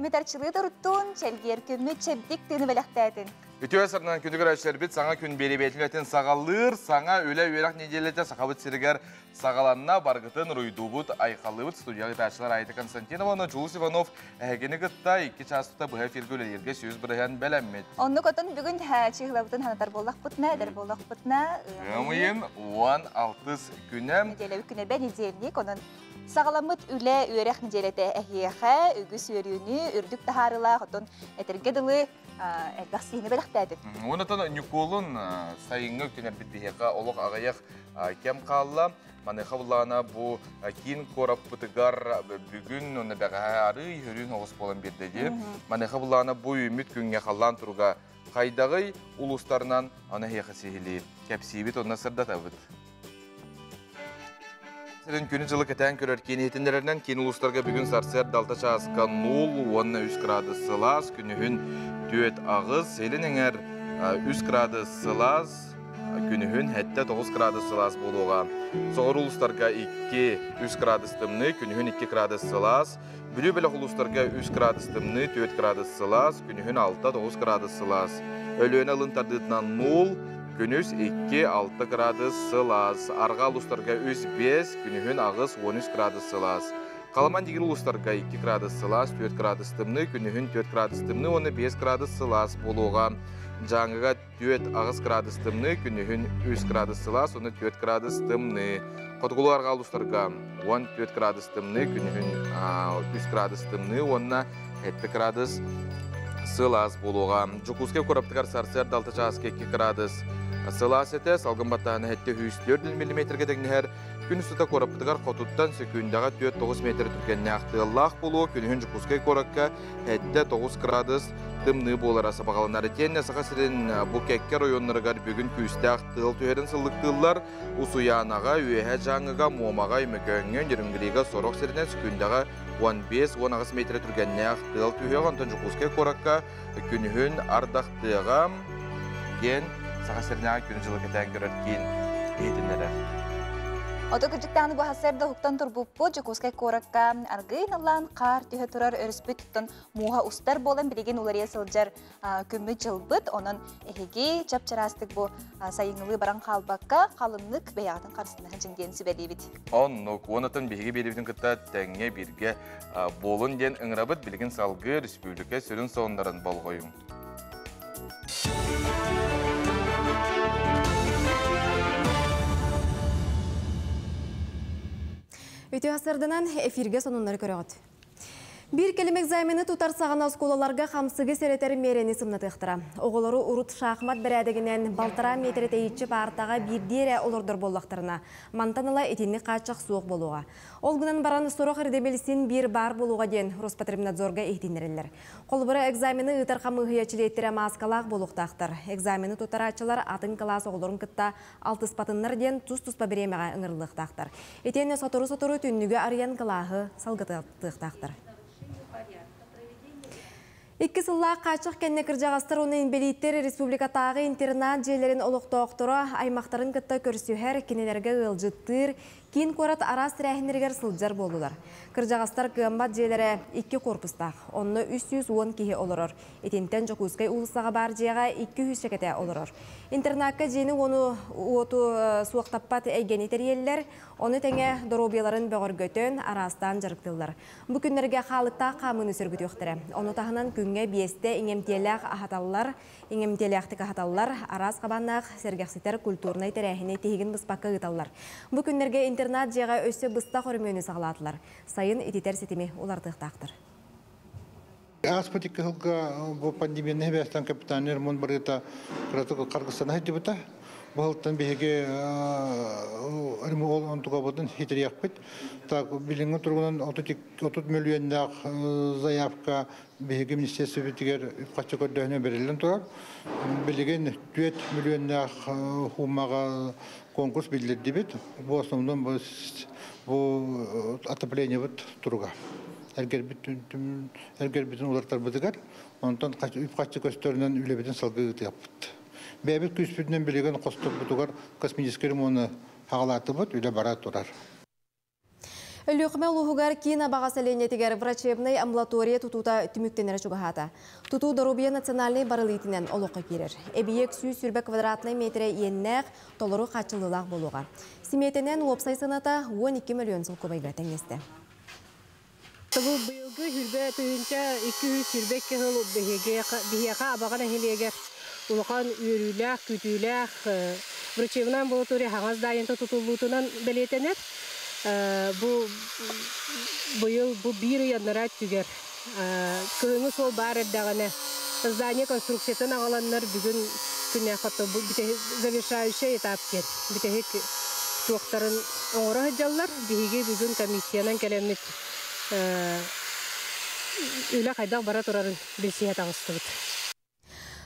Күммүт арчылыы туруттун, чэлгиэр күммүт чэбдик тыыны бэлэхтээтин. Үтүө сарынан күнү көрөөччүлэрбит саҥа күн биэриибэтин саҕалыыр, саҥа үлэ үөрэх нэдиэлэтэ Сахабыт сиригэр саҕаланна. Баргытын уруйдуубут, айхаллыыбыт студияҕа ыытааччылар Айта Константинова уонна Дьулус Иванов эһигини кытта 2 чаас тута быһа эфиргэ үлэлииргэ 100% бэлэммит. Оннук отон бүгүн чыһылабытын ханатар буоллахпытына, эдэр буоллахпытына, ыам ыйын 16 күнэ. Нэдиэлэбит күнэ бэнидиэльник, онон Саҕаламмыт үлэ үөрэх нэдиэлэтэ эһиэхэ үгүс үөрүүнү, үрдүк таһаарыылаах, оттон этэргэ дылы элбэх сиһини бэлэхтээтин. Онтон Ньукуолун сайыҥҥы үктэнэрбит биһиэхэ олох аҕыйах кэм хаалла. Маныаха буллаҕына бу киин куораппытыгар бүгүн уонна бэҕэһээ арыый хөрүүн оҕус буолан биэрдэ дии. Маныаха буллаҕына бу үүммүт күҥҥэ халлаан туруга хайдаҕый улуустарынан аны эһиэхэ сиһилии кэпсиибит уонна сырдатабыт. Сирин күнү-дьылы кэтээн көрөр киин иһитиннэрэринэн киин улуустарга бүгүн сарсыарда 6 чааска 0 уонна 3 градус сылаас, күнүһүн 4-8, илин эҥэр 3 градус сылаас, күнүһүн 7-9 градус сылаас буолуоҕа. Соҕуруу улуустарга 2-3 градус тымныы, күнүһүн 2 градус сылаас, Бүлүү бөлөх улуустарга 3 градус тымныы, 4 градус сылаас, күнүһүн 6-9 градус сылаас. Өлүөнэ ылын тардыытынан 0, күнүс 2-6 градус сылаас. Арҕаа улуустарга 3-5, күнүһүн 8-13 градус сылаас. Халаман дигир улуустарга 2 градус сылаас, 4 градус тымныы, күнүһүн 4 градус тымныы уонна 5 градус сылаас буолуоҕа. Дьааҥыга 4-8 градус тымныы, күнүһүн 3 градус сылаас уонна 4 градус тымныы. Хотугулуу арҕаа улуустарга 14 градус тымныы, күнүһүн 3 градус тымныы уонна 7 градус сылаас буолуоҕа. Дьокуускай куораттыгар сарсыарда 6 чааска 2 градус сылаас этэ, салгын баттааһына 704 миллиметргэ тэҥнэһэр. Күн устата куораппытыгар хотуттан сөкүүндэҕэ 4-9 метр түргэннээх тыаллаах буолуо. Күнүһүн Дьокуускай куоракка 7-9 градус тымныы буолара сабаҕаланар. Итиэннэ Саха сирин бу кэккэ оройуоннарыгар бүгүн күүстээх тыал түһэрин сыллыктыыллар. Усуйаанаҕа, Үөһээ Дьааҥыга, Муомаҕа, Өймөкөөҥҥө, Нерюнгрига сорох сиринэн сөкүүндэҕэ 15-18 метр түргэннээх тыал түһүөҕэ. Онтон Дьокуускай куоракка күнүһүн ардахтыаҕа диэн Саха сиринээҕи күнү-дьылы кэтээн көрөр киин иһитиннэрэр. Ото кырдьыктааны бу сарсыарда уһуктан турбуппут Дьокуускай куоракка аргыый наллаан хаар түһэ турар өрүспүт туттан мууһа устар буолан билигин уларыйа сылдьар күммүт-дьылбыт. Онон эһиги чап-чараастык бу сайыҥҥылыы баран хаалбакка халыҥнык бэйэҕитин харыстана диэн сүбэлиибит. Оннук. Уонатын биһиги биэриибитин кытта тэҥҥэ бииргэ буолун диэн ыҥырабыт. Билигин салгыы республика сүрүн сонуннарын болҕойуҥ. Үтүө сарданан эфирге сонуннары көрөҕүт. Биир кэлим экзамены тутар саҕана оскуолаларга хамсыгы сэрэтэр миэрэни сымнатыахтара. Оҕолору урут шахмат бэрээдэгинэн балтараа миэтэрэ тэйиччи паартаҕа биирдии эрэ олордор буоллахтарына, мантан ыла итинник хааччах суох буолуоҕа. Ол гынан баран сорох ирдэбил син биир баар буолуоҕа диэн Роспотребнадзорга иһитиннэрэллэр. Холобура, экзамены ыытар хамыыһыйа чилиэттэрэ мааскалаах буолуохтаахтар. Экзамены туттарааччылар атын кылаас оҕолорун кытта алтыспатыннар диэн тус-туспа бириэмэҕэ ыҥырыллыахтаахтар. Итиэннэ сотору-сотору түннүгү арыйан кылааһы салгытыахтаахтар. Икки сыллаах хааччах кэннэ кырдьаҕастар уонна инбэлииттэр республикатааҕы интернат дьиэлэрин олохтоохторо аймахтарын кытта көрсүһэр, кинилэргэ ыалдьыттыыр, киин куорат араас тэрээһиннэригэр сылдьар буоллулар. Кырдьаҕастар кыаммат дьиэлэрэ икки корпустаах, онно 310 киһи олорор. Итинтэн Дьокуускай уулуссаҕа баар дьиэҕэ 200 чэкэтэ олорор. Интернакка дьиэни уону уоту суохтаппат эйгэни тэрийэллэр, ону тэҥэ доруобуйаларын бөҕөргөтөн, араастаан дьарыктыыллар. Бу күннэргэ хаалыктаах хаамыыны сөргүтүөхтэрэ. Ону таһынан күҥҥэ биэстэ иҥэмтиэлээх аһаталлар, иҥэмтиэлээхтик аһаталлар, араас хабааннаах сэргэхситэр культурнай тэрээһини тиһигин быспакка ыыталлар. Бу күннэргэ интернат дьиэҕэ өссө быстах өрөмүөнү саҕалаатылар. Сайын ититэр ситими уларытыахтаахтар. Ааспыт икки сылга бу пандемияны хибээстэн капитальный ремонт барыыта кыратык харгыстана сылдьыбыта. Бу сылтан биһиги ремонт онтукабытын хитириэхпит. Так, билиҥҥи туругунан 30 мөлүйүөннээх заявка биһиги министерствобытыгар үп-харчы көрдөһүнэ бэриллэн турар. Билигин 4 мөлүйүөннээх хуумаҕа конкурс биллэрдибит. Бу основном бу отоплениебыт туруга. Эргэрбитин уларытарбытыгар, онтон үп-харчы көстөрүнэн үлэбитин салгыы ыытыахпыт. Бэйэбит күүспүтүнэн билигин хосторбутугар косметическай ремону хаҕалаатыбыт, үлэ бара турар. Өлүөхүмэ улууһугар киин Абаҕа сэлиэнньэтигэр врачебнай амбулатория тутуута түмүктэнэрэ чугаһаата. Тутуу Доруобуйа национальнай барылыытынан олоххо киирэр. Эбийиэк 120 квадратнай метрэ иэннээх, толору хааччыллыылаах буолуоҕа. Симиэтэнэн уопсай сыаната 12 мөлүйүөн солкуобайга тэҥнэстэ. Бу быйылгы 20 222 сыл биһиэхэ Абаҕа нэһилиэгэр улахан үөрүүлээх, күүтүүлээх врачебнай амбулатория хаҥас дайынта тутуллуутунан бэлиэтэнэр. Бу быйыл бу биир ыйаннара өттүгэр кыһыҥҥы суол баар эрдэҕинэ здание конструкциятын аҕаланнар бүгүн күннээх бу завершающий этап диэн бүтэһик туохтарын оҥоро сылдьаллар. Биһиги бүгүн комиссиянан кэлэммит үлэ хайдах бара турарын билсиһэ таҕыстыбыт.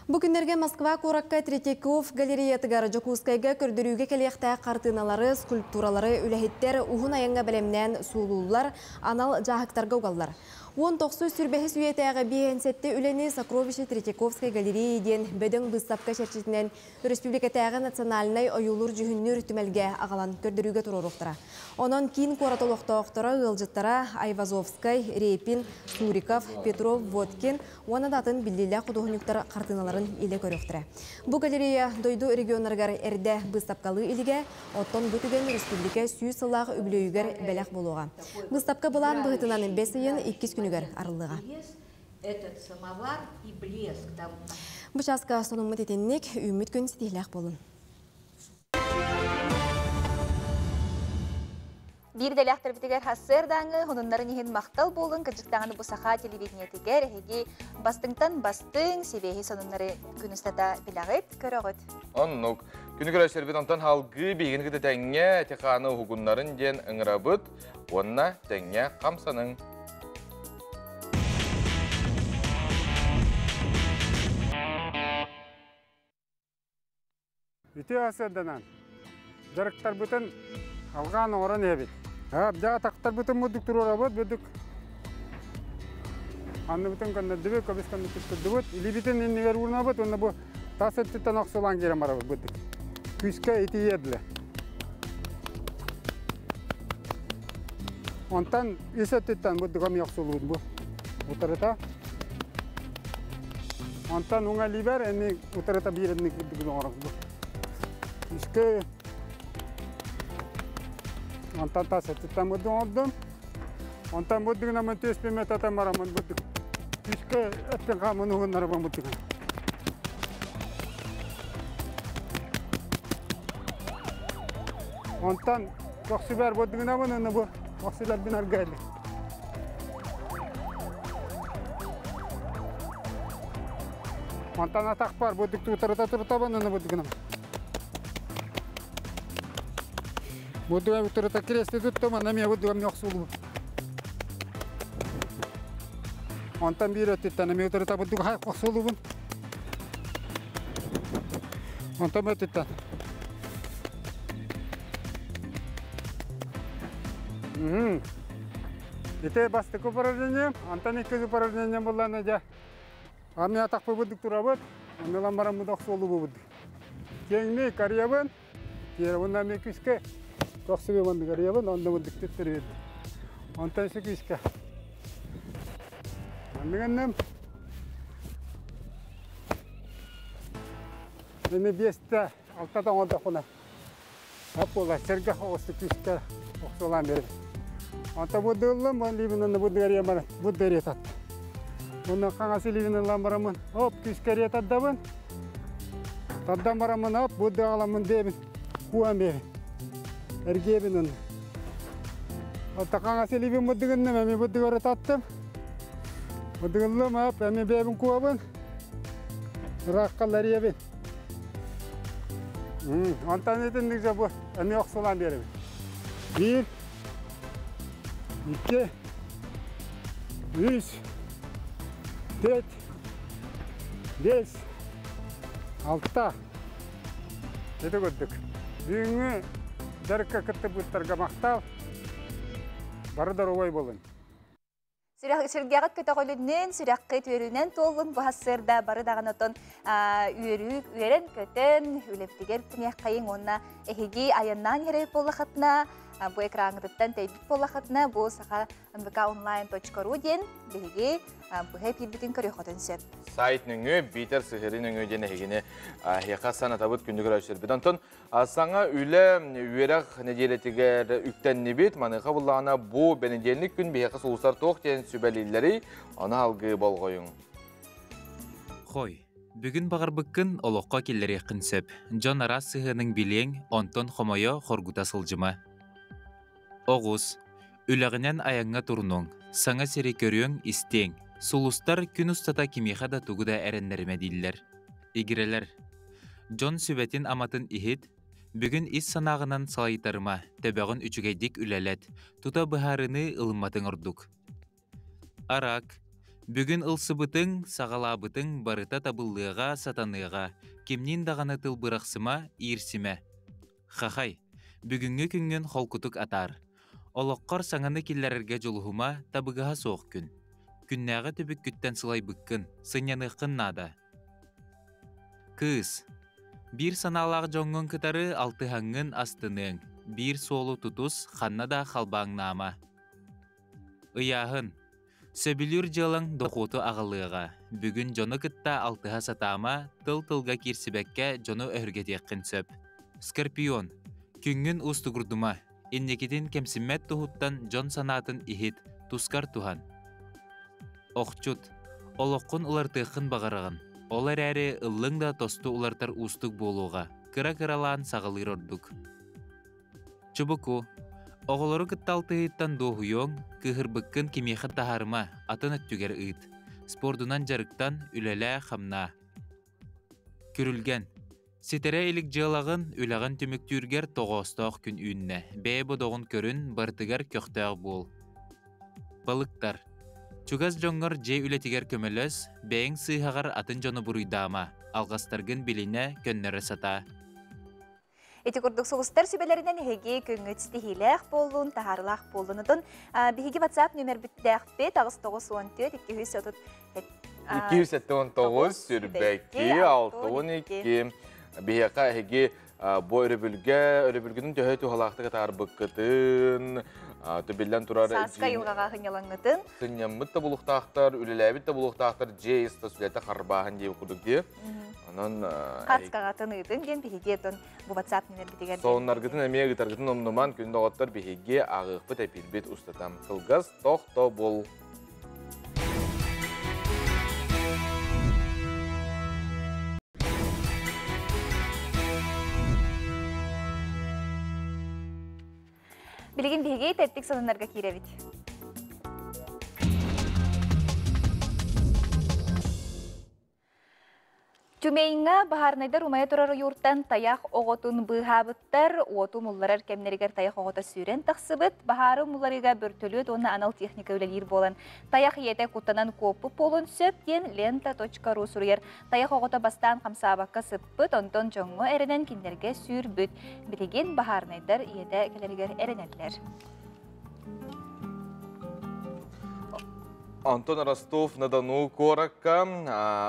Бу күннэргэ Москва куоракка Третьяков галереятыгар Дьокуускайга көрдөрүүгэ кэлиэхтээх хартыыналары, скульптуралары үлэһиттэр уһун айаҥҥа бэлэмнээн суулууллар, анал дьааһыктарга угаллар. 19 сүүрбэһис үйэтээҕи 57 үлэни «Сокровище Третьяковской галереи» диэн бөдөҥ быыстапка чэрчитинэн өрөспүүбүлүкэтээҕи национальнай ойуулуур-дьүһүннүүр түмэлгэ аҕалан көрдөрүүгэ туруоруохтара. Онон киин куорат олохтоохторо, ыалдьыттара Айвазовскай, Репин, Суриков, Петров, Водкин уонна да атын биллиилээх худуоһунньуктар хартыыналарын илэ көрүөхтэрэ. Бу галерея дойду регионнарыгар эрдэ быыстапкалыы илигэ, оттон бу түгэн республика 100 сыллаах үбүлүөйүгэр бэлэх буолуоҕа. Быыстапка былаан быһыытынан бэс ыйын иккис күнүгэр арыллыаҕа. Этот самовар и блеск там. Бу чааска сонуммут итинник, үүммүт күн ситиһиилээх буолун. Биир идэлээхтэрбитигэр сарсыардааҥҥы сонуннарын иһин махтал буолун, кырдьыктааҕыны бу саха телевидениетигэр эһиги бастыҥтан бастыҥ сибиэһи сонуннары күн устата билэҕит, көрөҕүт. Оннук. Күнү көрөсөрбүт онтон халгыы биһигини кытта тэҥҥэ эти-хааны уһугуннарын диэн ыҥырабыт уонна тэҥҥэ хамсаныҥ. Үтүө сарсыарданан дьарыктарбытын алҕаан оҥорон иһэбит. Дьэ атахтарбытын мудук туруорабыт, бүдүк анныбытын көннөрдүбүт, көбүс көннө туттурдубут, илиибитин иннигэр уурунабыт уонна бу тас өттүттэн охсулаан киирэн барабыт быдык. Күүскэ итийиэдлэ. Онтон ис өттүттэн бу эмиэ охсулуут бу. Утарыта. Онтон уҥа илиибэр эми утарыта биир инник бурдугун оҥоробут бу. Күүскэ онтон тас өттүттэн бурдук оҥордум. Онтон бурдугунан түөспүн татан бараммын бурдук. Күүскэ эппин хаамын уһуннарабын бурдугун. Онтон көхсүбэр бурдугунабын уонна бу көхсүлэрбин аргайлы. Онтон атахпар бурдук тутарыта турутабын уонна бурдугунам. Бурдуга утарыта крести туттум, анна эмиэ бурдугам охсулубут. Онтон биир өттүттэн эмиэ утарыта бурдуга охсулубун. Онтон өттүттэн. Ити бастакы упражнение, онтон иккис упражнение буллана дьэ. Ами атахпы бурдук турабыт, оннолан бараммыт охсуолубут. Киэҥник карьябын, киэрабын ами күскэ, тохсубы карьябын, онно бурдук түттэрбит. Онтон isi күскэ. Анныгынным. Эми биэстэ, алтата оҥордохпуна. Ап буола сэргэх оҕусту күскэ охсуолаан берем. Онто буддуллум, бу либинен буддугария бара, буддугария тат. Онно хаҥас илиибинэн ылан бараммын, оп, күскэ тардабын. Тардан бараммын, оп, будду аламмын бэбин, куан бэбин. Эргиэбин онно. Онто хаҥас илиибин буддугунным, эми буддугары таттым. Буддугуллум, оп, эми бэбин куабын. Ырааххаллариябин. Онтон итинник же бу эми охсулаан биэрэбин. Биир, икки, үс, төрт, биэс, алта. Ити курдук. Бүгүҥҥү дьарыкка кыттыбыттарга махтал. Бары доруобай буолун. Сүргэҕит көтөҕүлүннүн, сүрэххит үөрүүнэн туоллун бу сарсыарда бары даҕаны отон үөрүү, үөрэн көтөн, үлэбитигэр тиниэххэйиҥ уонна эһиги айаннаан иһэр буоллахытына Бу экраҥҥытыттан тэйбит буоллаххытына, бу саха nvkonline.ru диэн биһиги быһа эпиирбитин көрүөххүтүн сөп. Сайт нөҥүө, биитэр сыһыарыы нөҥүө диэн эһигини эһиэхэ санатабыт, күндү көрөөччүлэрбит. Онтон саҥа үлэ үөрэх нэдиэлэтигэр үктэннибит. Маныаха буллаҕына бу бэнидиэнньик күн биһиэхэ сулустар туох диэн сүбэлииллэрий, ону алгыы болҕойуҥ. Хой, бүгүн баҕарбыккын олоххо киллэриэххин сөп. Дьон араас сыһыаныҥ билиэҥ, онтон хомойо, хоргута сылдьыма. Оҕус, үлэҕинэн айаҥҥа турунуоҥ, саҥа сири көрүөҥ, истиэҥ. Сулустар күн устата кимиэхэ да тугу да эрэннэримэ дииллэр. Игирэлэр, дьон сүбэтин-аматын иһит, бүгүн ис санааҕынан салайтарыма, төбөҕүн үчүгэйдик үлэлэт, тута быһаарыныы ылымматыҥ ордук. Арак, бүгүн ылсыбытыҥ, саҕалаабытыҥ барыта табыллыаҕа, сатаныаҕа, кимниин даҕаны тыл бырахсыма, иирсимэ. Хахай, бүгүҥҥү күҥҥүн холкутук атаар. Олоххор саҥаны киллэрэргэ дьулуһума, табыгаһа суох күн. Күннээҕи түбүккүттэн сылайбыккын, сынньаныаххын наада. Кыыс, биир санаалаах дьоҥҥун кытары алтыһаҥҥын астыныаҥ, биир суолу тутус, ханна да халбаҥнаама. Ыйааһын. Сөбүлүүр дьыалаҥ дохуоту аҕалыаҕа. Бүгүн дьону кытта алтыһа сатаама, тыл-тылга киирсибэккэ дьону өһүргэтиэххин сөп. Скорпион. Күҥҥүн уустугурдума. Инникитин кэмсиммэт туһуттан дьон санаатын иһит, тускар туһан. Охчут. Олоххун уларытыаххын баҕараҕын. Ол эрээри ыллыҥ да тосту уларытар уустук буолуоҕа. Кыра-кыралаан саҕалыыр ордук. Чубуку, оҕолору кытта алтыһыыттан дуоһуйуоҥ, кыыһырбыккын кимиэхэ таһаарыма, атын өттүгэр ыыт. Спордунан дьарыктан, үлэлээ-хамнаа. Күрүлгэн. Ситэрэ илик дьыалаҕын, үлэҕин түмүктүүргэр тоҕоостоох күн үүннэ. Бэйэ бодоҕун көрүн, барытыгар көхтөөх буол. Балыктар. Чугас дьоҥҥор дьиэ үлэтигэр көмөлөс, бэйэҥ сыыһаҕар атын дьону буруйдаама, алҕастаргын билинэ, көннөрө сатаа. Ити курдук сулустар сүбэлэринэн эһиги күҥҥүт ситиһиилээх буоллун, таһаарылаах буоллун. Отон биһиги WhatsApp нүмербиттээхпит 894 230 279 сүрбэки 62 биһиэхэ эһиги бу өрөбүлгэ өрөбүлгүтүн төһө туһалаахтык атаарбыккытын төбиллэн турар сааска айылҕаҕа сынньалаҥҥытын сынньаммыт да булуохтаахтар үлэлээбит да булуохтаахтар дьиэ ис тас үлэтэ харбааһын диэбит курдук дии Онон Хацкаҕатын ыытын диэн биһиги отон бу WhatsApp нүмербитигэр Сонуннаргытын эмиэ ыытаргытын умнуман күн доҕоттор биһиги ааҕыахпыт эпиирбит устата кылгас тохтобул. Билигин биһиги тэттик сонуннарга киирэбит. Тюменьҥа баһаарынайдар умайа турар ойууртан тайах оҕотун быыһаабыттар. Уоту умулларар кэмнэригэр тайах оҕото сүүрэн тахсыбыт. Баһаары умулларыыга бөртөлүөт уонна анал техника үлэлиир буолан, тайах ийэтэ куттанан куоппут буолуон сөп диэн лента.ру суруйар. Тайах оҕото бастаан хамсаабакка сыппыт, онтон дьоҥҥо эрэнэн кинилэргэ сүүрбүт. Билигин баһаарынайдар ийэтэ кэлэригэр эрэнэллэр. Антон Ростов-на-Дону куоракка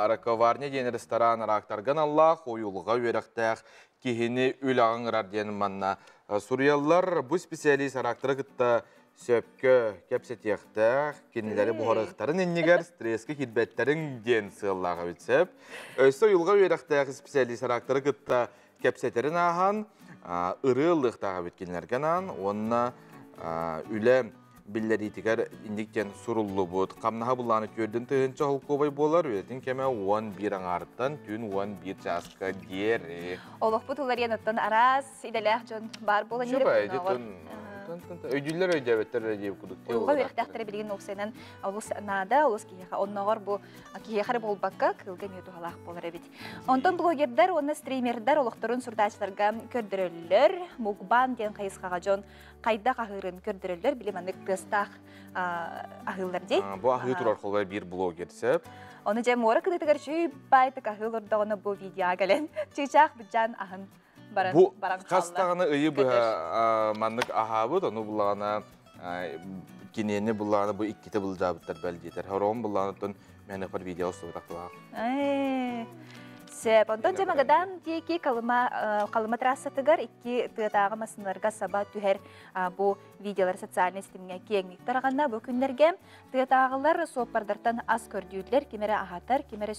Раковарня диэн ресторан араактарга аналлаах уйулҕа үөрэхтээх киһини үлэҕэ ыҥырар диэн манна суруйаллар. Бу специалист араактары кытта сөпкө кэпсэтиэхтээх, кинилэри буһарыахтарын иннигэр стресскэ киирбэттэрин диэн сыаллаах эбит сөп. Өссө уйулҕа үөрэхтээх специалист араактары кытта кэпсэтэрин ааһан ырыа ыллыахтаах эбит кинилэргэ анаан уонна үлэ биллэриитигэр инник диэн суруллубут. Хамнаһа былааны түөрдүн тыһыынча холкуобай буолар, үлэтин кэмэ 11 аҥаарыттан түүн 11 чааска диэри. Олохпут уларыйан оттон араас идэлээх дьон баар буолан Өйдүүллэр өйдөөбөттөр эрэ диэбит курдук. Уйулҕа үөрэхтээхтэрэ билигин уопсайынан олус наада, олус киһиэхэ оннооҕор бу киһиэхэ эрэ буолбакка кыылга эмиэ туһалаах буолар эбит. Онтон блогердар уонна стримердар олохторун сурутааччыларга көрдөрөллөр. Мукбан диэн хайысхаҕа дьон хайдах аһыырын көрдөрөллөр, били маннык тыастаах аһыыллар дии. Бу аһыы турар холбой биир блогер сөп. Ону дьэ муора кытыытыгар үчүгэй баайтык аһыы олордоҕуна бу видеоға кэлэн чыычаах быдьаан аһын баран Бу баран хас хаалла. даҕаны ыйы быһа маннык аһаабыт, ону буллаҕына киниэни буллаҕына бу иккитэ былдьаабыттар бэл диэтэр. Хороҕун буллаҕына оттон мэнэхпэр видео устубатахтылаах. Ээ, Сөп. Онтон дьэ Магадан диэки Колыма, Колыма трассатыгар икки тыатааҕы массыыналарга саба түһэр бу видеолар социальнай ситимҥэ киэҥник тарҕанна. Бу күннэргэ тыатааҕылар суоппардартан ас көрдүүллэр, ким эрэ аһатар, ким эрэ,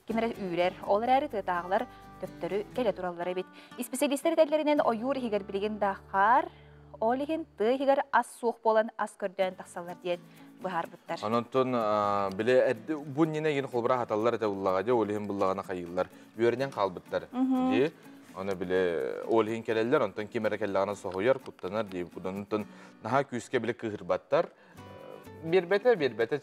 ким эрэ үүрэр. Ол эрээри тыатааҕылар төптөрү кэлэ тураллар эбит. Исписэлиистэр этэллэринэн ойуур иһигэр билигин да хаар, ол иһин тыа иһигэр ас суох буолан ас көрдөөн тахсаллар диэн быһаарбыттар. Ононтон биле бу нина ген холбура хаталлар этэ буллаҕа дьэ ол иһин буллаҕына хайыыллар үөрэнэн хаалбыттар дии. Оны биле ол иһин кэлэллэр, онтон ким эрэ кэллэҕинэ соһуйар, куттанар дии. Онтон наһаа күүскэ биле кыыһырбаттар. Биэрбэтэ, биэрбэтэ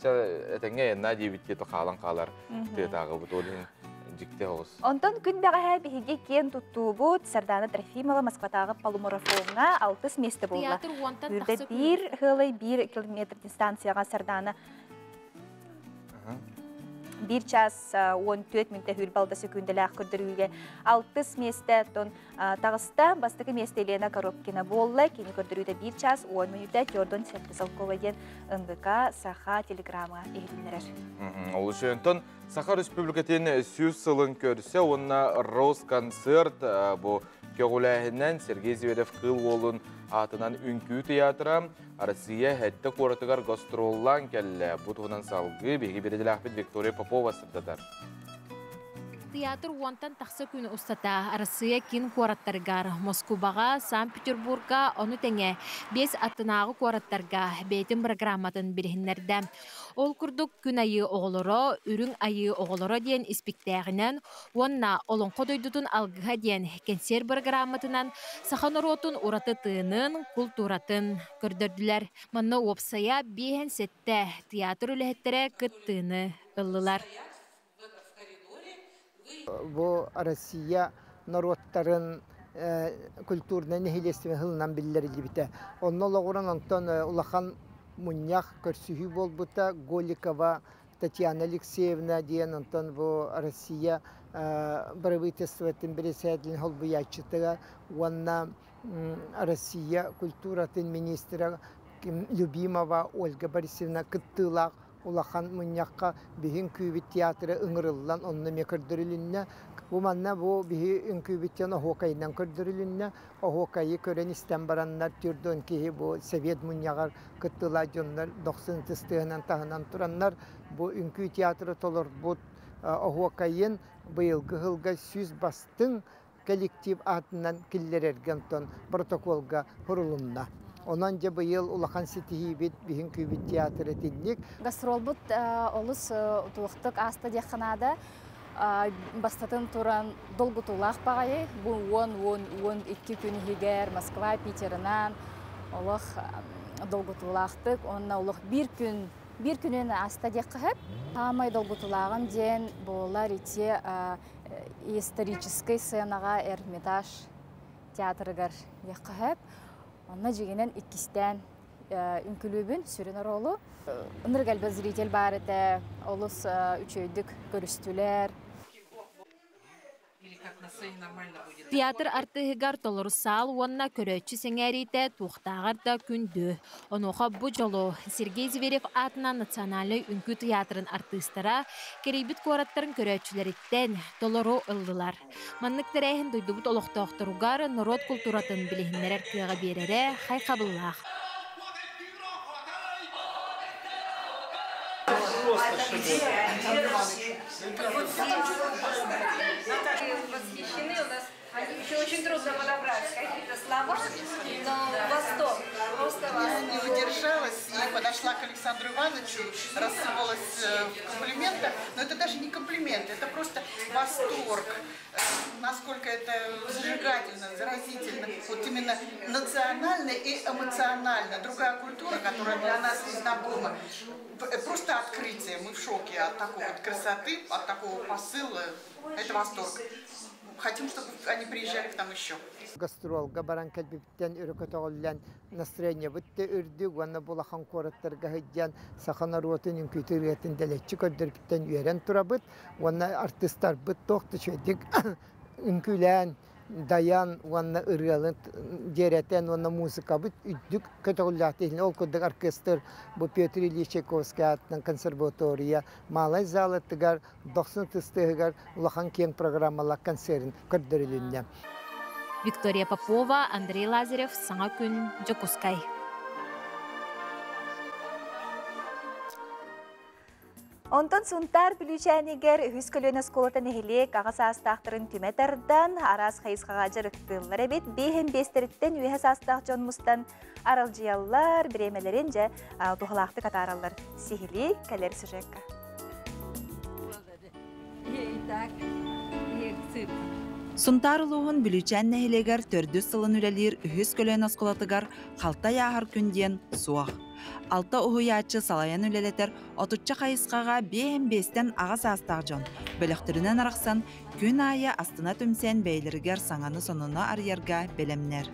этэҥҥэ янна диэбит диэто хаалан хаалар тыатааҕыбыт ол иһин дьикти оҕус. Онтон күн бэҕэһээ биһиги киэн туттуубут Сардана Трофимова Москватааҕы полумарафоҥҥа алтыс миэстэ буолла. Үрдэ биир хылай биир километр дистанцияҕа Сардана биир час 14 мүнтэ хүрбалда сөкүүндэлээх көрдөрүүгэ алтыс миэстэ тон таҕыста. Бастакы миэстэ Елена Коробкина буолла. Кини көрдөрүүтэ биир час 10 мүнүүтэ Тёрдон Сертисалкова диэн НВК Саха телеграмма иһитиннэрэр. Ол үшін Саха Республикатын 100 сылын көрсө уонна Росконцерт бу көҕүлээһинэн Сергей Зверев Кыыл Уолун аатынан үҥкүү театра Россия хэттэ куоратыгар гастроллаан кэллэ. Бу туһунан салгыы биһиги бириделээхпит Виктория Попова сырдатар. Театр уонтан тахса күн устата Арассыыйа киин куораттарыгар Москубаҕа, Санкт-Петербурга, ону тэҥэ биэс аттынааҕы куораттарга бэйэтин бырагырааматын билиһиннэрдэ. Ол курдук Күн айыы оҕолоро, Үрүҥ айыы оҕолоро диэн испиктээҕинэн уонна Олоҥхо дойдутун алгыһа диэн кэнсиэр бырагырааматынан саха норуотун ураты тыынын, култууратын көрдөрдүлэр. Манна уопсайа 57 театр үлэһиттэрэ кыттыыны ыллылар. Бу Россия норуоттарын культурнай нэһилиэстибэ сылынан биллэриллибитэ. Онно олоҕуран онтон улахан мунньах көрсүһүү буолбута. Голикова Татьяна Алексеевна диэн онтон бу Россия правительствотын председателин холбуйааччытыга уонна Россия культуратын министрэ Любимова Ольга Борисовна кыттыылаах улахан мунньахха биһи үҥкүүбүт театры ыҥырыллан онно эмиэ көрдөрүлүннэ. Бу манна бу биһи үҥкүүбүттэн оһуокайынан көрдөрүлүннэ. Оһуокайы көрөн истэн бараннар түрдөн киһи бу совет мунньаҕар кыттыылаах дьоннор дохсун ытыстыһынан таһынан тураннар бу үҥкүү театры толорбут оһуокайын быйылгы сылга 100 бастыҥ коллектив аатынан киллэрэргэ онтон протоколга сурулунна. Онон дьэ быйыл улахан ситиһиибит биһин күүбүт театр этинник. Гастролбут олус туохтук ааста диэххэ наада. Бастатын туран долгутуулаах баҕайы. Бу 10-10-12 күн иһигэр Москва, Питерынан олох долгутуулаахтык уонна олох биир күн биир күнүн ааста диэххэ сөп. Хаамай долгутуулааҕым диэн буолар ити историческай сценаҕа Эрмитаж театрыгар диэххэ сөп. Онно дьиҥинэн иккистээн үҥкүлүүбүн сүрүн оруолу. Ынырык элбэх зритель баар этэ, олус үчүгэйдик көрүстүлэр. Театр артыыһыгар толору саал уонна көрөөччү сэҥээриитэ туохтааҕар да күндү. Онуоха бу дьолу Сергей Зверев аатынан Национальнай үҥкүү тыйаатырын артыыстара кэрийбит куораттарын көрөөччүлэриттэн толору ыллылар. Маннык тэрээһин дойдубут олохтоохторугар норуот култууратын билиһиннэрэр кыаҕы биэрэрэ хайҕабыллаах. Восхищены у нас еще очень трудно подобрать какие-то слова, но восторг, просто Я не удержалась и подошла к Александру Ивановичу, рассыпалась в комплиментах. Но это даже не комплимент, это просто восторг. Насколько это зажигательно, заразительно. Вот именно национально и эмоционально. Другая культура, которая для нас не знакома. Просто открытие. Мы в шоке от такой вот красоты, от такого посыла. Это восторг. Хотим, чтобы они приезжали к нам еще. Гастролга баран кэлбиппиттэн өрө көтөҕүллэн настроение бытты үрдүк уонна булахан куораттарга сылдьан саха норуотун үҥкүүтүн ырыатын дэлэччи көрдөрбүттэн үөрэн турабыт уонна артыыстарбыт туох да үчүгэйдик үҥкүүлээн дайан уонна ырыалын дьиэрэтэн уонна музыкабыт үрдүк көтөҕүллээх ол курдук оркестр бу Петр Ильич Чайковский аатынан консерватория Малай залатыгар дохсун тыстыһыгар улахан киэҥ программалаах концерын көрдөрүлүннэ. Виктория Попова, Андрей Лазарев, Саҥа күн, Дьокуускай. Онтон Сунтаар Бүлүүчээнигэр үһүс көлүөнэ оскуолата нэһилиэк аҕа саастаахтарын түмэ тардан, араас хайысхаҕа дьарыктыыллар эбит. Биэһин биэстэриттэн үөһэ саастаах дьон мустан аралдьыйаллар, бириэмэлэрин дьэ туһалаахтык атаараллар. Сиһилии кэлэр сюжекка. Сунтаар улууһун Бүлүүчээн нэһилиэгэр төрдүс сылын үлэлиир үһүс көлүөнэ оскуолатыгар халтай ааһар күн диэн суох. Алта уһуйааччы салайан үлэлэтэр отучча хайысхаҕа биэһин биэстэн аҕа саастаах дьон бөлөхтөрүнэн арахсан күн аайы астына түмсэн бэйэлэригэр саҥаны-сонуну арыйарга бэлэмнэр.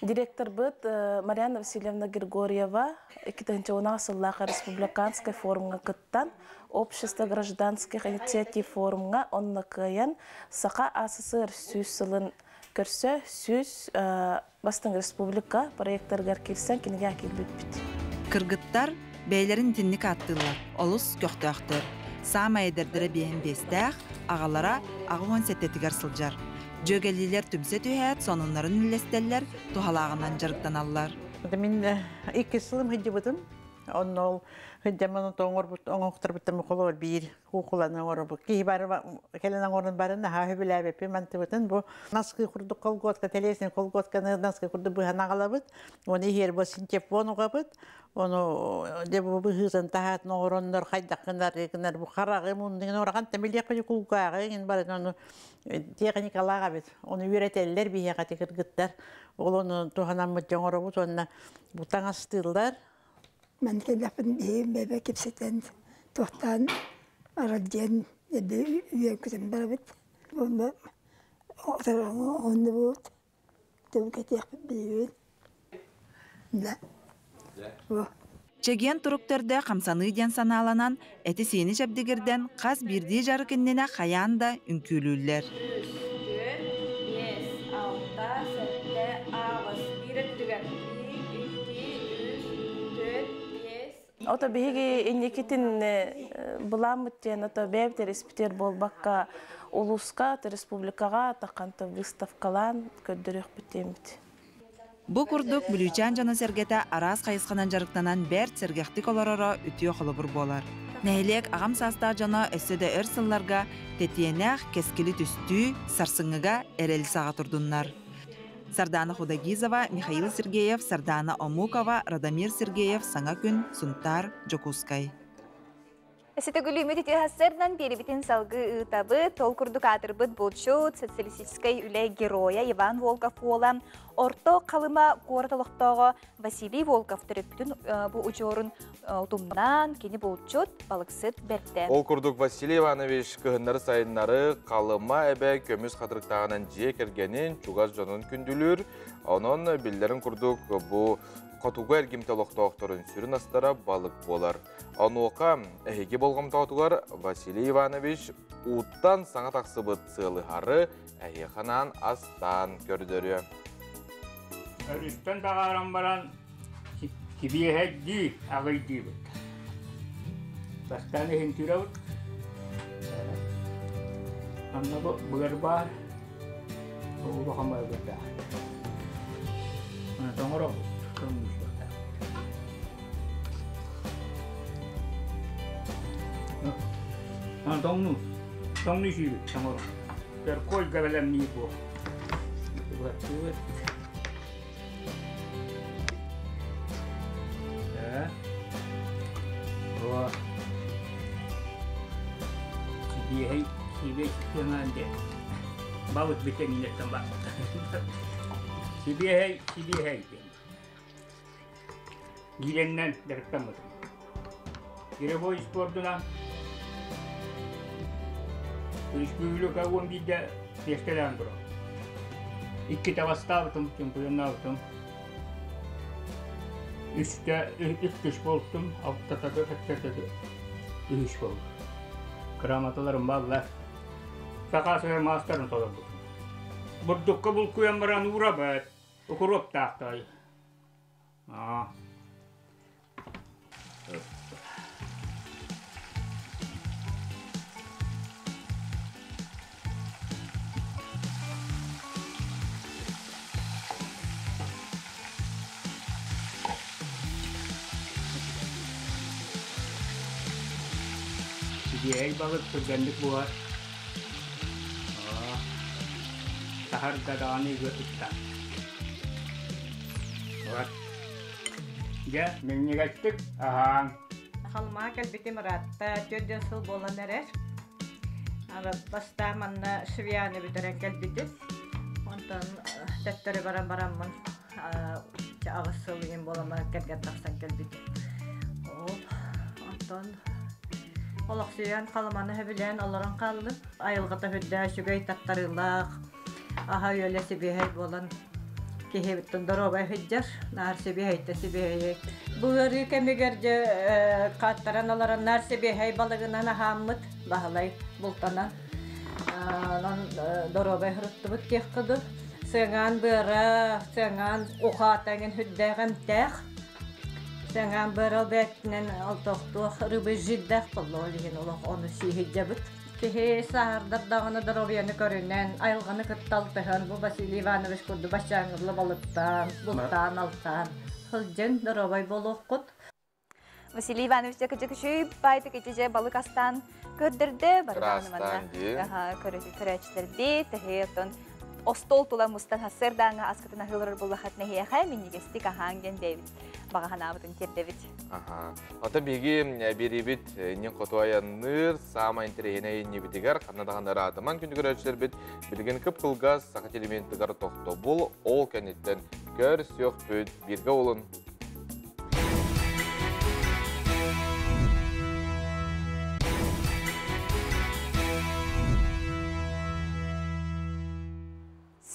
Директорбыт Марьяна Васильевна Григорьева 2010 сыллаах республиканскай форумҥа кыттан, Общество гражданских инициатив форумҥа онно кыайан Саха АССР 100 сылын көрсө 100 бастыҥ республика проектарыгар киирсэн кинигэ киирбиппит. Кыргыттар бэйэлэрин итинник ааттыыллар, олус көхтөөхтөр. Саамай эдэрдэрэ биэһин биэстээх, аҕалара 87-тигэр сылдьар. Дьүөгэлиилэр түмсэ түһээт, сонуннарын үллэстэллэр, туһалааҕынан дьарыктаналлар. Мин иккис сылым сылдьыбытым. Онно ол сылдьаммын оҥорбут оҥоһуктарбыттан холоор биир куукуланы оҥоробут. Киһи бары кэлэн оҥорон барын наһаа сөбүлээбэппин мантыбытын бу наскы курдук колготка телесин колготканы наскы курдук быһан аҕалабыт. Оны иһэр бу синтепон угабыт. Ону дьэ бу быһыытын таһаатын оҥороннор хайдах гынар гынар бу хараҕы муннугун орахан тэмилиэхпин кулгааҕы иҥин барын ону техникалаах эбит. Ону үөрэтэллэр биһиэхэ ити кыргыттар. Ол ону туһанаммыт дьон оҥоробут уонна бу таҥастыыллар. Ман кэллэхпин биһиги бэйбэ кэпсэтэн туохтаан аралдьыйан эбэ үөн-көтөн барабыт. Уонна оннубут түбүкэтиэхпит билибит. Да. Чэгиэн турук төрдө хамсаныы диэн санааланан, эти-сиини чэбдигирдэн хас биирдии дьарык иннинэ хайаан да үҥкүүлүүллэр. Ото биһиги инникитин былааммыт диэн ото бэйэбит эрэспитиэр буолбакка улууска, республикаҕа тахханта выставкалаан көрдөрүөхпүт диэммит. Бу курдук Бүлүүчээн дьоно-сэргэтэ араас хайысханан дьарыктанан бэрт сэргэхтик олороро үтүө холобур буолар. Нэһилиэк аҕам саастаах дьоно өссө да өр сылларга тэтиэнэх, кэскили түстүү, сарсыҥҥыга эрэл саҕа турдуннар. Сардаана Худогизова, Михаил Сергеев, Сардаана Омукова, Радомир Сергеев, Саҥа күн, Сунтаар, Дьокуускай. Ситигүлүүмүт итиһассернан биэрибитин салгыы ыытабыт. Ол курдук аатырбыт булчут, социалистическай үлэ геройа Иван Волков уола Орто Халыма куорат олохтооҕо Василий Волков төрөппүтүн бу удьуорун утумнаан кини булчут, балыксыт бэртэ. Ол курдук Василий Иванович кыһыннары-сайыннары Халыма эбэ көмүс хатырыктааҕынан дьиэ кэргэнин, чугас дьонун күндүлүүр. Онон биллэрин курдук бу хотугу эргимтэ олохтоохторун сүрүн астара балык буолар. Онуоха эһиги болҕомтоҕутугар Василий Иванович ууттан саҥа тахсыбыт сыалыһары эһиэхэ анаан астаан көрдөрүө. Өрүстэн таҕааран баран сибиэһэйдии аҕыйдыыбыт. Бастаан иһин түүрэбит. Онно бу быар баар, улахан быардаах. Тоҥоробут, тоҥуйуохтаах. Тоҥну, тоҥну сүүрүт, тоҥору. Перкольга бэлэмниир буол. Баттыыбыт. О. Сибиэһэй, сибиэһэй сыанаан диэн. Балык битэмиинэттэн бар. Сибиэһэй, сибиэһэй диэн. Гиирэннэн дьарыктаммытым. Гиревой спордунан Республика 11-де миэстэлээн турар. Иккитэ бастаабытым, чемпионнаабытым. Үстэ үс буолтум, алтатата, сэттэтэ үһүс буоллум. Грамоталарым баллар. Саха сыһар маастарын толорбутум. Бурдукка булкуйан баран уурабыт. Укуруоптаахтай. Аа. Сибиэһэй балык түргэнник буһар. Таһарда даҕаны ытта. Дьэ, минньигэстик аһааҥ. Халымаҕа кэлбитим ыраатта, 4 сыл буолан эрэр. Бастаан манна Швияны бүтэрэн кэлбитим. Онтон төттөрү баран бараммын 8 сыл иһин буолан баран кэргэн тахсан кэлбитим. Ол онтон олохсуйан Халыманы сөбүлээн олорон хааллым. Айылҕата үрдээх үчүгэй таттарыылаах, аһа-үөлэ сибиэһэй буолан киһибиттэн доруобай сылдьар, наар сибиэһэйтэ сибиэһэйи. Бу ыарыы кэмигэр дьэ хааттаран олорон наар сибиэһэй балыгынан аһааммыт, Баһылай бултанан онон доруобай сырыттыбыт диэххэ дуу. Сыаҥаан быара, сыаҥаан ухаата эҥин сүрдээх эмтээх. Сыаҥаан быара бээтинэн алтохтуох рыбы жирдээх буолла ол иһин олох ону сии сылдьабыт. Киһи сааһырдар даҕаны доруобуйаны көрүнэн, айылҕаны кытта алтыһан, бу Василий Иванович курдук баччааҥҥыла балыктаан, бултаан-алтаан сылдьын, доруобай буолуоххут. Василий Иванович дьэ баайдык итиже балык астаан көрдөрдө бардааны манна көрөөччүлэрби тэһи оттон остуол тула мустан хассырдааҥҥа аскытын аһыыларар буллахат нэһиэхэ минньигэстик аһааҥ диэн бэйэбит баҕа санаабытын тиэрдэбит. Оттон биһиги биэриибит иннин хоту айанныыр саамай интэриэһинэй иннибитигэр ханна даҕаны ыраатыман күндү көрөөччүлэрбит билигин кып-кылгас саха телевидениетыгар тохтобул ол кэнниттэн көрсүөхпүт бииргэ олун.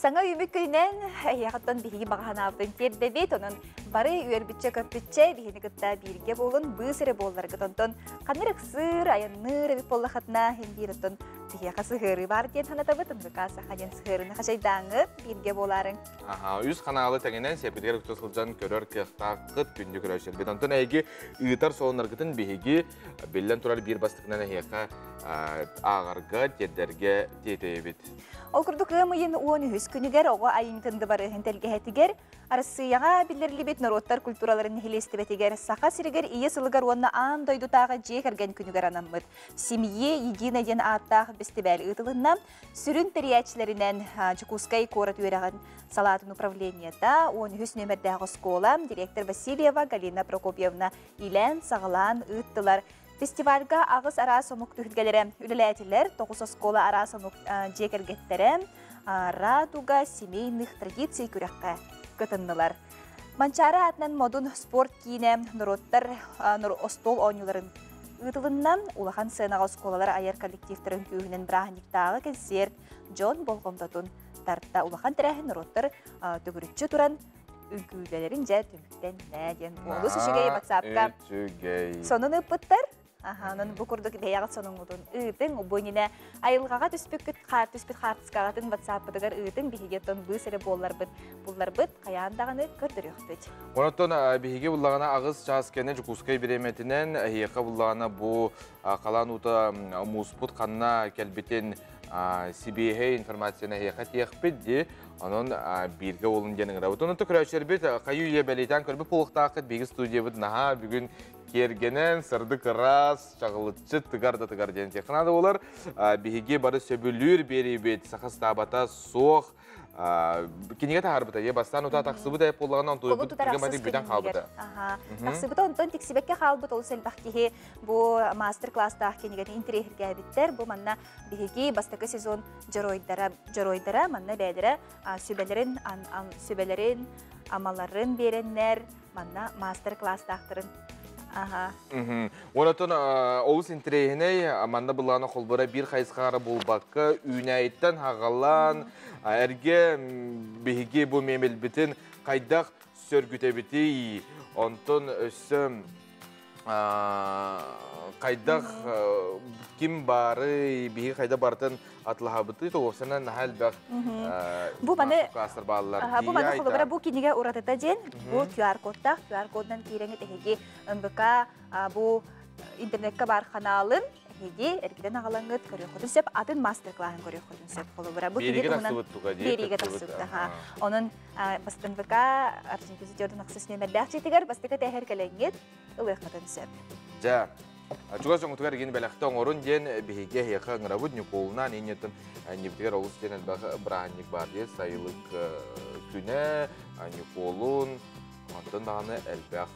Саҥа үмүк күнүнэн эһиэхэттэн биһиги баҕаһанаабытын тиэрдэбит, онон бары үөрбүччэ-көппүччэ биһини кытта бииргэ буолун, быыс эрэ буолларгыт. Онтон ханна ыксыыр, айанныыр эбит буоллахытына, иһин биир оттон биһиэхэ сыһыарыы баар диэн санатабыт. НВК Саха диэн сыһыарыыны хачайдааҥҥыт, бииргэ буолаарыҥ. Аха, үс ханаалы тэҥинэн сиэппитигэр үксэ сылдьан көрөр кыахтааххыт күндү көрөөччүлэрбит. Онтон эһиги ыытар солонноргутун биһиги биллэн турар биир бастакынан эһиэхэ ааҕарга, тиэрдэргэ тиэтэйэбит. Ол курдук ыам ыйын 13 күнүгэр оҕо айымньытын дыбарыаһын тэлгэһэтигэр Арассыыйаҕа биллэриллибит норуоттар культураларын нэһилиэстибэтигэр Саха сиригэр Ийэ сылыгар уонна аан дойдутааҕы дьиэ кэргэн күнүгэр анаммыт «Семье едино» диэн ааттаах бэстибээл ыытылынна. Сүрүн тэрийээччилэринэн Дьокуускай куорат үөрэҕин салаатын управлениета, 13 нүөмэрдээх оскуола, директор Васильева Галина Прокопьевна иилээн-саҕалаан ыыттылар. Фестивальга аҕыс араас омук түһүлгэлэрэ үлэлээтилэр, тоҕус оскуола араас омук дьиэ кэргэттэрэ «Радуга семейных традиций» күрэххэ кытыннылар. Манчаары аатынан Модун спорт киинэ норуоттар остуол оонньууларын ыытылынна. Улахан сыанаҕа оскуолалар айар коллективтарын күүһүнэн бырааһынньыктааҕы кэнсиэрт дьон болҕомтотун тарта. Улахан тэрээһин норуоттар төгүрүччү туран үҥкүүлэлэрин дьэ түмүктэннэ диэн олус үчүгэй WhatsApp-ка сонун ыыппыттар. Аха, онон бу курдук бэйэҕит сонуҥҥутун ыытыҥ, бу иннинэ айылҕаҕа түспүккүт хаар түспүт хаартыскаҕытын WhatsApp-пытыгар ыытыҥ, биһиги оттон быыс эрэ буолларбыт, булларбыт, хайаан даҕаны көрдөрүөхпүт. Онтон биһиги буллаҕына аҕыс чаас кэннэ Дьокуускай бириэмэтинэн эһиэхэ буллаҕына бу халаан уута мууспут ханна кэлбитин сибиэһэй информацияны эһиэхэ тиэхпит дии. Онон бииргэ буолун диэн ыҥырабыт. Онон көрөөччүлэрбит хайыы-үйэ бэлиэтээн көрбүт буолуохтааххыт. Биһиги студиябыт наһаа бүгүн киэргэнэн, сырдык ыраас, чаҕылыччы тыгар да тыгар диэн этиэххэ наада буолар. Биһиги бары сөбүлүүр биэриибит саха ыстаабата суох кинигэ таһаарбыта е бастаан утаа тахсыбыт айып буоллаҕына онтуйбут түргэн бүтэн хаалбыта. Тахсыбыта онтон тиксибэккэ хаалбыт олус элбэх киһи бу мастер-класстаах кинигэтин интэриэһиргээбиттэр. Бу манна биһиги бастакы сезон дьоруойдара, дьоруойдара манна бэйэлэрэ сүбэлэрин, сүбэлэрин, амаларын биэрэннэр манна мастер-класстаахтарын Аха. Онотон олус интэриэһинэй манна былаана холбора биир хайысхаҕа буолбакка үүнээйиттэн хаҕалаан эргэ биһиги бу миэмэлбитин хайдах сөргүтэбитий онтон өссө Хайдах ким баары биһи хайда бартын атлаһабыты тоҕусана наһаа элбэх Бу маны класстар бааллар. Бу маны холобура бу кинигэ уратыта диэн бу QR кодтаах QR кодунан киирэҥит эһиги МБК бу интернетка бар ханаалын эһиги эргитэн аҕалаҥҥыт көрүөххүтүн сөп, атын мастер-классын көрүөххүтүн сөп. Холобура бу Биэригэ кинигэ туһунан тахсыбыт туга дии, биэриигэ кыттыбыт. тахсыбыт. Онон МВК Аржентин ахсыс нүөмэрдээх дьиэтигэр бастакы тээһэр кэлэҥҥит ылыаххытын сөп. Дьэ, чугас дьоҥҥутугар игин бэлэхтэ оҥорун диэн биһиги эһиэхэ ыҥырабыт Ньукуолунаан инньэттэн ньибитигэр олус диэн элбэх бырааһынньык баар диye сайылык күнэ, Ньукуолун, онтон даҕаны элбэх.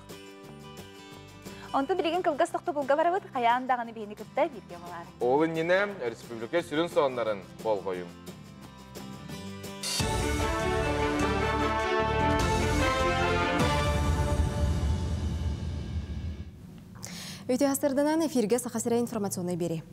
Онтон билигин кылгас тохтобулга барабыт, хайаан даҕаны биһини кытта бииргэ буолаары. Ол иннинэ республика сүрүн соннарын болҕойуҥ. Үтүө сарсыарданан эфиргэ Саха сирэ информационнай биэрии.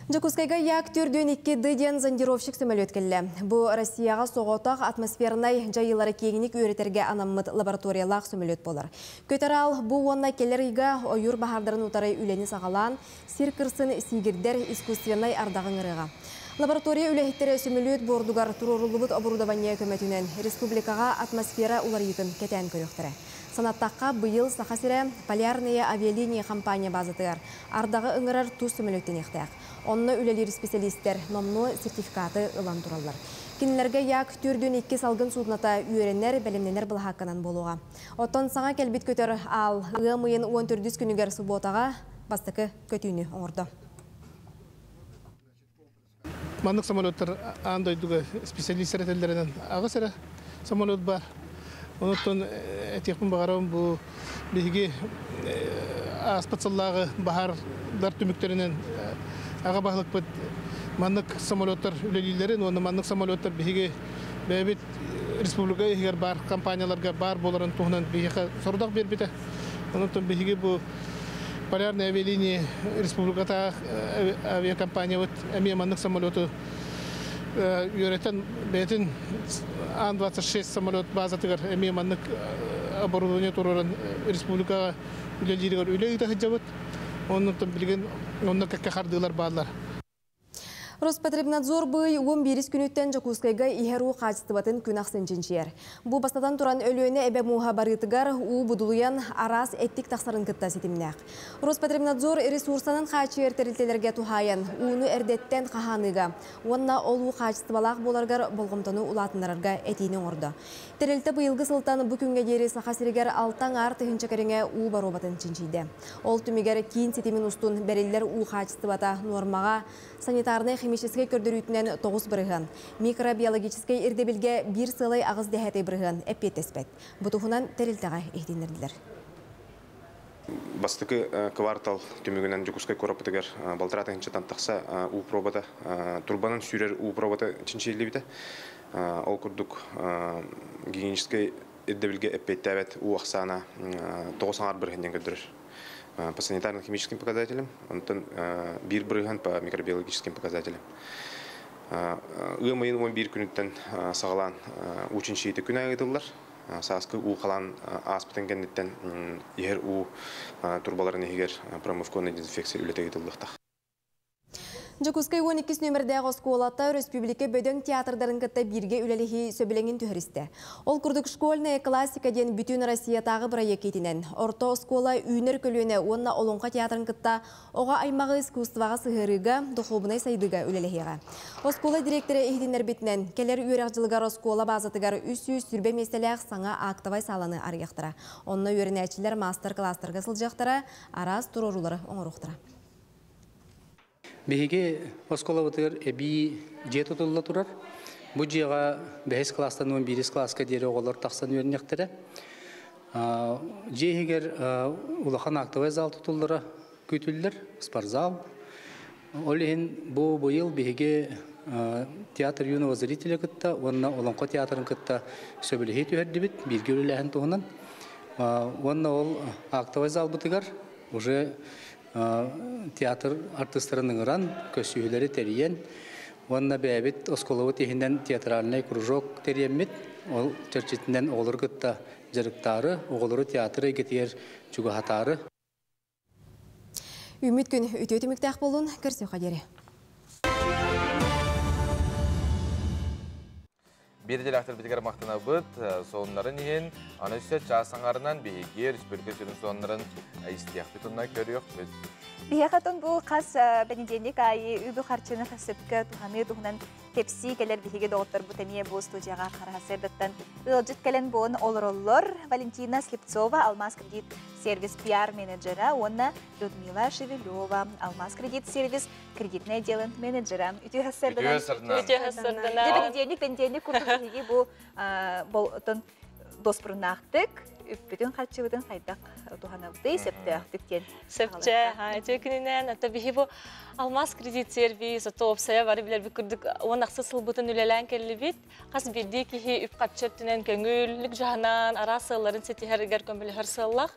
Дьокуускайга Як төрдүөн 2 Д диэн зондировщик сөмөлүөт кэллэ. Бу Россияҕа соҕотох атмосфернай дьайыылары киэҥник үөрэтэргэ анаммыт лабораториялаах сөмөлүөт буолар. Көтөр аал бу уонна кэлэр ыйга ойуур баһаардарын утары үлэни саҕалаан, сир кырсын сиигирдэр искусственнай ардаҕы ыҥырыаҕа. Лаборатория үлэһиттэрэ сөмөлүөт буордугар туруоруллубут оборудование көмөтүнэн республикаҕа атмосфера уларыйыытын кэтээн көрүөхтэрэ. Санаттахха, быйыл Саха сирэ Полярные авиалинии компания базатыгар ардаҕы ыҥырар тус сөмөлүөттэниэхтээх. Онно үлэлиир специалистэр номнуо сертификаты ылан тураллар. Кинилэргэ Як төрдүн икки салгын судната үөрэнэр, бэлэмнэнэр былаһаакканан буолуоҕа. Оттон саҥа кэлбит көтөр аал ыам ыйын 14 күнүгэр субуотаҕа бастакы көтүүнү оҥордо. Маннык самолеттар аан дойдуга специалистер этэллэринэн аҕыс эрэ самолет бар. Онуттан этиэхпин баҕарабын бу биһиги ааспыт сыллааҕы баһаардар түмүктэринэн аҕа баһылыкпыт маннык самолеттар үлэлииллэрин уонна маннык самолеттар биһиги бэйэбит республика иһигэр баар компанияларга баар буоларын туһунан биһиэхэ сорудах биэрбитэ. Онуттан биһиги бу Полярные авиалинии республикатаах авиакомпаниябыт эмиэ маннык самолету үөрэтэн бэйэтин Ан-26 самолет базатыгар эмиэ маннык оборудование туруоран республикаҕа үлэлииригэр үлэ ыыта сылдьабыт. Оннуттан билигин онно кэккэ хардыылар бааллар. Роспотребнадзор бый 11 күнүттэн Дьокуускайга иһэр уу хаачыстыбатын күн ахсын чинчийэр. Бу бастатан туран Өлүөнэ эбэ мууһа барыытыгар уу будулуйан араас эттик тахсарын кытта ситимнээх. Роспотребнадзор ресурсанан хааччыйар тэрилтэлэргэ туһаайан ууну эрдэттэн хаһааныыга уонна ол уу хаачыстыбалаах буоларыгар болҕомтону улаатыннарарга этиини оҥордо. Тэрилтэ быйылгы сылтан бу күҥҥэ диэри Саха сиригэр алта аҥаар тыһыынча кэриҥэ уу боруобатын чинчийдэ. Ол түмүгэр киин ситимин устун бэриллэр уу хаачыстыбата нуормаҕа санитарнай-химическэй көрдөрүүтүнэн 9%, микробиологическай ирдэбилгэ биир сыалай аҕыс дэһээтэй бырыһыан эппиэттэспэт. Бу туһунан тэрилтэҕэ иһитиннэрдилэр. Бастакы квартал түмүгүнэн Дьокуускай куораппытыгар балтараа тыһыынчаттан тахса уу пробата, турбанан сүүрэр уу пробата чинчийиллибитэ. Ол курдук гигиеническэй ирдэбилгэ эппиэттээбэт уу ахсаана 9 аҥаар бырыһыан диэн көрдөрөр по санитарно-химическим показателям, онтон биир бырыһыан по микробиологическим показателям. Ыам ыйын 11 күнүттэн саҕалаан уу чинчийиитэ күн аайы ыытыллар. Сааскы уу халаан ааспытын кэнниттэн иһэр уу турбаларын иһигэр промывка уонна дезинфекция үлэтэ ыытыллыахтаах. Дьокуускай 12 нүөмэрдээх оскуолата республика бөдөҥ театрдарын кытта бииргэ үлэлэһии сөбүлэҥин түһэристэ. Ол курдук «Школьная классика» диэн бүтүн Россиятааҕы бырайыак иитинэн орто оскуола үүнэр көлүөнэ уонна Олоҥхо театрын кытта оҕо аймаҕы искусствоҕа сыһыарыыга, духуобунай сайдыыга үлэлэһиэҕэ. Оскуола директора иһитиннэрбитинэн, кэлэр үөрэх дьылыгар оскуола базатыгар 320 миэстэлээх саҥа актовай сааланы арыйыахтара. Онно үөрэнээччилэр мастер-класстарга сылдьыахтара, араас туруоруулары оҥоруохтара. Биһиги оскуолабытыгар эбии дьиэ тутулла турар. Бу дьиэҕэ бэһис класстан 11 класска диэри оҕолор тахсан үөрэниэхтэрэ. Дьиэ иһигэр улахан актовай зал тутуллара күүтүллэр, спортзал. Ол иһин бу быйыл биһиги театр юного зрителя кытта уонна Олоҥхо театрын кытта сөбүлэһии түһэрдибит, бииргэ үлэлээһин туһунан. Уонна ол актовай залбытыгар уже театр артыыстарын ыҥыран, көсүүһүлэри тэрийэн, уонна бэйэбит оскуолабыт иһинэн театральный кружок тэрийэммит, ол чэрчитинэн оҕолору кытта дьарыктаары, оҕолору театр эйгэтигэр чугаһатаары. Үміт күн үтө түмүктәк болун көрсө қадері. Бир делактыр битигер мактанабыт, соннарын иһин, аны өссө час аңарынан биһиги республика сүрүн соннарын истиэхпит онна көрүөхпүт. Биһиэхэтон бу хас понедельник айы үбү харчыны хасыпка туханы туһунан кепси келер биһиги доҕотторбут эмиэ бу студияга харахасырдаттан ыалдьыт кэлэн буон олороллор Валентина Слепцова, Алмаз кредит сервис пиар менеджера, уонна Людмила Шевелева, Алмаз кредит сервис кредитное дело менеджера. Үтүө хассырданан. Үтүө хассырданан. Үтүө хассырданан. Понедельник, понедельник курдук биһиги бу болтон доспурнаахтык, үппүтүн харчыбытын хайдах туханабыты, септөөхтүк диэн. Сөпче, үтүө күнүнэн, ата биһи бу Алмаз кредит сервис, ото опсая бары билер бүкүрдүк, он ақсы сылбытын үлелән келлибит, қас бирди кихи үп катчөттүнен көңүллүк жаһанан, ара сылларын сетихергер көмүлүхөр сыллах.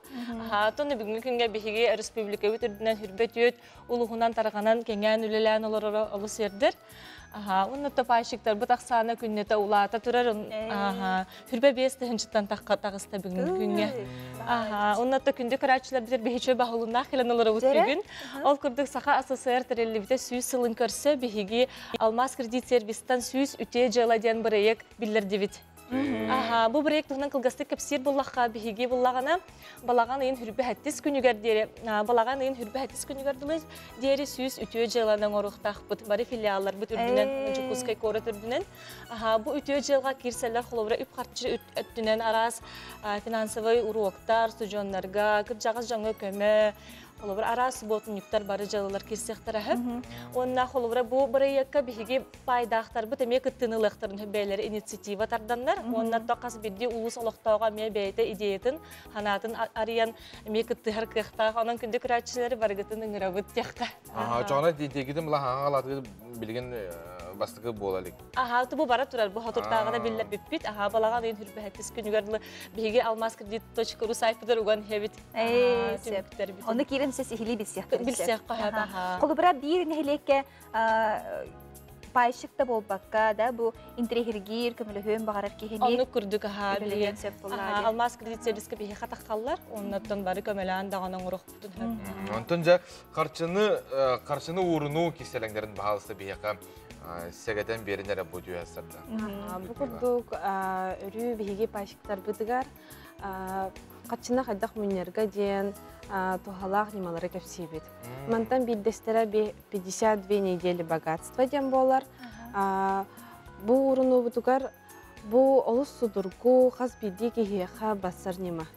Тоны бүгүнкү күнгө биһиги республика үтүрдүнэн хүрбет үт, улуһунан тарганан кеңен үлелән олорор олус ердер. Онны топайшиктар бу тақсаны күннете улаата турар. Хүрбе бес тыһынчыттан таққа тағыста бүгүнкү күнгө. Онны та күндө көрәчилер битер биһичө баһылунна хилен олорубут бүгүн. Ол курдук Саха СССР тереллибите сүүс сылын көрсө биһиги Алмаз кредит сервистан сүүс үтө жала диэн бырайык биллердибит. Бу проект туһунан кылгастык кэпсиир буллахха биһиги буллагана балаган ыйын хүрбэ хаттис күнүгэр диэри балаган ыйын хүрбэ хаттис күнүгэр дылы диэри сүүс үтүө дьыаланан оруохтаахпыт бары филиалларбыт үрдүнэн Дьокуускай куорат үрдүнэн. Бу үтүө дьыалга киирсэллэр холобура үп харчы өттүнэн араас финансовый уроктар студионнарга кырдьаҕас дьоҥҥо көмө холобура араас субботунньуктар бары дьыалалар киирсиэхтэрэ. Онна холобура бу бырайыакка биһиги пайдаахтарбыт эмиэ кыттыынылыахтарын бээлери инициатива тарданнар. Онна тоқас бирди улус олохтооҕо эмиэ бэйэтэ идеятын, ханаатын арыйан эмиэ кыттыһар кыахтаах. Онон күндү көрөөччүлэри барыгытын ыҥырабыт тиэххэ. Чоҕона тиэтиэгитин була хаҥаҕалаатыгыт билигин бастыкы буола илик. Бу бара турар, бу хотуртааҕына биллэр бүппүт. Балаҕан ыйын хүрбэһэттис күнүгэр биһиги алмазкредит.ру сайпытар уган хебит. Оны киирэн сес ихили билсиэхтэр. Билсиэх хаһа. Холобура биир нэһилиэккэ пайщик да болбакка да бу интрехиргир көмөлөһүөн баҕарар киһини. Онну курдук аха билиэн сөп буллаа. Алмаз кредит сервиске биһи хатахаллар, оннаттан бары көмөлөөн даҕан оҥорохпутун. Онтон жа харчыны харчыны ууруну киселеңдерин баһалысы биһиэхэ сегетен беринере бу дүйәсәрдә. Бу курдук өрүү биһиги пайщиктар бытыгар каччына хайдах муннерга диэн тухалаах нималары кэпсиибит. Мантан билдестере 52 недели богатства диэн буолар. Бу уруну бутугар бу олус судургу хас бидди киһиэхэ бассар нима.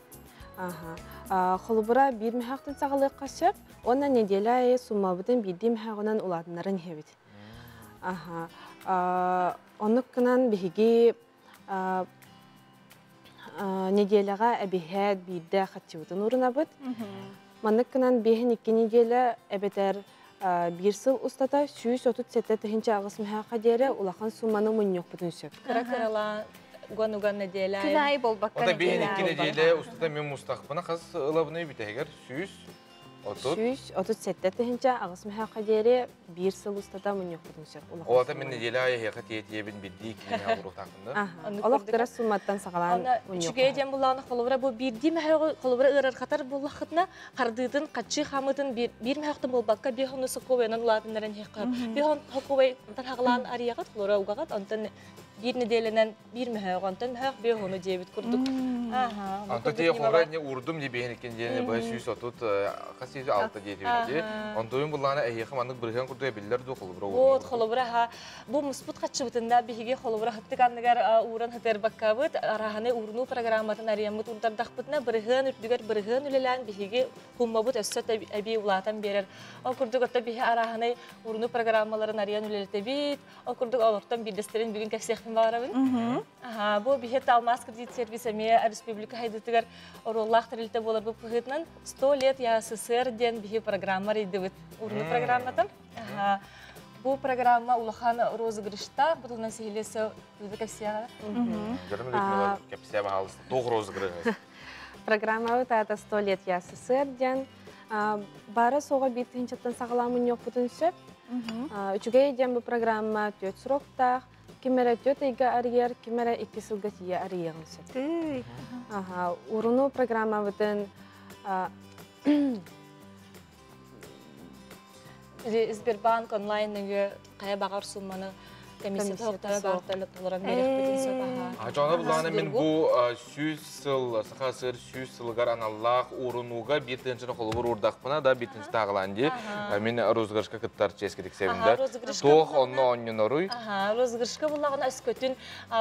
Холубура бир мехактын сагалык сөп, онна неделя айы суммабытын бидди мехагынан улатынарын хебит. Оннук кынан биһиги неделяга эбиһэт биирдэ хатчыбытын урунабыт. Маннык кынан биһин икки неделя эбетер бир сыл устата сүүс отут сетте тыһынча агыс мехака диэре улахан сумманы мунньуохпутун сөп. Кыра-кырала уган-уган неделя. Күн айы болбакка Ота биһин икки неделя. Неделя устата мен мустахпына хас ылабыны бүтәһигер сүүс отут. Сүүс отут сетте тыһынча агыс мехака диэре бир сыл устата мунньуохпутун сөп. Олата мен неделя айы хеха тиетиебин бидди кини агурухтаахында. Олох кыра сумматтан сагалаан мунньуохпутун. Үчүгэй диэн буллааны холобура бу бирди мехагы холобура ырар хатар буллахытна хардыытын каччы хамытын бир мехактын болбакка бир хону сокобайнан улаатыннаран хекка. Бир хон хокобай онтан хагалаан арыягат холобура угагат онтон бир неделенен бир мехаг онтон мехаг бир хону диэбит курдук. Онто тие холобура не урдум не бейин экен диэни бай сүүс отут хас 106 диэти. Онтуйун буллааны эһиэхэ маннык бырыһан курдук биллер ду холобура. Вот холобура ха бу муспут каччыбытында биһиги холобура хыттык анныгар ууран хытыр баккабыт араханы урну программатын арияммыт урдардахпытына бырыһын үрдүгэр бырыһын үлелән биһиги хуммабыт өссө эби улаатан берер. Ол курдук отта биһи араханы урну программаларын ариян үлелетебит. Ол курдук олортон бирдестерин бүгүн кэпсиэхпин баарабын. Бу биһи Алмаз кредит сервис эме республика хайдытыгар ороллах тирилте болар бу пыһытынан 100 лет я СССР ден биһи программа рейдибит. Урну программатын. Бу программа улахан розыгрышта, бутулна сихилесе кэпсиэҕэ. Жарым кэпсиэ баһалыс тоҕ розыгрыш. Программа это 100 лет я СССР ден. Бары соға бир тыһынчаттан саҕаламын йохпутун сөп. Үчүгэй ден бу программа төт сроктаах, кимере төт ыйга арыйар, кимере икки сылга тиийэ арыйыгын сөп. Уруну программа бытын Сбербанк онлайн нөҥүө хайа баҕар сумманы комиссията суохтара баартар толорон биэриэхпитин сөп аха. Дьоно буллаҕына мин бу 100 сыл Саха СССР 100 сылыгар аналлаах уурунууга биир тыһыынчаны холобур уурдахпына да биир тыһыынча тааҕылаан дии. Мин розыгрышка кыттар чиэскэ тиксэбин да. Туох онно оонньоноруй? Розыгрышка буллаҕына өскөтүн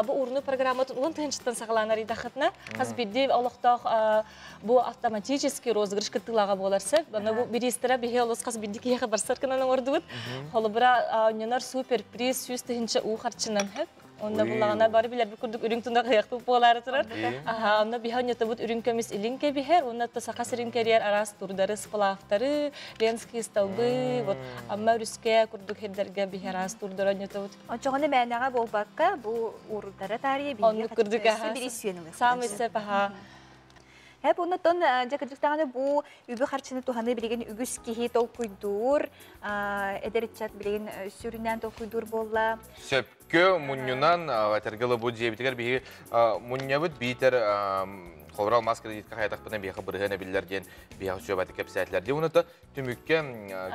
бу уурунуу программатын 10 тыһыынчаттан саҕалаан арыйдаххытына хас биирдии олохтоох бу автоматический розыгрыш кыттыылааҕа буолар сөп. Аны бу бириистэрэ биһи олус хас биирдии киһиэхэ барсар гынан оҥордубут. Холобура, оонньонор супер приз 100 тыһыынча уу харчынан сөп. Онно буллаҕына бары билэрбит курдук үрүҥ тунах ыһыахпыт буолаары турар. Аха, онно биһи оонньотобут үрүҥ көмүс илин кэбиһэр, уонна Саха сирин кэрийэр араас турдары, сплавтары, Ленские столбы, вот Амма өрүскэ курдук хирдэргэ биһи араас турдары оонньотобут. Очоҕону мээнэҕэ буолбакка, бу уурдара таарыйа Оннук курдук аха. Самый сөп аха. Хэп оннотон дьэ кырдьыктаҕына бу үбү харчыны туһаныы билигин үгүс киһи толкуйдуур, эдэр ыччат билигин сүрүннээн толкуйдуур буолла. Сөпкө мунньунан этэргэ бу дьиэбитигэр биһиги мунньабыт биитэр холобура алмаас кредитка хайатахпына биһиэхэ бырыһыан эбиллэр диэн биһиэхэ сүөбэти кэпсээтилэр. Дии уната түмүккэ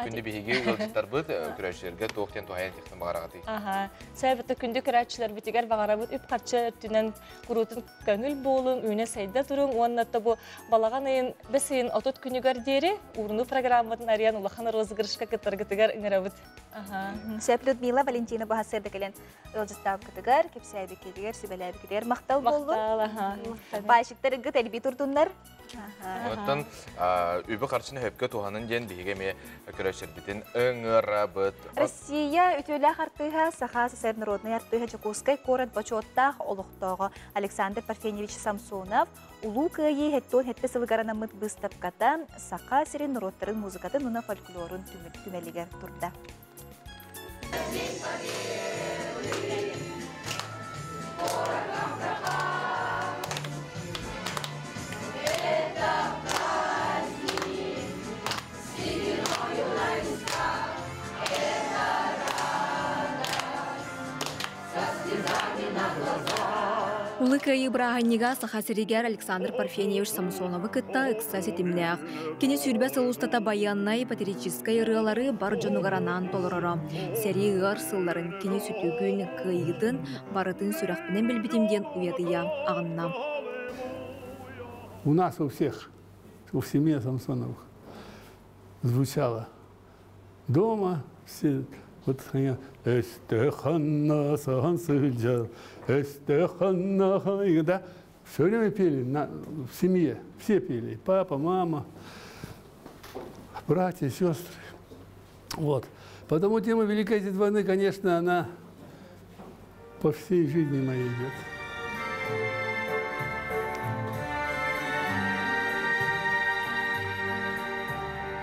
күндү биһиги ыалдьыттарбыт көрөөччүлэргэ туох диэн туһайан тихтэн баҕараҕытый? Аха. Сәбәтэ күндү көрөөччүлэрбитигэр баҕарабыт үп-харчы өттүнэн куруутун көҥүл буолуҥ, үүнэ сайда туруҥ уонна бу балаҕан ыйын бэс ыйын 30 күнүгэр диэри уурунуу программатын арыйан улахан розыгрышка кыттаргытыгар ыҥырабыт. Сөп Людмила Валентина баһасырда кэлэн ыалдьыттаабыкытыгар, кэпсээбиккитигэр, сүбэлээбиккитигэр махтал буоллун. Пайщиктар ыгыт элбии турдуннар. Оттон үбү харчыны хөпкө туһанын диэн биһиги эмиэ көрөчөрбүтүн ыҥырабыт. Россия үтүөлээх артыыһа, Саха СССР народнай артыыһа Дьокуускай куорат бочуоттаах олохтооҕо Александр Парфеньевич Самсонов Улуу Кыайыы 77 сылыгар анаммыт быыстапката Саха сирин норуоттарын музыкатын уонна фольклорун түмэлигэр турда. Улуу Кыайыы бырааһынньыга Саха сиригэр Александр Парфеньевич Самсоновы кытта ыкса ситимнээх. Кини сүүрбэ сыл устата байыаннай патриотическай ырыалары бар дьонугар анаан толороро. Сэрии ыар сылларын, кини сүтүгүн, кыайыытын барытын сүрэхпинэн билбитим диэн уйадыйа аҕынна. У нас у всех, у семьи Самсоновых звучало дома все вот Өстөөх онно сылдьар, өстөөх онно да, все время пели в семье, все пели, папа, мама, братья, сестры. Вот. Потому тема Великой Отечественной войны, конечно, она по всей жизни моей идет.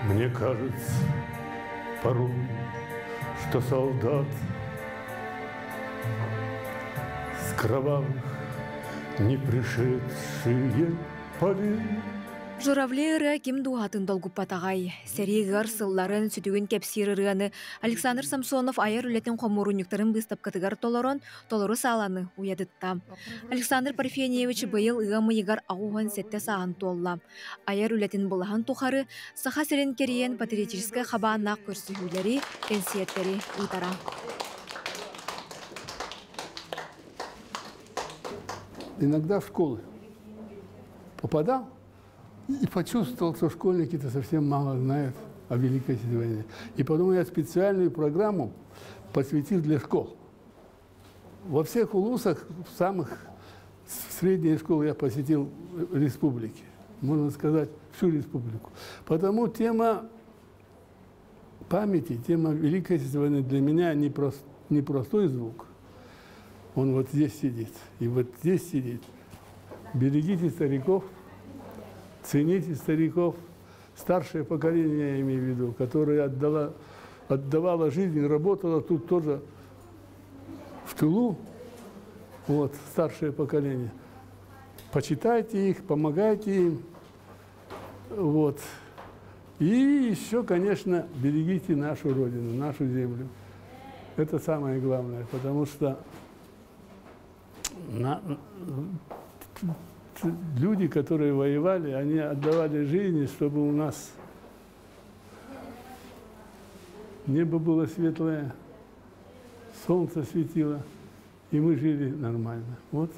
Мне кажется порой, что солдат с кровавых не пришедшие полей Журавли ырыа ким дууһатын долгуппатаҕай. Сэрии ыар сылларын сүтүгүн кэпсиир ырыаны Александр Самсонов айар үлэтин хомуурунньуктарын быыстапкатыгар толорон, толору сааланы уйадытта. Александр Парфеньевич быйыл ыам ыйыгар 87 сааһын туолла. Айар үлэтин былаһын тухары Саха сирин кэрийэн патриотическай хабааннаах көрсүһүүлэри, кэнсиэртэри ыытара. Иногда в школы попадал и почувствовал, что школьники-то совсем мало знают о Великой Отечественной войне. И потом я специальную программу посвятил для школ. Во всех улусах, в самых средние школы я посетил республики. Можно сказать, всю республику. Потому тема памяти, тема Великой Отечественной войны для меня не простой звук. Он вот здесь сидит, и вот здесь сидит. Берегите стариков, цените стариков, старшее поколение, я имею в виду, которое отдавало жизнь, работало тут тоже в тылу, вот, старшее поколение. Почитайте их, помогайте им. Вот. И еще, конечно, берегите нашу Родину, нашу землю. Это самое главное, потому что люди, которые воевали, они отдавали жизни, чтобы у нас Небо было светлое, солнце светило, и мы жили нормально. Вот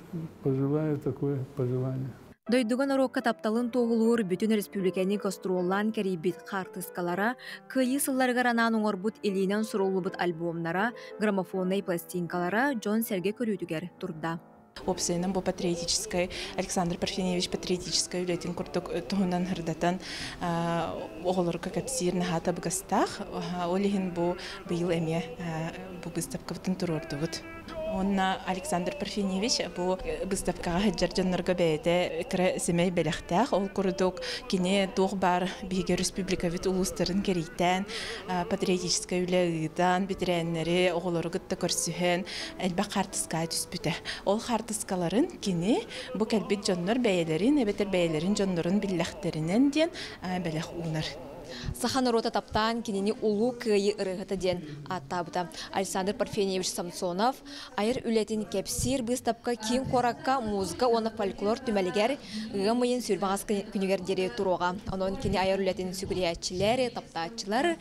пожелаю такое пожелание. Дойдуга норуокка тапталын туоһулуур бүтүн республиканы гастроллаан кэрийбит хаартыскалара, Кыайыы сылларыгар анаан оҥорбут илиинэн суруллубут альбомнара, граммофоннай пластинкалара дьон-сэргэ көрүүтүгэр турда. Уопсайынан бу патриотическай Александр Парфеньевич патриотическай үлэтин курдук туһунан ырдатан оҕолорго кэпсиир наһаа табыгастаах. Ол иһин бу быйыл эмиэ бу быыстапкабытын туруордубут. Уонна Александр Парфеньевич бу быыстапкаҕа сылдьар дьоннорго бэйэтэ кыра сэмэй бэлэхтээх. Ол курдук кини туох баар биһиги республикабыт улуустарын кэрийтээн патриотическай үлэ ыытан, бэтэрээннэри, оҕолору кытта көрсүһэн элбэх хаартыскаҕа түспүтэ. Ол хаартыскаларын кини бу кэлбит дьоннор бэйэлэрин эбэтэр бэйэлэрин дьоннорун биллэхтэринэн диэн бэлэх уунар. Саха норуота таптаан кинини Улуу Кыайыы ырыаһыта диэн ааттаабыта. Александр Парфеньевич Самсонов айар үлэтин кэпсиир быыстапка киин куоракка музыка уонна фольклор түмэлигэр ыам ыйын сүүрбэҕэс күнүгэр диэри туруоҕа. Онон кини айар үлэтин сүгүрүйээччилэр, таптааччылар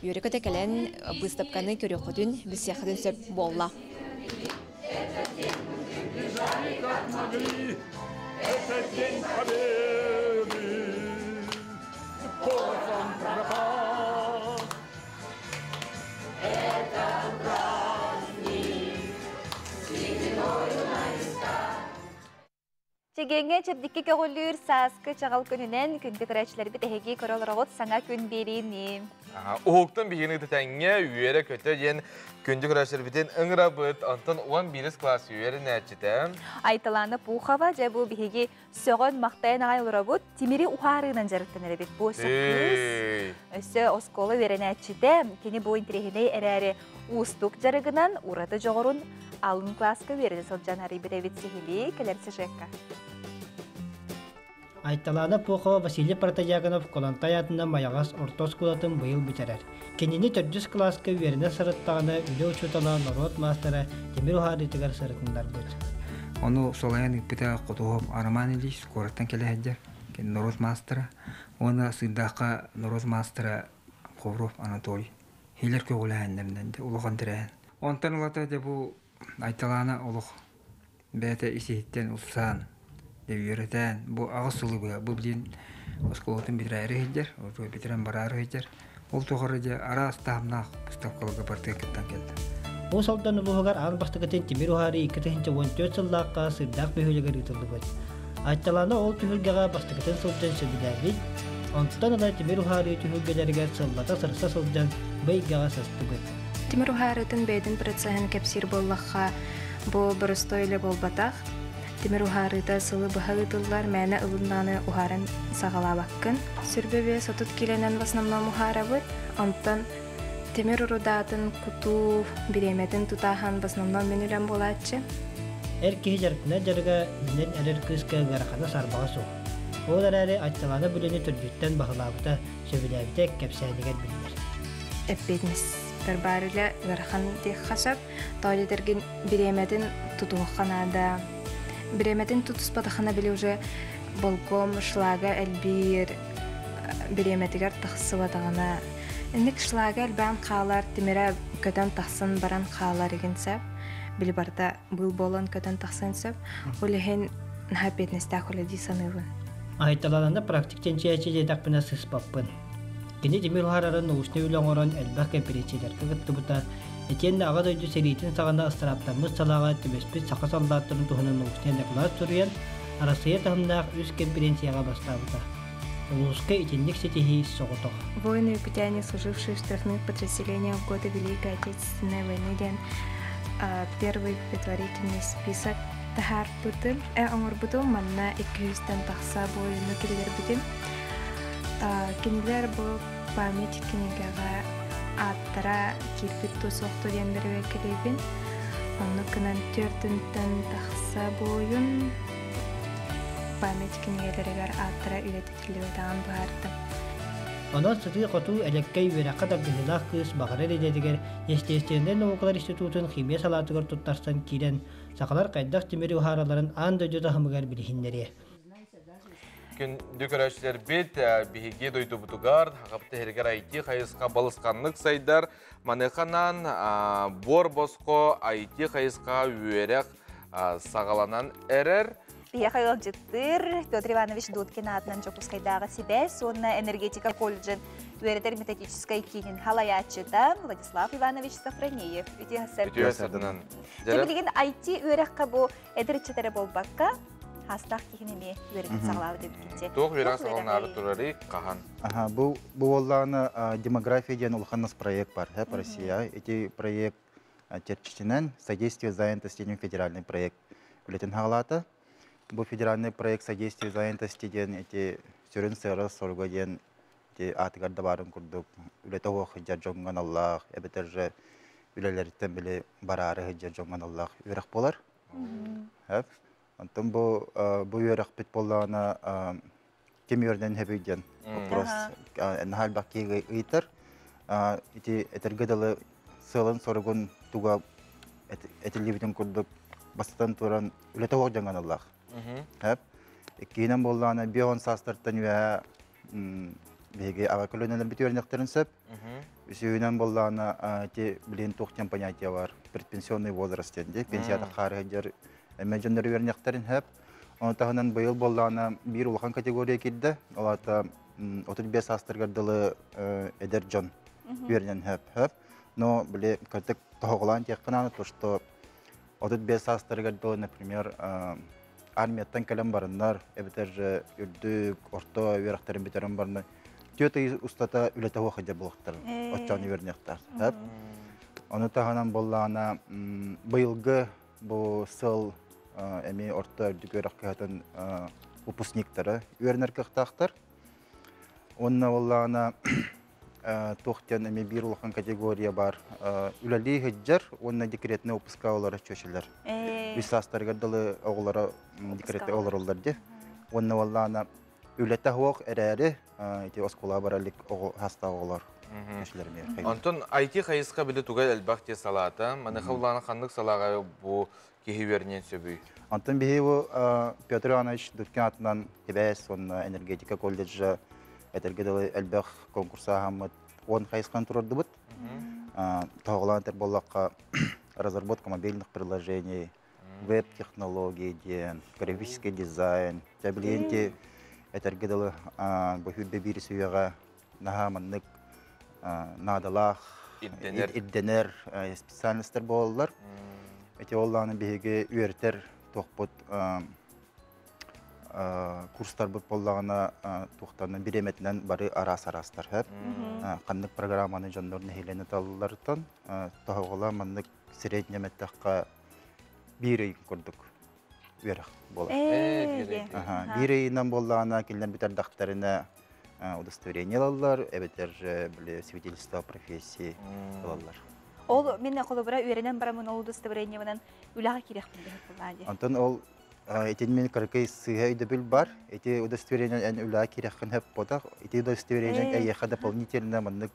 үөрэ-көтө кэлэн быыстапканы көрүөххүтүн, билсиэххитин сөп буолла. Это день победы, голосом пропал. Это праздник, сединою на висках. Чэгиэҥҥэ чэбдиккэ көҕүлүүр сааскы чаҕыл күнүнэн күндү көрөөччүлэрбит эһиги көрө олороҕут саҥа күн биэриини. Уһуктан биһигини тэҥҥэ үөрэ-көтө диэн күндү көрөөччүлэрбитин ыҥырабыт. Онтон 11 класс үөрэнээччитэ. Айталана Пухова дьэ бу биһиги сөҕөн махтайан аҕай олоробут. Тимири уһаарыынан дьарыктанар эбит. Бу өссө кыыс, өссө оскуола үөрэнээччитэ. Кини бу интэриэһинэй эрээри уустук дьарыгынан ураты дьоҕурун алын класска үөрэнэ сылдьан арыйбыт эбит сиһилии кэлэр сюжекка. Айталаана Пухова Василий Протодьяконов Кулантай аатынан Майаҕас орто оскуолатын быйыл бүтэрэр. Кинини төрдүс кылааска үөрэнэ сырыттаҕына үлэ учуутала, норуот маастара Тимир уһаарыытыгар сырытыннарбыт. Ону салайан ыыппыта хотуһум Роман Ильич куораттан кэлэ сылдьар норуот маастара уонна Сыырдаахха норуот маастара Ховров Анатолий Хилер көҕүлээһиннэринэн дьэ улахан тэрээһин. Онтон ылата дьэ бу Айталаана олох бэйэтэ ис-иһиттэн ылсаан, дьэ үөрэтэн, бу аҕыс сылы быһа бу билин оскуолатын бүтэрээри сылдьар, бүтэрэн бараары сылдьар. Ол тухары дьэ араас таһымнаах выставкаларга барытыгар кыттан кэллэ. Уус Алдан улууһугар аан бастакытын тимир уһаарыы 2014 сыллаахха Сыырдаах бөһүөлэгэр ыытыллыбыт. Айталаана ол түһүлгэҕэ бастакытын сылдьан сөбүлээбит, онтон ыла тимир уһаарыы түһүлгэлэригэр сыллата сырса сылдьан бу эйгэҕэ сыстыбыт. Тимир уһаарыытын бэйэтин процеһын кэпсиир буоллахха, бу боростуой үлэ буолбатах. Тимир уһаарыыта сылы быһа ыытыллар, мээнэ ылыннааны уһааран саҕалаабаккын. Сүрбэ 35 киилэнэн в основном уһаарабыт. Онтон тимир урудаатын кутуу бириэмэтин тутааһан в основном мин үлэм буолааччы. Эр киһи дьарыктанар дьарыга үүнэн эрэр кыыска ыарахана саарбаҕа суох. Ол эрээри Айталаана бүлэни төрдүттэн баһылаабыта, сөбүлээбитэ кэпсээнигэр биллэр. Эппиэтинэстэр баар үлэ ыарахан диэххэ сөп. Тоҕо диэтэргин бириэмэтин тутуһуохха наада. Бириэмэтин тутуспатахына били уже болком шлага элбиир бириэмэтигэр тахсыбатаҕына инник шлага элбээн хаалар, тимирэ көтөн тахсан баран хаалар игин сөп. Били барыта быыл буолан көтөн тахсан сөп. Ол иһин наһаа эппиэтинэстээх үлэ дии саныыбын. Айталананда практик чинчийээччи диэтэхпинэ сыспаппын. Кини тимир уһаарарын научнай үлэ оҥорон элбэх кэмпириэнсийэлэргэ кыттыбыта, итиэннэ Аҕа дойду сэриитин саҕана ыстырааптаммыт салааҕа түбэспит саха саллааттарын туһунан научнай доклад суруйан, Арассыыйа таһымнаах үс кэмпириэнсийэҕэ бастаабыта. Улууска итинник ситиһии соҕотох. Воины якутяне, служившие в штрафных подразделениях в годы Великой Отечественной войны диэн первый предварительный список таһаарбытым, оҥорбутум. Манна 200-тэн тахса буойуну киллэрбитим. Кинилэр бу память кинигэҕэ ааттара киирбит тус суохту диэн бэрэбиэркэлиибин. Оннук гынан түөртүнтэн тахса буойун память кинигэлэригэр ааттара үйэтитиллибэтэҕин быһаардым. Онон сытыы-хотуу элэккэй үөрэххэ тардыһыылаах кыыс баҕарар идэтигэр естественнэй наукалар институтун химия салаатыгар туттарсан киирэн, сахалар хайдах тимири уһааралларын аан дойду таһымыгар билиһиннэриэ. Күндү көрөөччүлэрбит, биһиги дойдубутугар, хапты хэригэр IT хайысха балысханнык сайдар. Маныханан буор босхо IT хайысха үөрэх саҕаланан эрэр. Биһиэхэ ыалдьыттыыр Петр Иванович Дудкин аатынан Дьокуускайдааҕы сибээс уонна энергетика колледжын үөрэтэр методическай киинин халайааччыта Владислав Иванович Софронеев. Үтүө сарсыарданан. Дьэ билигин IT үөрэххэ бу эдэр ыччат эрэ буолбакка, хаастаах киһини эмиэ үөрэтин саҕалаабыт эбиккитчи. Туох үөрэх саҕаланаары турарый, хаһан? Аха, бу буоллаҕына демография диэн улахан проект бар, по Россия. Ити проект чэрчитинэн «Содействие занятости» диэн федеральный проект үлэтин хаҕалаата. Бу федеральный проект «Содействие занятости» диэн ити сүрүн сыала-соруга диэн ити аатыгар да баарын курдук үлэтэ суох сылдьар дьоҥҥо аналлаах, эбэтэр же үлэлэриттэн били бараары сылдьар дьоҥҥо аналлаах үөрэх буолар. Онтон бу бу үөрэхпит буоллаҕына ким үөрэнэн сөбүй диэн вопрос наһаа элбэх киһи ыйытар. Ити этэргэ дылы сыалын-соругун туга этиллибитин курдук бастатан туран үлэтэ суох дьоҥҥо аналлаах. Иккиһинэн буоллаҕына 50 саастартан үөһэ биһиги аҕа көлүөнэлэрбит үөрэнэхтэрин сөп. Үсүһүнэн буоллаҕына ити билигин туох диэн понятие бар предпенсионный возраст диэн дии пенсияда хаары сылдьар эмэ дьоннор үөрэнэхтэрин сөп. Ону таһынан быйыл буоллаҕына биир улахан категория киирдэ. Ол аата 35 саастарыгар дылы эдэр дьон үөрэнэн сөп сөп. Но били кырдык тоһоҕолоон диэххэ наада, то что 35 саастарыгар дылы, например, армияттан кэлэн бараннар, эбэтэр үрдүк, орто үөрэхтэрин бүтэрэн бараннар, 4 ый устата үлэтэ суох сылдьар буолуохтарын, оччону үөрэниэхтээх. Ону таһынан буоллаҕына, быйылгы бу сыл эмиэ орто үрдүк үөрэх кыһатын выпускниктара үөрэнэр кыахтаахтар. Уонна буоллаҕына туох диэн эмиэ биир улахан категория бар. Үлэлии сылдьар уонна декретный выпуска олорор чүөчэлэр. Үс саастарыгар дылы оҕолоро декретте олороллор дии. Уонна буоллаҕына үлэтэ суох эрээри ити оскуолаҕа бара илик оҕо саастаах оҕолор Онтон IT хайысха били туга элбэх те салаата. Маныха улаана ханнык салааҕа бу киһи үөрэниэн сөбүй? Онтон биһи бу Петр Иванович Дудкин атынан сибээс уонна энергетика колледжа этэргэ дылы элбэх конкурс ааһаммыт 10 хайысханы турардыбыт. Тоһоҕолоон этэр буоллахха, разработка мобильных приложений, веб-технологии диэн, графический дизайн, дьэ билигин ити этэргэ дылы бу сүүрбэ биир үйэҕэ наһаа маннык наадалаах ирдэнэр специальностар буолаллар. Ити оллааны биһиги үөрэтэр туохпут курстарбыт буоллаҕына туохтанан бириэмэтинэн бары араас-араастар сөп. Ханнык программаны дьоннор нэһилиэнньэ талалларыттан тоһоҕолоон маннык среднем эттэххэ биир ый курдук үөрэх буолар. Биир ыйынан буоллаҕына кинилэр бүтэрдэхтэринэ удостоверение ылаллар, эбэтэр били свидетельство профессии ылаллар. Ол мин холобура үөрэнэн бараммын ол удостоверениебынан үлэҕэ киирэхпин дэһэр буоллаа дии. Онтон ол итин мин кыракый сыыһа өйдөбүл бар. Ити удостоверение эн үлэҕэ киирэххин сөп буотах. Ити удостоверение эйиэхэ дополнительно маннык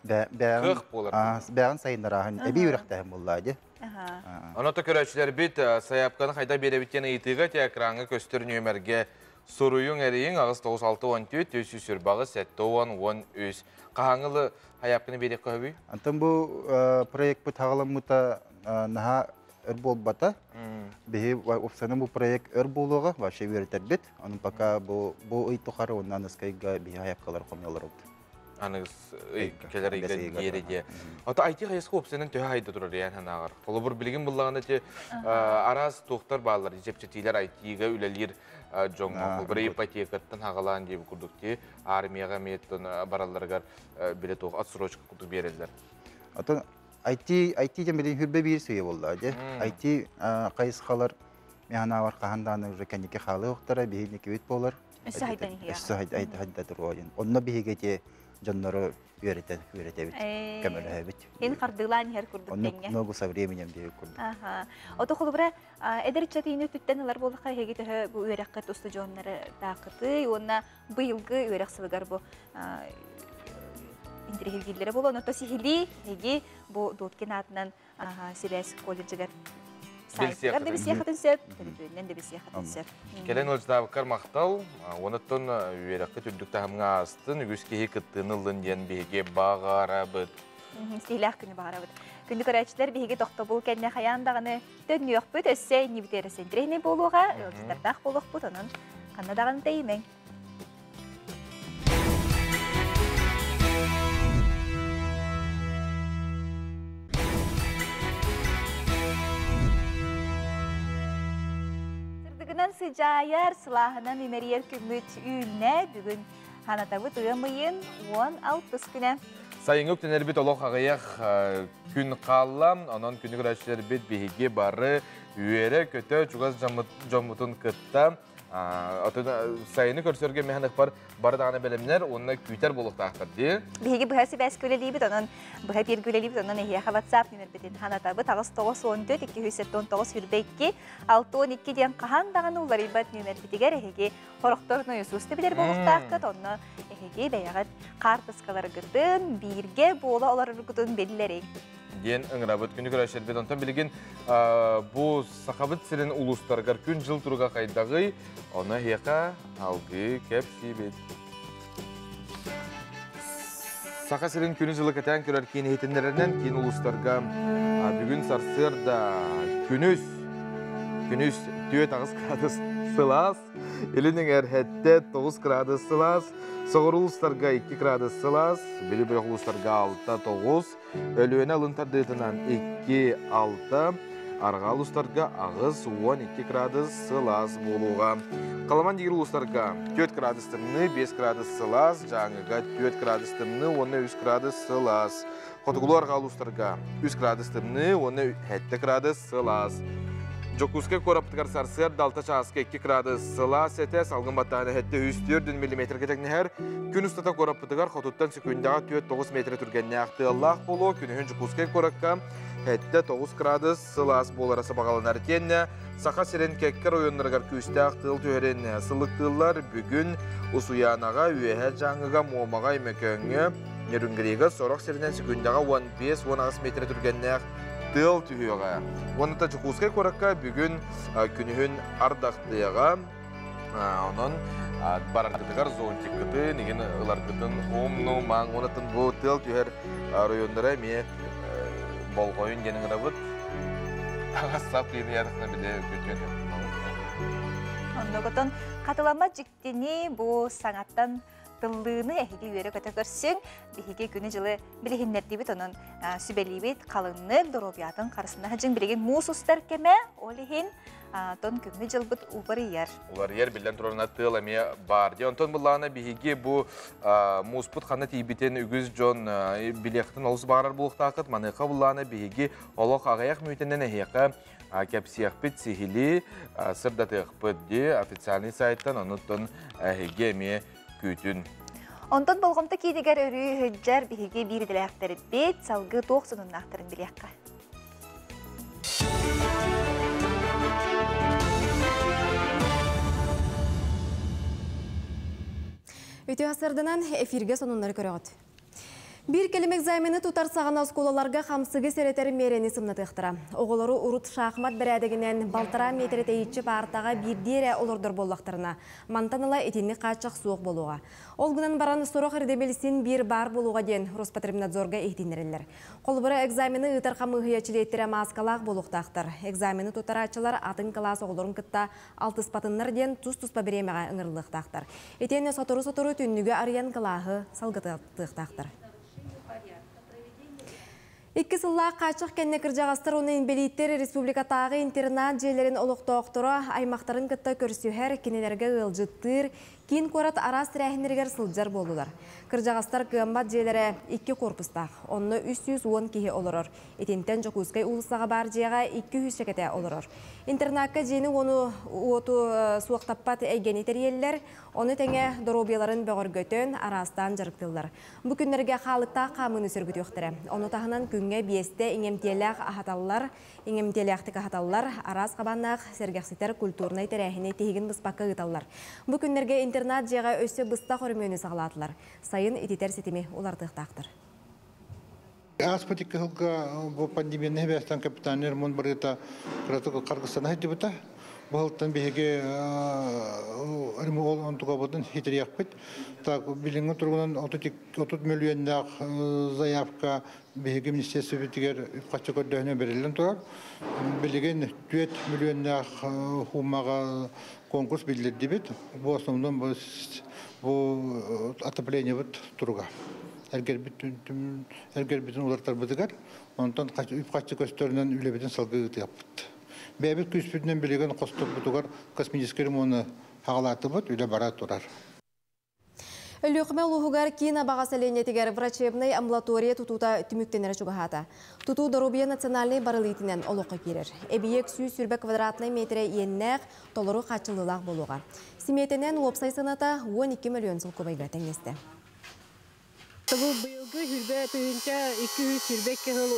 Кыах буолар. Бэҕин сайыннарааһын эбии үөрэхтээһин буоллаа дии. Онон көрөөччүлэрбит сайаапканы хайда биэрэбит диэн ыйытыыга те экраҥҥа көстөр нүөмэргэ суруйуҥ эрийиҥ 8 9 64 328 70 13. Хаһааҥҥы сайаапканы биэриэххэ сөбүй? Антон бу проекпыт хаҕаламмыта наһаа өр буолбата. Биһи уопсайынан бу проект өр буолуоҕа, вообще үөрэтэрбит. Онон пока бу бу ый тухары уонна аныскайга биһи сайаапкалар хомуйалар. Аныгыс ый кэлэр ыйга диэри диэ. Ото IT хайысха уопсайынан төһө хайда турар ян ханааҕар? Холобур билигин буллаҕына ти араас туохтар бааллар, чэпчэтиилэр IT-га үлэлиир дьоҥҥо холобур ипотекаттан хагалаан диэби курдук ти армияга эмиэттэн баралларыгар биле туох отсрочка курдук биэрэллэр. Отон IT диэн билигин 21 сүйэ буолла дии. IT хайысхалар механаавар хаһан дааны уже кэнники хаалыахтара биһиги буолар. Өссө хайдан иһиэ. Өссө хайда туруойун. Онно биһиги ити дьоннору үөрэтэн үөрэтэбит, көмөлөһөбүт. Ин хардыылаан иһэр курдук тэҥҥэ. Ногу со временем диэби курдук. Ото холобура эдэр ыччатыыны түттэн ылар буоллахха эһиги төһө бу үөрэххит устудьуоннары таакытый уонна быйылгы үөрэх сылыгар бу интириэһиргииллэрэ буолуо. Онто сиһилии эһиги бу Дудкин аатынан сибээс колледжыгар Сайтыгар да билсиэххитин сөп, төлөпүөнүнэн да билсиэххитин сөп. Кэлэн ыалдьытаабыккар махтал. Онуттан үөрэххит үрдүк таһымҥа аастын, үгүс киһи кыттыыны ыллын диэн биһиги баҕарабыт. Сиһилээх күнү баҕарабыт. Күндү көрөөччүлэр, биһиги тохтобул кэннэ хайаан даҕаны төннүөхпүт, өссө иннибит эрэ сэнтирэһинэй буолуоҕа, ыалдьыттардаах буолуохпут, онон ханна даҕаны тэйимэҥ. Сырдыгынан сыдьаайар, сылааһынан имэрийэр күммүт үүннэ. Бүгүн ханатабыт ыам ыйын 16 күнэ. Сайыҥҥы үктэнэрбит олох аҕыйах күн хаалла. Онон күнү көрөөччүлэрбит биһиги бары үөрэ-көтө чугас дьоммутун кытта Отun сайыны көрсөргө мэһэн бары даҕаны бэлэмнэр уонна күүтэр буолуохтаахтар дии. Биһиги быһа сибээс үлэлиибит, онон быһа бииргэ үлэлиибит, онон эһиэхэ WhatsApp нүмербитин ханатабыт 8 94 279 22 62 диэн хаһан даҕаны уларыйбат нүмербитигэр эһиги хорохтор нойосуусты билэр буолуохтааххыт, онно эһиги бэйэҕит хаартыскаларгытын бииргэ буола олороргутун биллэриҥ. Диэн ыҥырабыт күнү көрөөччүлэрбит. Онтон билигин бу Сахабыт сирин улуустарыгар күн-дьыл туруга хайдаҕый, ону эһиэхэ алгыы кэпсиибит. Саха сирин күнү-дьылы кэтээн көрөр киин иһитиннэрэринэн киин улуустарга бүгүн сарсыарда күнүс күнүс 4-8 градус сылаас, илин эҥэр хэттэ 9 градус сылаас, соҕуруу улуустарга 2 градус сылаас, Бүлүү бөлөх улуустарга 6-9, Өлүөнэ алын тардыытынан 2-6, арҕаа улуустарга 8-12 градус сылаас буолуоҕа. Халаман диир улуустарга 4 градус тымныы, 5 градус сылаас, Дьааҥыга 4 градус тымныы уонна 3 градус сылаас. Хотугулуу арҕаа улуустарга 3 градус тымныы уонна 7 градус сылаас. Дьокуускай куораппытыгар сарсыарда 6 чааска 2 градус сылаас этэ, салгын баттааһына 704 миллиметргэ тэҥнэһэр. Күн устата куораппытыгар хотуттан секундаҕа 4-9 метр түргэннээх тыаллаах буолуо. Күнүһүн Дьокуускай куоракка 7-9 градус сылаас буолара сабаҕаланар. Итиэннэ Саха сирин кэккэ оройуоннарыгар күүстээх тыал түһэрин сылыктыыллар. Бүгүн Усуйаанаҕа, Үөһээ Дьааҥыга, Муомаҕа, Өймөкөөҥҥө, Нерюнгрига сорох сиринэн секундаҕа 15-18 метр түргэннээх тыал түһүөҕэ. Уонна Дьокуускай куоракка бүгүн күнүһүн ардахтыаҕа. Онон бараргытыгар зонтиккытын, игин ыларгытын умнумаҥ. Уонатын бу тыал түһэр районнара эмиэ болҕойун диэн ыҥырабыт. Таҥас сап линиятына биле көтүөн Оннугутун хатыламмат дьиктини бу саҥаттан тыллыыны эһиги үөрэ-көтө көрсүҥ. Биһиги күнү-дьылы билиһиннэрдибит, онон сүбэлиибит халыҥнык, доруобуйатын харысына сылдьыҥ. Билигин муус устар кэмэ, ол иһин тон күҥҥү дьылбыт уларыйар. Уларыйар, биллэн турарына тыал эмиэ баар. Дьэ, онтон былаана биһиги бу мууспут ханна тиийбитин үгүс дьон билиэхтин олус баҕарар буолуохтааххыт. Маныаха былаана биһиги олох аҕыйах мүнүүтэнэн эһиэхэ кэпсиэхпит, сиһилии сырдатыахпыт дии официальный сайттан, онуттан эһиги эмиэ күүтүн. Онтон болҕомто киинигэр өрүү сылдьар биһиги биир идэлээхтэрбит салгыы туох сонуннаахтарын билиэххэ. Үтүө сарданан эфирге сонуннары көрөҕүт. Биир кэлим экзамены тутар саҕана оскуолаларга хамсыгы сэрэтэр миэрэни сымнатыахтара. Оҕолору урут шахмат бэрээдэгинэн балтараа миэтэрэ тэйиччи паартаҕа биирдии эрэ олордор буоллахтарына, мантан ыла итинник хааччах суох буолуоҕа. Ол гынан баран сорох ирдэбил син биир баар буолуоҕа диэн Роспотребнадзорга иһитиннэрэллэр. Холобура, экзамены ыытар хамыыһыйа чилиэттэрэ мааскалаах буолуохтаахтар. Экзамены туттарааччылар атын кылаас оҕолорун кытта алтыспатыннар диэн тус-туспа бириэмэҕэ ыҥырыллыахтаахтар. Итиэннэ сотору-сотору түннүгү арыйан кылааһы салгытыахтаахтар. Икки сыллаах хааччах кэннэ кырдьаҕастар уонна инбэлииттэр республикатааҕы интернат дьиэлэрин олохтоохторо аймахтарын кытта көрсүһэр, кинилэргэ ыалдьыттыыр, киин куорат араас тэрээһиннэригэр сылдьар буоллулар. Кырдьаҕастар кыаммат дьиэлэрэ икки корпустаах, онно 310 киһи олорор. Итинтэн Дьокуускай уулуссаҕа баар дьиэҕэ 200 чэкэтэ олорор. Интернакка дьиэни уону уоту суохтаппат эйгэни тэрийэллэр, ону тэҥэ доруобуйаларын бөҕөргөтөн, араастаан дьарыктыыллар. Бу күннэргэ хаалыктаах хаамыыны сөргүтүөхтэрэ. Ону таһынан күҥҥэ биэстэ иҥэмтиэлээх аһаталлар, иҥэмтиэлээхтик аһаталлар, араас хабааннаах сэргэхситэр культурнай тэрээһини тиһигин быспакка ыыталлар. Бу күннэргэ интернат дьиэҕэ өссө быстах өрөмүөнү саҕалаатылар. Сайын ититэр ситими уларытыахтаахтар. Ааспыт икки сылга бу пандемияны хэбээстэн капитальный ремонт барыта кыратык харгыстана сылдьыбыта. Бу сылтан биһиги ол онтукабытын хитириэхпит. Так, билиҥҥи туругунан 30 мөлүйүөннээх заявка биһиги министерствобитигэр үп-харчы көрдөһүнэ бэриллэн турар. Билигин 4 мөлүйүөннээх хуумаҕа конкурс биллэрдибит. Бу основном бу отоплениебыт туруга. Эргэрбитин уларытарбытыгар, онтон үп-харчы көстөрүнэн үлэбитин салгыы ыытыахпыт. Бэйэбит күүспүтүнэн билигин хосторбутугар косметическай ремону хаҕалаатыбыт, үлэ бара турар. Өлүөхүмэ улууһугар киин Абаҕа сэлиэнньэтигэр врачебнай амбулатория тутуута түмүктэнэрэ чугаһаата. Тутуу Доруобуйа национальнай барылыытынан олоххо киирэр. Эбийиэк 120 квадратнай миэтэрэ иэннээх, толору хааччыллыылаах буолуоҕа. Симиэтэнэн уопсай сыаната 12 мөлүйүөн солкуобайга тэҥнэстэ. Бу быйылгы хүрбэ тыһыынча 222 сыл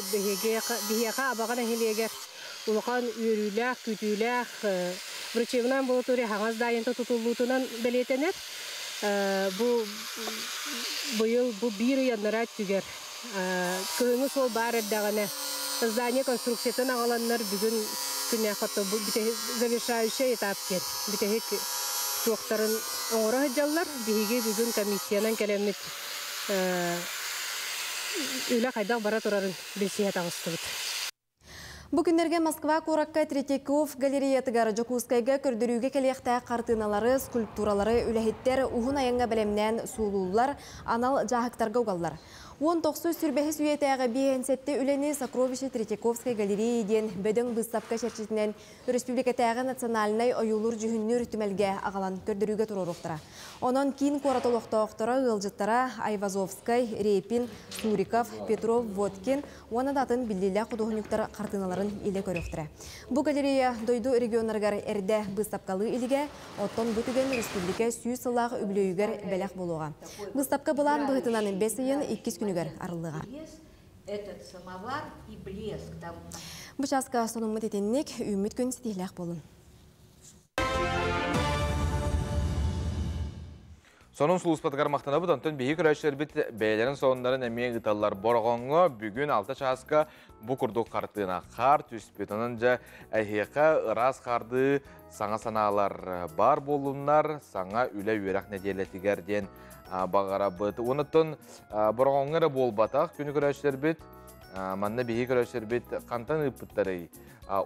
биһиэхэ Абаҕа нэһилиэгэр улахан үөрүүлээх, күүтүүлээх врачебнай амбулатория хаҥас даайынта тутуллуутунан бэлиэтэнэр. Бу быйыл бу биир ый анараа өттүгэр кыһыҥҥы суол баар эрдэҕинэ здание конструкциятын аҕаланнар бүгүн күннээх завершающий этап диэн бүтэһик туохтарын оҥоро сылдьаллар. Биһиги бүгүн комиссиянан кэлэммит үлэ хайдах бара турарын билсиһэ таҕыстыбыт. Бу күннэргэ Москва куоракка Третьяков галереятыгар Дьокуускайга көрдөрүүгэ кэлиэхтээх хартыыналары, скульптуралары үлэһиттэр уһун айаҥҥа бэлэмнээн суулууллар, анал дьааһыктарга угаллар. 19 сүрбэһис үйэтээҕи биэһэн үлэни «Сокровище Третьяковской галереи» диэн бөдөҥ быыстапка чэрчитинэн Өрөспүүбүлүкэтээҕи национальнай ойуулуур-дьүһүннүүр түмэлгэ аҕалан көрдөрүүгэ туруоруохтара. Онон киин куорат олохтоохторо, ыалдьыттара Айвазовскай, Репин, Суриков, Петров, Водкин уонна да атын биллиилээх худуоһунньуктар хартыыналарын илэ көрүөхтэрэ. Бу галерея дойду регионнарыгар эрдэ быыстапкалыы илигэ, оттон бу түгэн республика 100 сыллаах үбүлүөйүгэр бэлэх буолуоҕа. Быыстапка былаан быһыытынан бэс ыйын иккис күнүгэр арыллыаҕа. Этот самовар и блеск там. Бу чааска сонуммут итинник, үүммүт күн ситиһилээх буолун. Сонун сулууспатыгар махтанабыт, онтон биһи көрөөччүлэрбит бэйэлэрин сонуннарын эмиэ ыыталлар. Бороҕоҥҥо бүгүн 6 чааска бу курдук хартыына хаар түспүт. Онон дьэ эһиэхэ ыраас хаардыы саҥа санаалар баар буоллуннар, саҥа үлэ-үөрэх нэдиэлэтигэр диэн баҕарабыт. Онуттан Бороҕоҥҥо эрэ буолбатах, күнү көрөөччүлэрбит, манна биһи көрөөччүлэрбит хантан ыыппыттарый?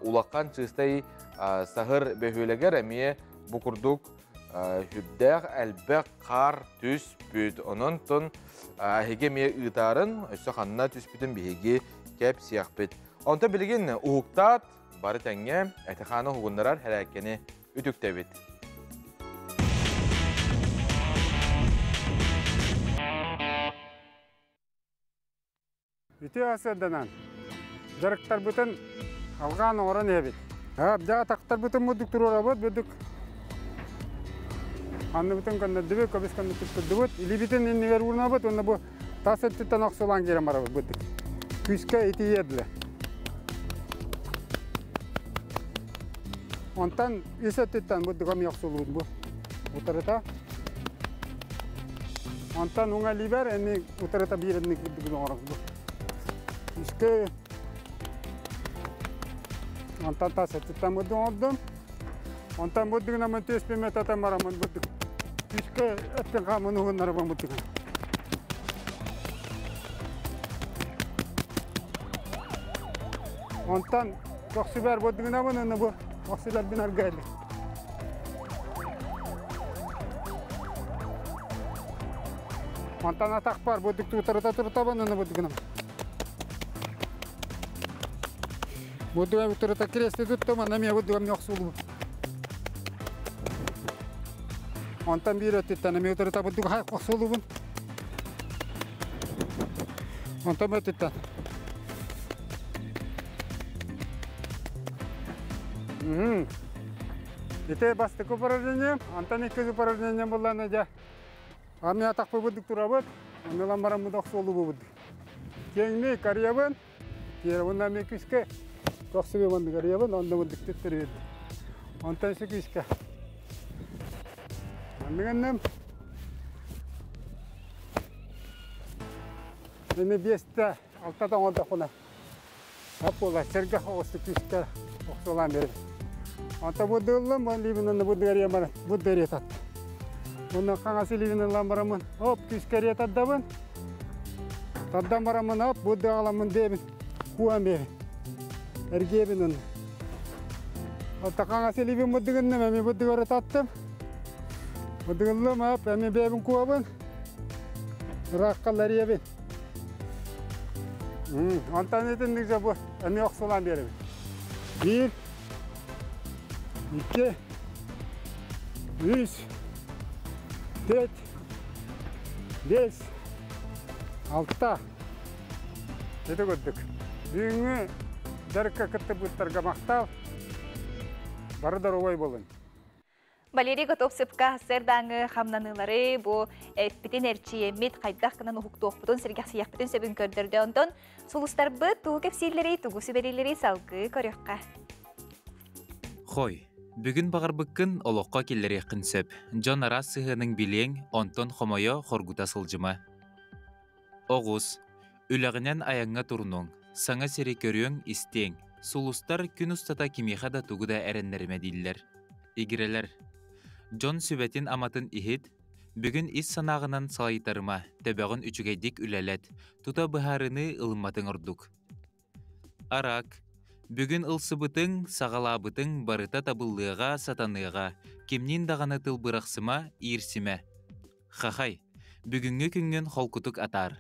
Улахан чыыстай саһыр бөһүөлэгэр эмиэ бу курдук сүрдээх элбэх хаар түспүт. Онон тон эһиги эмиэ ыытаарын, өссө ханна түспүтүн биһиги кэпсиэхпит. Онтон билигин уһуктаат, бары тэҥҥэ эти-хааны уһугуннарар хэрээккэни үтүктэбит. Үтүө сырданан дьарыктарбытын алҕаан оҥорон иһэбит. Дьа атахтарбытын мудук туруорабыт, бүдүк анныбытын көннөрдүбүт, көбүс көннөрдүбүт, илиибитин иннигэр уурунабыт уонна бу тас өттүттэн охсулаан киирэн барабыт быдык. Күүскэ итийиэдлэ. Онтон үс өттүттэн бу дыгам охсулуут бу. Утарыта. Онтон уҥа илиибэр эми утарыта биир энник үрдүгүн оҥорор бу. Үскэ Онтон тас өттүттэн бу оҥордум. Онтон бу дыгынан түспүм этатан бараммын бу үскэ өттүн хаамын уһуннарабын бу дыгын. Онтон көхсүбэр бу дыгынабын уонна бу көхсүлэрбин аргайлы. Онтон атахпар бу туутарыта турутабын уонна бу дыгынам. Бу дыгын турута крести туттум, онно эмиэ бу дыгым охсулубут. Онтон биир өттүттэн эмиэ утарыта бу дыгын охсулубун. Онтон өттүттэн. Ити бастакы упражнение, онтон иккис упражнение буллана дьэ. Ами атахпыбыт турабыт, оннолон бараммыт охсуолубут. Киэҥник карьябын, киэрабын ами күскэ, тохсубун карьябын, онно буддук Онтон се күскэ. Анныганным. Эми бесте Алтата оҥордохпуна ап буолар сэргэх оҕустук күүскэ охсуолаан биэрэбин. Онтон бу дыллым, бу илиибин бу дыарыйан баран, бу дыарыйа таттым. Уонна хаҥас илиибин ылан бараммын, оп, күүскэ эрийэ тардабын. Тардан бараммын, оп, бу дыаҕаламмын диэбин, кууһан биэбин. Эргиэбин онно. Оттон хаҥас илиибин бырдыгынным, эми бырдыгары таттым. Бырдыгыллым, оп, эми бэйэбин куобун. Ыраахха ларыйабын. Онтон итинник же бу эмиэ охсулаан биэрэбин. Биир, икки, үс, түөрт, биэс, алта. Ити курдук. Бүгүҥҥү дьарыкка кыттыбыттарга махтал. Бары доруобай буолун. Валерий Готовцевка сарсыардааҥы хамнаныылары бу эппитин эрчийэммит хайдах гынан уһуктуохпутун, сэргэхсийэхпитин сөбүн көрдөрдө. Онтон сулустарбыт тугу кэпсииллэрий, тугу сүбэлииллэрий салгыы көрүөххэ. Хой, бүгүн баҕарбыккын олоххо киллэриэххин сөп. Дьон араас сыһыаныҥ билиэҥ, онтон хомойо, хоргута сылдьыма. Оҕус, үлэҕинэн айаҥҥа турунуоҥ, саҥа сири көрүөҥ, истиэҥ. Сулустар күн устата кимиэхэ да тугу да эрэннэримэ дииллэр. Игирэлэр, дьон сүбэтин-аматын иһит, бүгүн ис санааҕынан салайтарыма, төбөҕүн үчүгэйдик үлэлэт, тута быһаарыныы ылымматыҥ ордук. Арак, бүгүн ылсыбытыҥ, саҕалаабытыҥ барыта табыллыаҕа, сатаныаҕа, кимниин даҕаны тыл бырахсыма, иирсимэ. Хахай, бүгүҥҥү күҥҥүн холкутук атаар.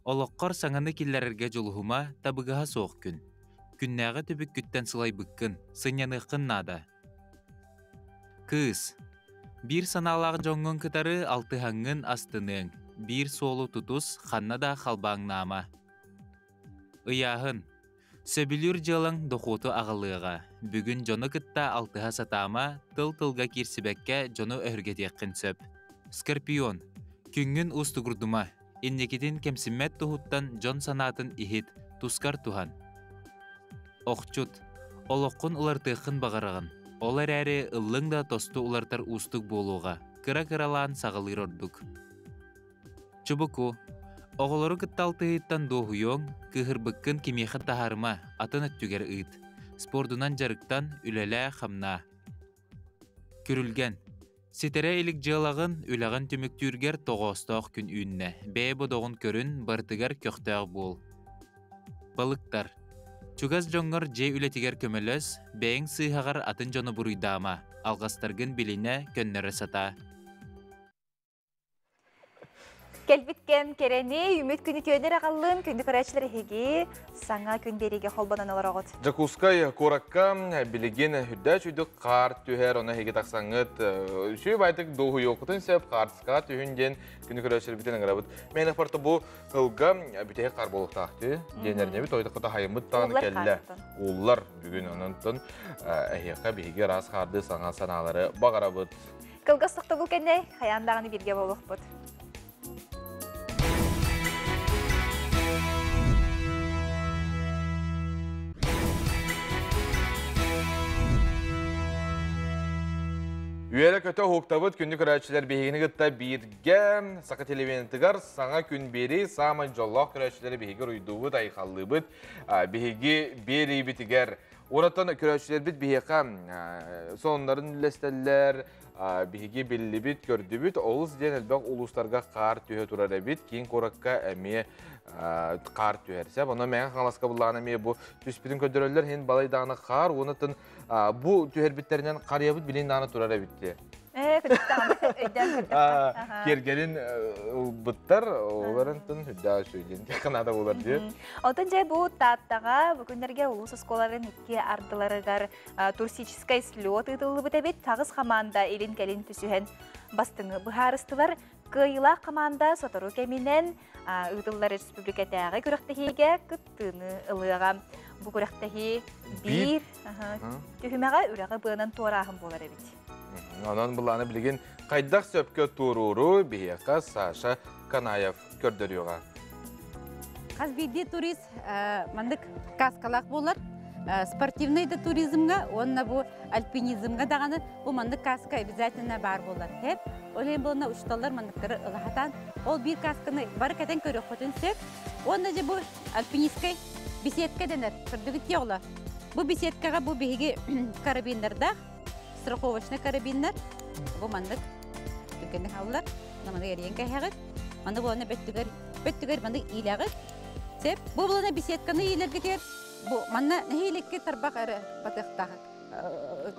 Олоххор саҥаны киллэрэргэ дьулуһума, табыгаһа суох күн. Күннээҕи түбүккүттэн сылайбыккын, сынньаныаххын наада. Кыыс, биир санаалаах дьоҥҥун кытары алтыһаҥҥын астыныаҥ, биир суолу тутус, ханна да халбаҥнаама. Ыйааһын. Сөбүлүүр дьыалаҥ дохуоту аҕалыаҕа. Бүгүн дьону кытта алтыһа сатаама, тыл-тылга киирсибэккэ дьону өһүргэтиэххин сөп. Скорпион. Күҥҥүн уустугурдума. Инникитин кэмсиммэт туһуттан дьон санаатын иһит, тускар туһан. Охчут. Олоххун уларытыаххын баҕараҕын. Ол эрээри ыллыҥ да тосту уларытар уустук буолуоҕа. Кыра-кыралаан саҕалыыр ордук. Чубуку. Оҕолору кытта алтыһыыттан дуоһуйуоҥ, кыыһырбыккын кимиэхэ таһаарыма, атын өттүгэр ыыт. Спордунан дьарыктан, үлэлээ-хамнаа. Күрүлгэн. Ситэрэ илик дьыалаҕын, үлэҕин түмүктүүргэр тоҕоостоох күн үүннэ. Бэйэ бодоҕун көрүн, барытыгар көхтөөх буол. Балыктар. Чугас дьоҥҥор дьиэ үлэтигэр көмөлөс, бэйэҥ сыыһаҕар атын дьону буруйдаама, алҕастаргын билинэ, көннөрө сатаа. Кэлбит кэм кэрэни, үмүт күнү күөнэр аҕаллын, күндү көрөөччүлэр эһиги саҥа күн биэриигэ холбонон олороҕут. Дьокуускай куоракка билигин үрдээч үрдүк хаар түһэр, ону эһиги тахсаҥҥыт үчүгэй байтык дуоһуйуоххутун сөп, хаартыскаҕа түһүн диэн күнү көрөөччүлэрбитин ыҥырабыт. Миэнэх барыта бу сылга бүтэһик хаар буолуохтаах дии диэн эрэнэбит, ойдоххото хайыммыт даҕаны кэллэ. Ууллар бүгүн, онон эһиэхэ биһиги ыраас хаардыы саҥа санаалары баҕарабыт. Кылгас тохтобул кэннэ хайаан даҕаны бииргэ буолуохпут. Үөрэ-көтө уһуктабыт күндү көрөөччүлэр биһигини кытта бииргэ Саха телевидениетыгар саҥа күн биэрии саамай дьоллоох көрөөччүлэри биһиги уруйдуубут, айхаллыыбыт. Биһиги биэриибитигэр Уратан көрөөччүлэрбит биһиэхэ сонуннарын үллэстэллэр, биһиги биллибит, көрдүбүт. Олус диэн элбэх улуустарга хаар түһэ турар эбит. Киин куоракка эмиэ хаар түһэр. Сөп, онон Мэҥэ Хаҥаласка буллаҕына эмиэ бу түспүтүн көрдөрөллөр. Иһин балай даҕаны хаар, уонна бу түһэрбиттэринэн харыйабыт билин даҕаны турар эбит дии. Киэргэлин ылбыттар, олорон үрдээх үчүгэй диэн наада буолар дии. Оттон дьэ бу Тааттаҕа бу күннэргэ улуус оскуолаларын икки ардыларыгар туристическай слет ыытыллыбыт эбит. Таҕыс хамаанда илин-кэлин түсүһэн бастыҥы быһаарыстылар. Кыайыылаах хамаанда сотору кэминэн ыытыллар республикатааҕы күрэхтэһиигэ кыттыыны ылыаҕа. Бу күрэхтэһии биир түһүмэҕэ үрэҕи быанан туорааһын буолар эбит. Онон былааны билигин хайдах сөпкө туорууру биһиэхэ Саша Канаев көрдөрүөҕэ. Хас биирдии турист маннык каскалаах буолар. Спортивный да туризмҥа уонна бу альпинизмҥа даҕаны бу маннык каска обязательно баар буолар. Ол иһин буолна учууталлар манныктары ылаһатаан ол биир касканы бары кэтэн көрүөххүтүн сөп. Уонна дьэ бу альпинистскай беседка дэнэр. Көрдүгүт дии оҕолор. Бу беседкаҕа бу биһиги карабиннардаах, страховочный карабиннар. Бу маннык түргэнник хааллар. Маннык эрийэн кэһэҕит. Маннык буолана бөттүгэр бөттүгэр маннык иилэҕит. Сеп. Бу буолана беседканы иилэргитигэр бу манна нэһииликки тарбах эрэ батыахтаах.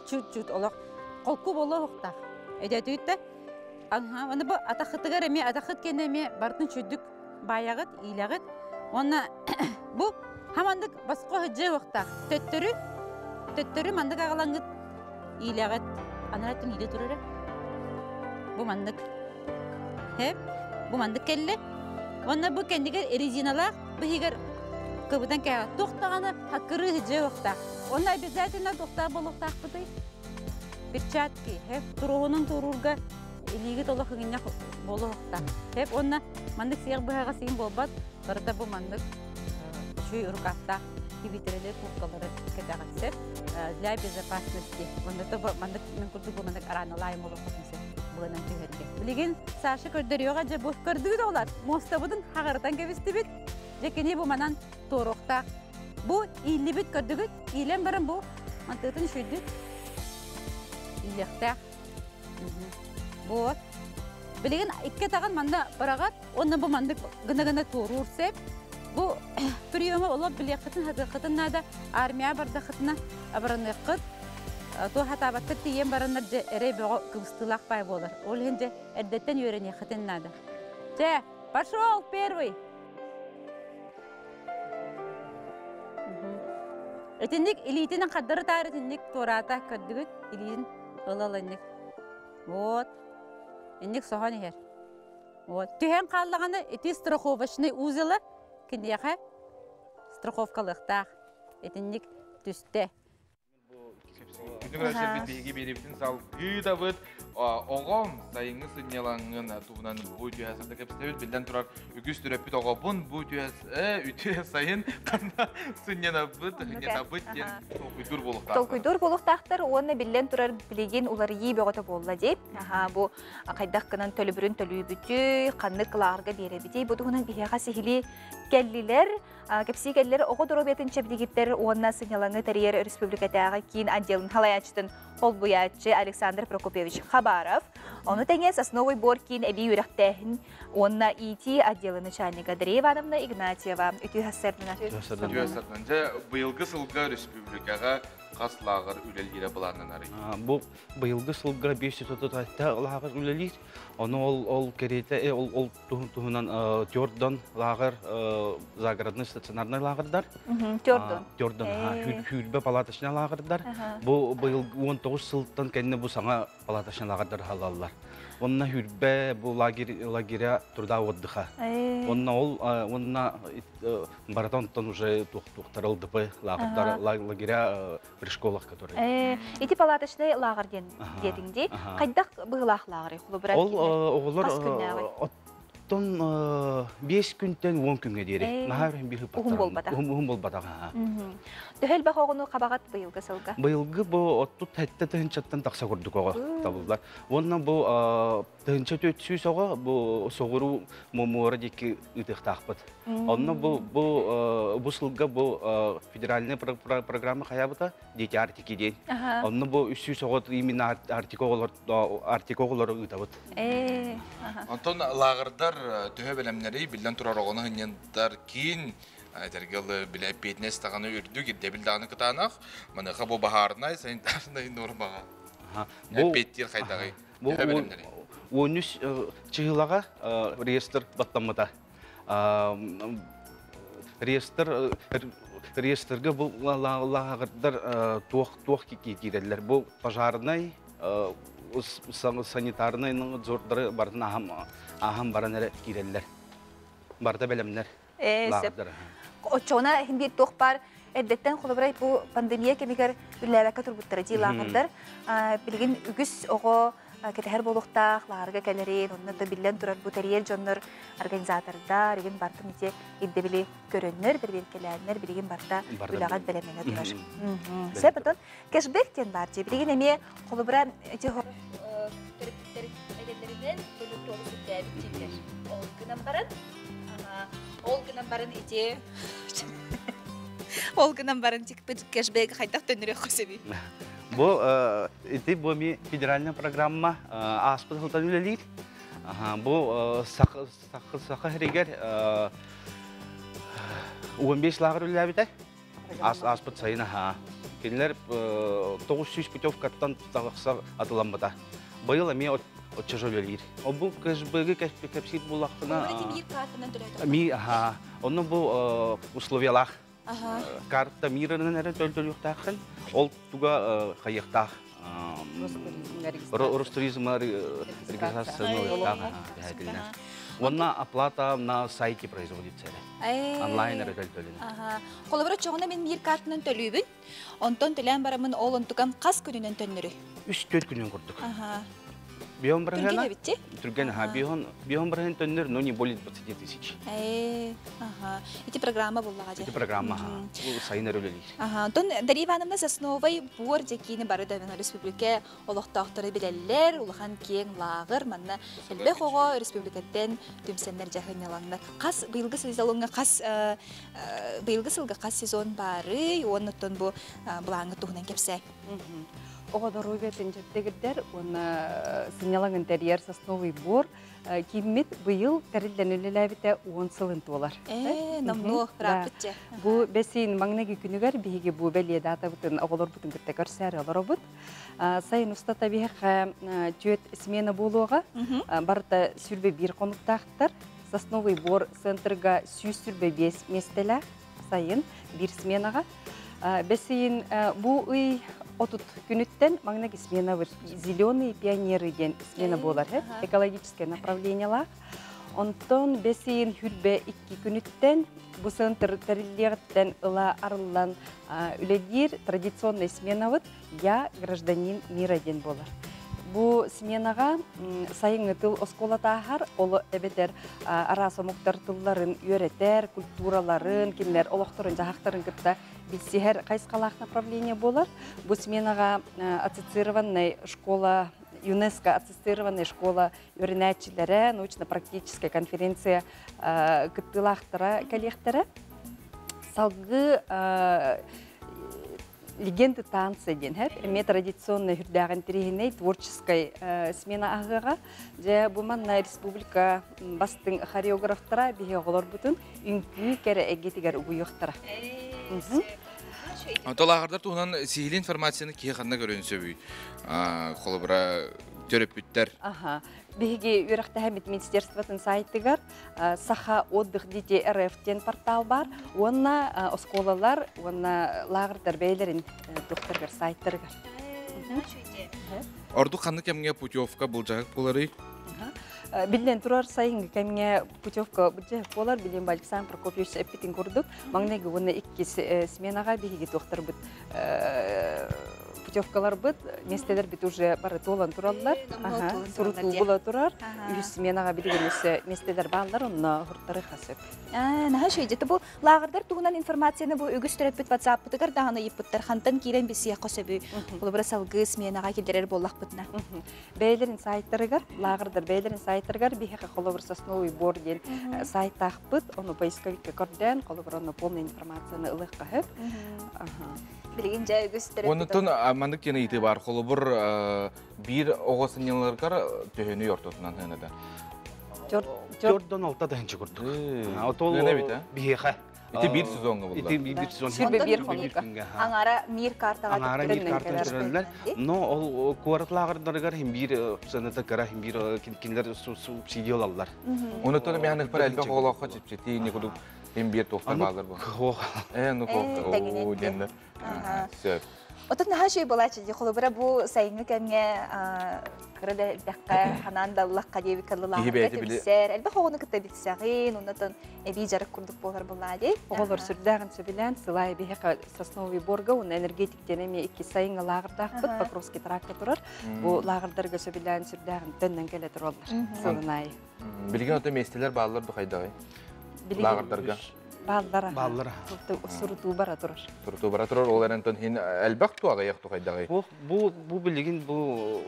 Чуть-чуть олох холку болуохтаах. Өйдөтүгүт Аха, аны бу атахытыгар эмиэ атахыт кэннэ эмиэ барытын чүйдүк баайаҕыт, иилэҕит. Уонна бу хамандык босхо сылдьыа уохтаах. Төттөрү, төттөрү маннык аҕалаҥҥыт иилэҕит. Анараа өттүн иилэ турара. Бу маннык. Хэп, бу маннык кэллэ. Уонна бу кэннигэр резиналаах быһыгар кыбытан кэҕэ. Туох даҕаны хаккырыы сылдьыа уохтаах. Уонна обязательно туохтаах буолуохтаахпытый? Перчатки, хэп, туруоһунан туоруурга илиигит олох ыгынньах буолуохтаах. Хэп, уонна маннык сиэх быһаҕа сиин буолбат, барыта бу маннык үчүгэй рукавтаах кибитирэлэр курткалары кэтэҕин сөп. Для безопасности. Онно маннык мен курдук бу маннык араналаайым олоххутун сөп быанан түһэргэ. Билигин Саша көрдөрүөҕэ дьэ бу көрдүгүт оҕолор муостабытын хаҕырытан кэбистибит. Дьэ кини бу манан туоруохтаах. Бу ииллибит көрдүгүт, иилэн баран бу мантыытын үчүйдүк иилиэхтээх. Вот. Билигин икки атаҕын манна быраҕат, уонна бу маннык гына-гына туоруур сөп. Бу приемы олох билиэххитин, хатыаххытын наада. Армия бардаххытына абыраныаххыт. Туох хатаабаттар тиийэн бараннар дьэ эрэй бөҕө кыбыстыылаах баай буолар. Ол иһин дьэ эрдэттэн үөрэниэххитин наада. Чэ, пошел первый! Итинник илиитинэн хардары таары итинник туораата көрдүгүт илиитин ыла инник. Вот. Инник соһон иһэр. Вот. Түһэн хааллаҕына ити страховочный узела киниэхэ страховкалыахтаах. Итинник түстэ. Күндү көрөөччүлэрбит биһиги биэриибитин салгыы оҕом сайыҥҥы сынньалаҥын туһунан бу үтүө сырда кэпсэтэбит. Биллэн турар, үгүс төрөппүт оҕобун бу үтүө үтүө сайын ханна сынньанабыт, сынньатабыт диэн толкуйдуур буолуохтаахтар. Толкуйдуур буолуохтаахтар уонна биллэн турар билигин уларыйыы бөҕөтө буолла дии. Аха, бу хайдах гынан төлөбүрүн төлүүбүтүй, ханнык лааҕырга биэрэбитий, бу туһунан биһиэхэ сиһилии кэллилэр. Кэпсии кэллэр оҕо доруобуйатын чэбдигирдэр уонна сынньалаҥы тэрийэр республикатааҕы киин отделын салайааччытын холбуйааччы Александр Прокопьевич Хабаров, ону тэҥэ Сосновый бор киин эбии үөрэхтээһин уонна ИТ отделын начальнига Дария Ивановна Игнатьева. Үтүө сарсыардынан. Үтүө сарсыарданан. Дьэ, быйылгы сылга республикаҕа хас лааҕыр үлэлиирэ былааннанарый? Бу быйылгы сылга 536 лааҕыр үлэлиир. Ону ол ол кэриэтэ ол ол туһунан Тёрдон лааҕыр загородный стационарный лааҕырдар. Тёрдон. Тёрдон, сүүрбэ палаточный лааҕырдар. Бу быйыл 19 сылтан кэннэ бу саҥа палаточный лааҕырдар аһалаллар. Онно сүүрбэ бу лагерь лагеря труда отдыха. Онно ол онно барыта онтон уже туохтар ЛДП лааҕырдар лагеря при школах которые. Ити палаточный лааҕыр диэн диэтиҥ дии. Хайдах быһыылаах лааҕырый? Холобура, Ол оҕолор оттон 5 күнтэн 10 күҥҥэ диэри. Наһаа өрүһүн биир Уһун буолбатах. Уһун буолбатах. Төһө элбэх оҕону хабаҕат быйылгы сылга? Быйылгы бу оттут хэттэ тыһынчаттан тахса курдук оҕо табыллар. Уонна бу 1400 оҕо бу соҕуруу муора диэки ыытыахтаахпыт. Онно бу бу бу сылга бу федеральная программа хайаабыта Дети Арктики диэн. Онно бу 300 оҕо именно Арктика оҕолор Арктика оҕолору ыытабыт. Онтон лааҕырдар төһө бэлэмнэрий биллэн турар оҕону сынньандар киин этэргэ билэ эппиэтинэс даҕаны үрдүк ирдэбил даҕаны кытаанах. Маныаха бу баһаарынай санитарнай нуормаҕа эппиэттиир хайдаҕый? Бу 13 чыһылаҕа реестр баттаммыта. Реестр реестрга бу лааҕырдар туох туох киирэллэр. Бу пожарнай санитарнай надзордары барытын ааһан баран эрэ киирэллэр. Барыта бэлэмнэр. Сөп. Оччоҕуна иһин биир туох баар эрдэттэн холобура бу пандемия кэмигэр үлэлээбэккэ турбуттара дии лааҕырдар. Билигин үгүс оҕо кэтэһэр буолуохтаах, лааҕырга кэлэрин, онно да биллэн турар бу тэрийэр дьоннор, организатордар, игин бартын ити ирдэбили көрөннөр, бэрэбиэркэлээннэр билигин барта үлэҕэ бэлэмнэнэ турар. Сөп, отон кэшбэк диэн баар дии. Билигин эмиэ холобура ити төрөппүттэр эдэллэринэн олус үрдээбит дииллэр. Ол гынан баран, ол гынан баран ити ол гынан баран кэшбэк хайдах төннөрүөххэ сөбүй? Бу ити бу ми федеральная программа ааспыт сылтан үлэлиир. Бу саха сиригэр 15 лааҕыр үлэлээбитэ. Ааспыт сайын аһаа. Кинилэр 900 путевкаттан тахса атыламмыта. Быйыл эмиэ оччо үлэлиир. Ол бу КСБ-га кэпсиир буоллахпына... Мир картанан төлөөтөх. Ми, аха. Онно бу условиялаах. Карта мирынан эрэ төлөлүөхтааххын. Ол туга хайыахтаах. Ростуризма регистрация Онна оплата на сайте производится. Онлайн эрэ төлөлүнэ. Холобура чоҕуна мин мир картынан төлүүбүн. Онтон төлөөн барамын ол онтукам хас күнүнэн төннөрүй? 3-4 күнүн курдук. Бион Түргэн эбитчи? Түргэн, аха. Бион барахын төннөр, но не более 20 тысяч. Ага. Ити программа буллаға Ити программа, аха. Сайын өрөлелер. Ага. Онтон Дарья Ивановна Сосновой буор дьэкиини бары да республика олохтоохтору билэллэр, улахан киэҥ лааҕыр, манна элбэх оҕо республикаттан түмсэннэр дьаһынньаланнар. Хас быйылгы сезоҥҥа хас быйылгы сылга хас сезон баарый, уоннуттан бу былааҥҥы туһунан кэпсээ. Оҕо доруобуйатын чэбдигирдэр уонна сынньалаҥын тэрийэр Сосновый бор кииммит быйыл тэриллэн үлэлээбитэ 10 сылын туолар. Номнуо ырааппытча. Бу бэсиин маҥнайгы күнүгэр биһиги бу бэлиэ даатабытын оҕолорбутун кытта көрсөөрү олоробут. Сайын устата биһиэхэ түөрт смена буолуоҕа. Барыта 21 хонуктаахтар. Сосновый бор центрга 125 миэстэлээх сайын биир сменаҕа. Бэсиин бу ый 30 күнүттэн маҥнайгы смена «Зеленые пионеры» диэн смена буолар, экологическое направлениелаах. Онтон бэсиин хүрбэ икки күнүттэн бу центр тэриллиэҕиттэн ыла арыллан үлэлиир традиционный сменабыт «Я гражданин мира» диэн буолар. Бу сменаҕа сайыҥҥы тыл оскуолатааһар, ол эбэтэр араас омуктар тылларын үөрэтэр, культураларын, кинилэр олохторун дьаһахтарын кытта билсиһэр хайысхалаах направление буолар. Бу сменаҕа ассоциированная школа ЮНЕСКО ассоциированная школа үөрэнээччилэрэ, научно-практическая конференция кыттыылаахтара кэлиэхтэрэ. Салгыы легенды танца диэн һэр эмиэ традиционный үрдээҕин тириһинэй творческой смена аһыаҕа. Дьэ бу манна республика бастыҥ хореографтара биһи оҕолорбутун үҥкүү кэрэ эйгэтигэр угуйуохтара. Толааҕырдар туһунан сиһилии информацияны киһи ханна көрүөн сөбүй? Холобура, төрөппүттэр. Аха. Биһиги үөрэхтэһэммит министерствотын сайтыгар Саха отдых детей РФ диэн портал бар. Уонна оскуолалар уонна лааҕырдар бэйэлэрин туохтарыгар сайттарыгар. Ордук ханнык кэмҥэ путевка былдьаһык буоларый? Биллэн турар, сайыҥҥы кэмҥэ путевка былдьаһык буолар. Билин Александр Прокопьевич эппитин курдук, маҥнайгы уонна иккис сменаҕа биһиги туохтарбыт путевкаларбыт, миэстэлэрбит уже бары туолан тураллар. Сурутуу була турар. Үһүс сменаҕа билигин өссө миэстэлэр бааллар, онно хуртары хасып. Наһаа үчүгэй. Бу лааҕырдар туһунан информацияны бу үгүс төрөппүт WhatsApp-пытыгар даҕаны ыйыппыттар. Хантан киирэн билсиэххэ сөбүй? Холобура салгыы сменаҕа киллэрэр буоллахпытына. Бэйэлэрин сайттарыгар, лааҕырдар бэйэлэрин сайттарыгар биһиэхэ холобур Сосновый бор диэн сайтаахпыт, ону поисковикка көрдөөн, холобур онно полная информацияны ылыахха сөп. Билигин дьэ үгүс төрөппүт. Оннуттан маннык диэн ыйытыы бар. Холобур биир оҕо сынньаларгар төһөнү ортотунан хыанада? Төрдөн алта тыһынчы курдук. Отол биһиэхэ. Ити биир сезоҥҥа булла. Ити биир сезон. Сүрбэ биир хонукка. Аңара мир картаҕа Аңара мир картаҕа төрөллөр. Но ол куорат лааҕырдарыгар хим биир сыаната кыра, хим биир кинилэр субсидия ылаллар. Онуттан миһаныхпар элбэх оҕолооххо чэпчэтии не кудук хим биир туохтар баалар бу. Ну о диэннэр. Сөп. Отон наһаа үчүгэй буолааччы дии. Холобура бу сайыҥҥы кэмҥэ кыра да элбэххэ ханаан да ыллахха диэбит кыллылааҕырга түмсэр. Элбэх оҕону кытта билсэҕин, оннотон эбии дьарык курдук буолар буоллаа дии. Оҕолор сүрдээҕин сөбүлээн сылай биһиэхэ Сосновый Борга уонна энергетик диэн эмиэ икки сайыҥҥы лааҕырдаахпыт Покровский тракка турар. Бу лааҕырдарга сөбүлээн сүрдээҕин төннөн кэлэ тураллар сылын аайы. Билигин ото миэстэлэр бааллар ду хайдаҕый? Лааҕырдарга. Бааллара. Бааллара. Сурутуу бара турар. Сурутуу бара турар, ол эрэн хин элбэх ту аҕыйах ту хайдаҕый? Бу бу билигин бу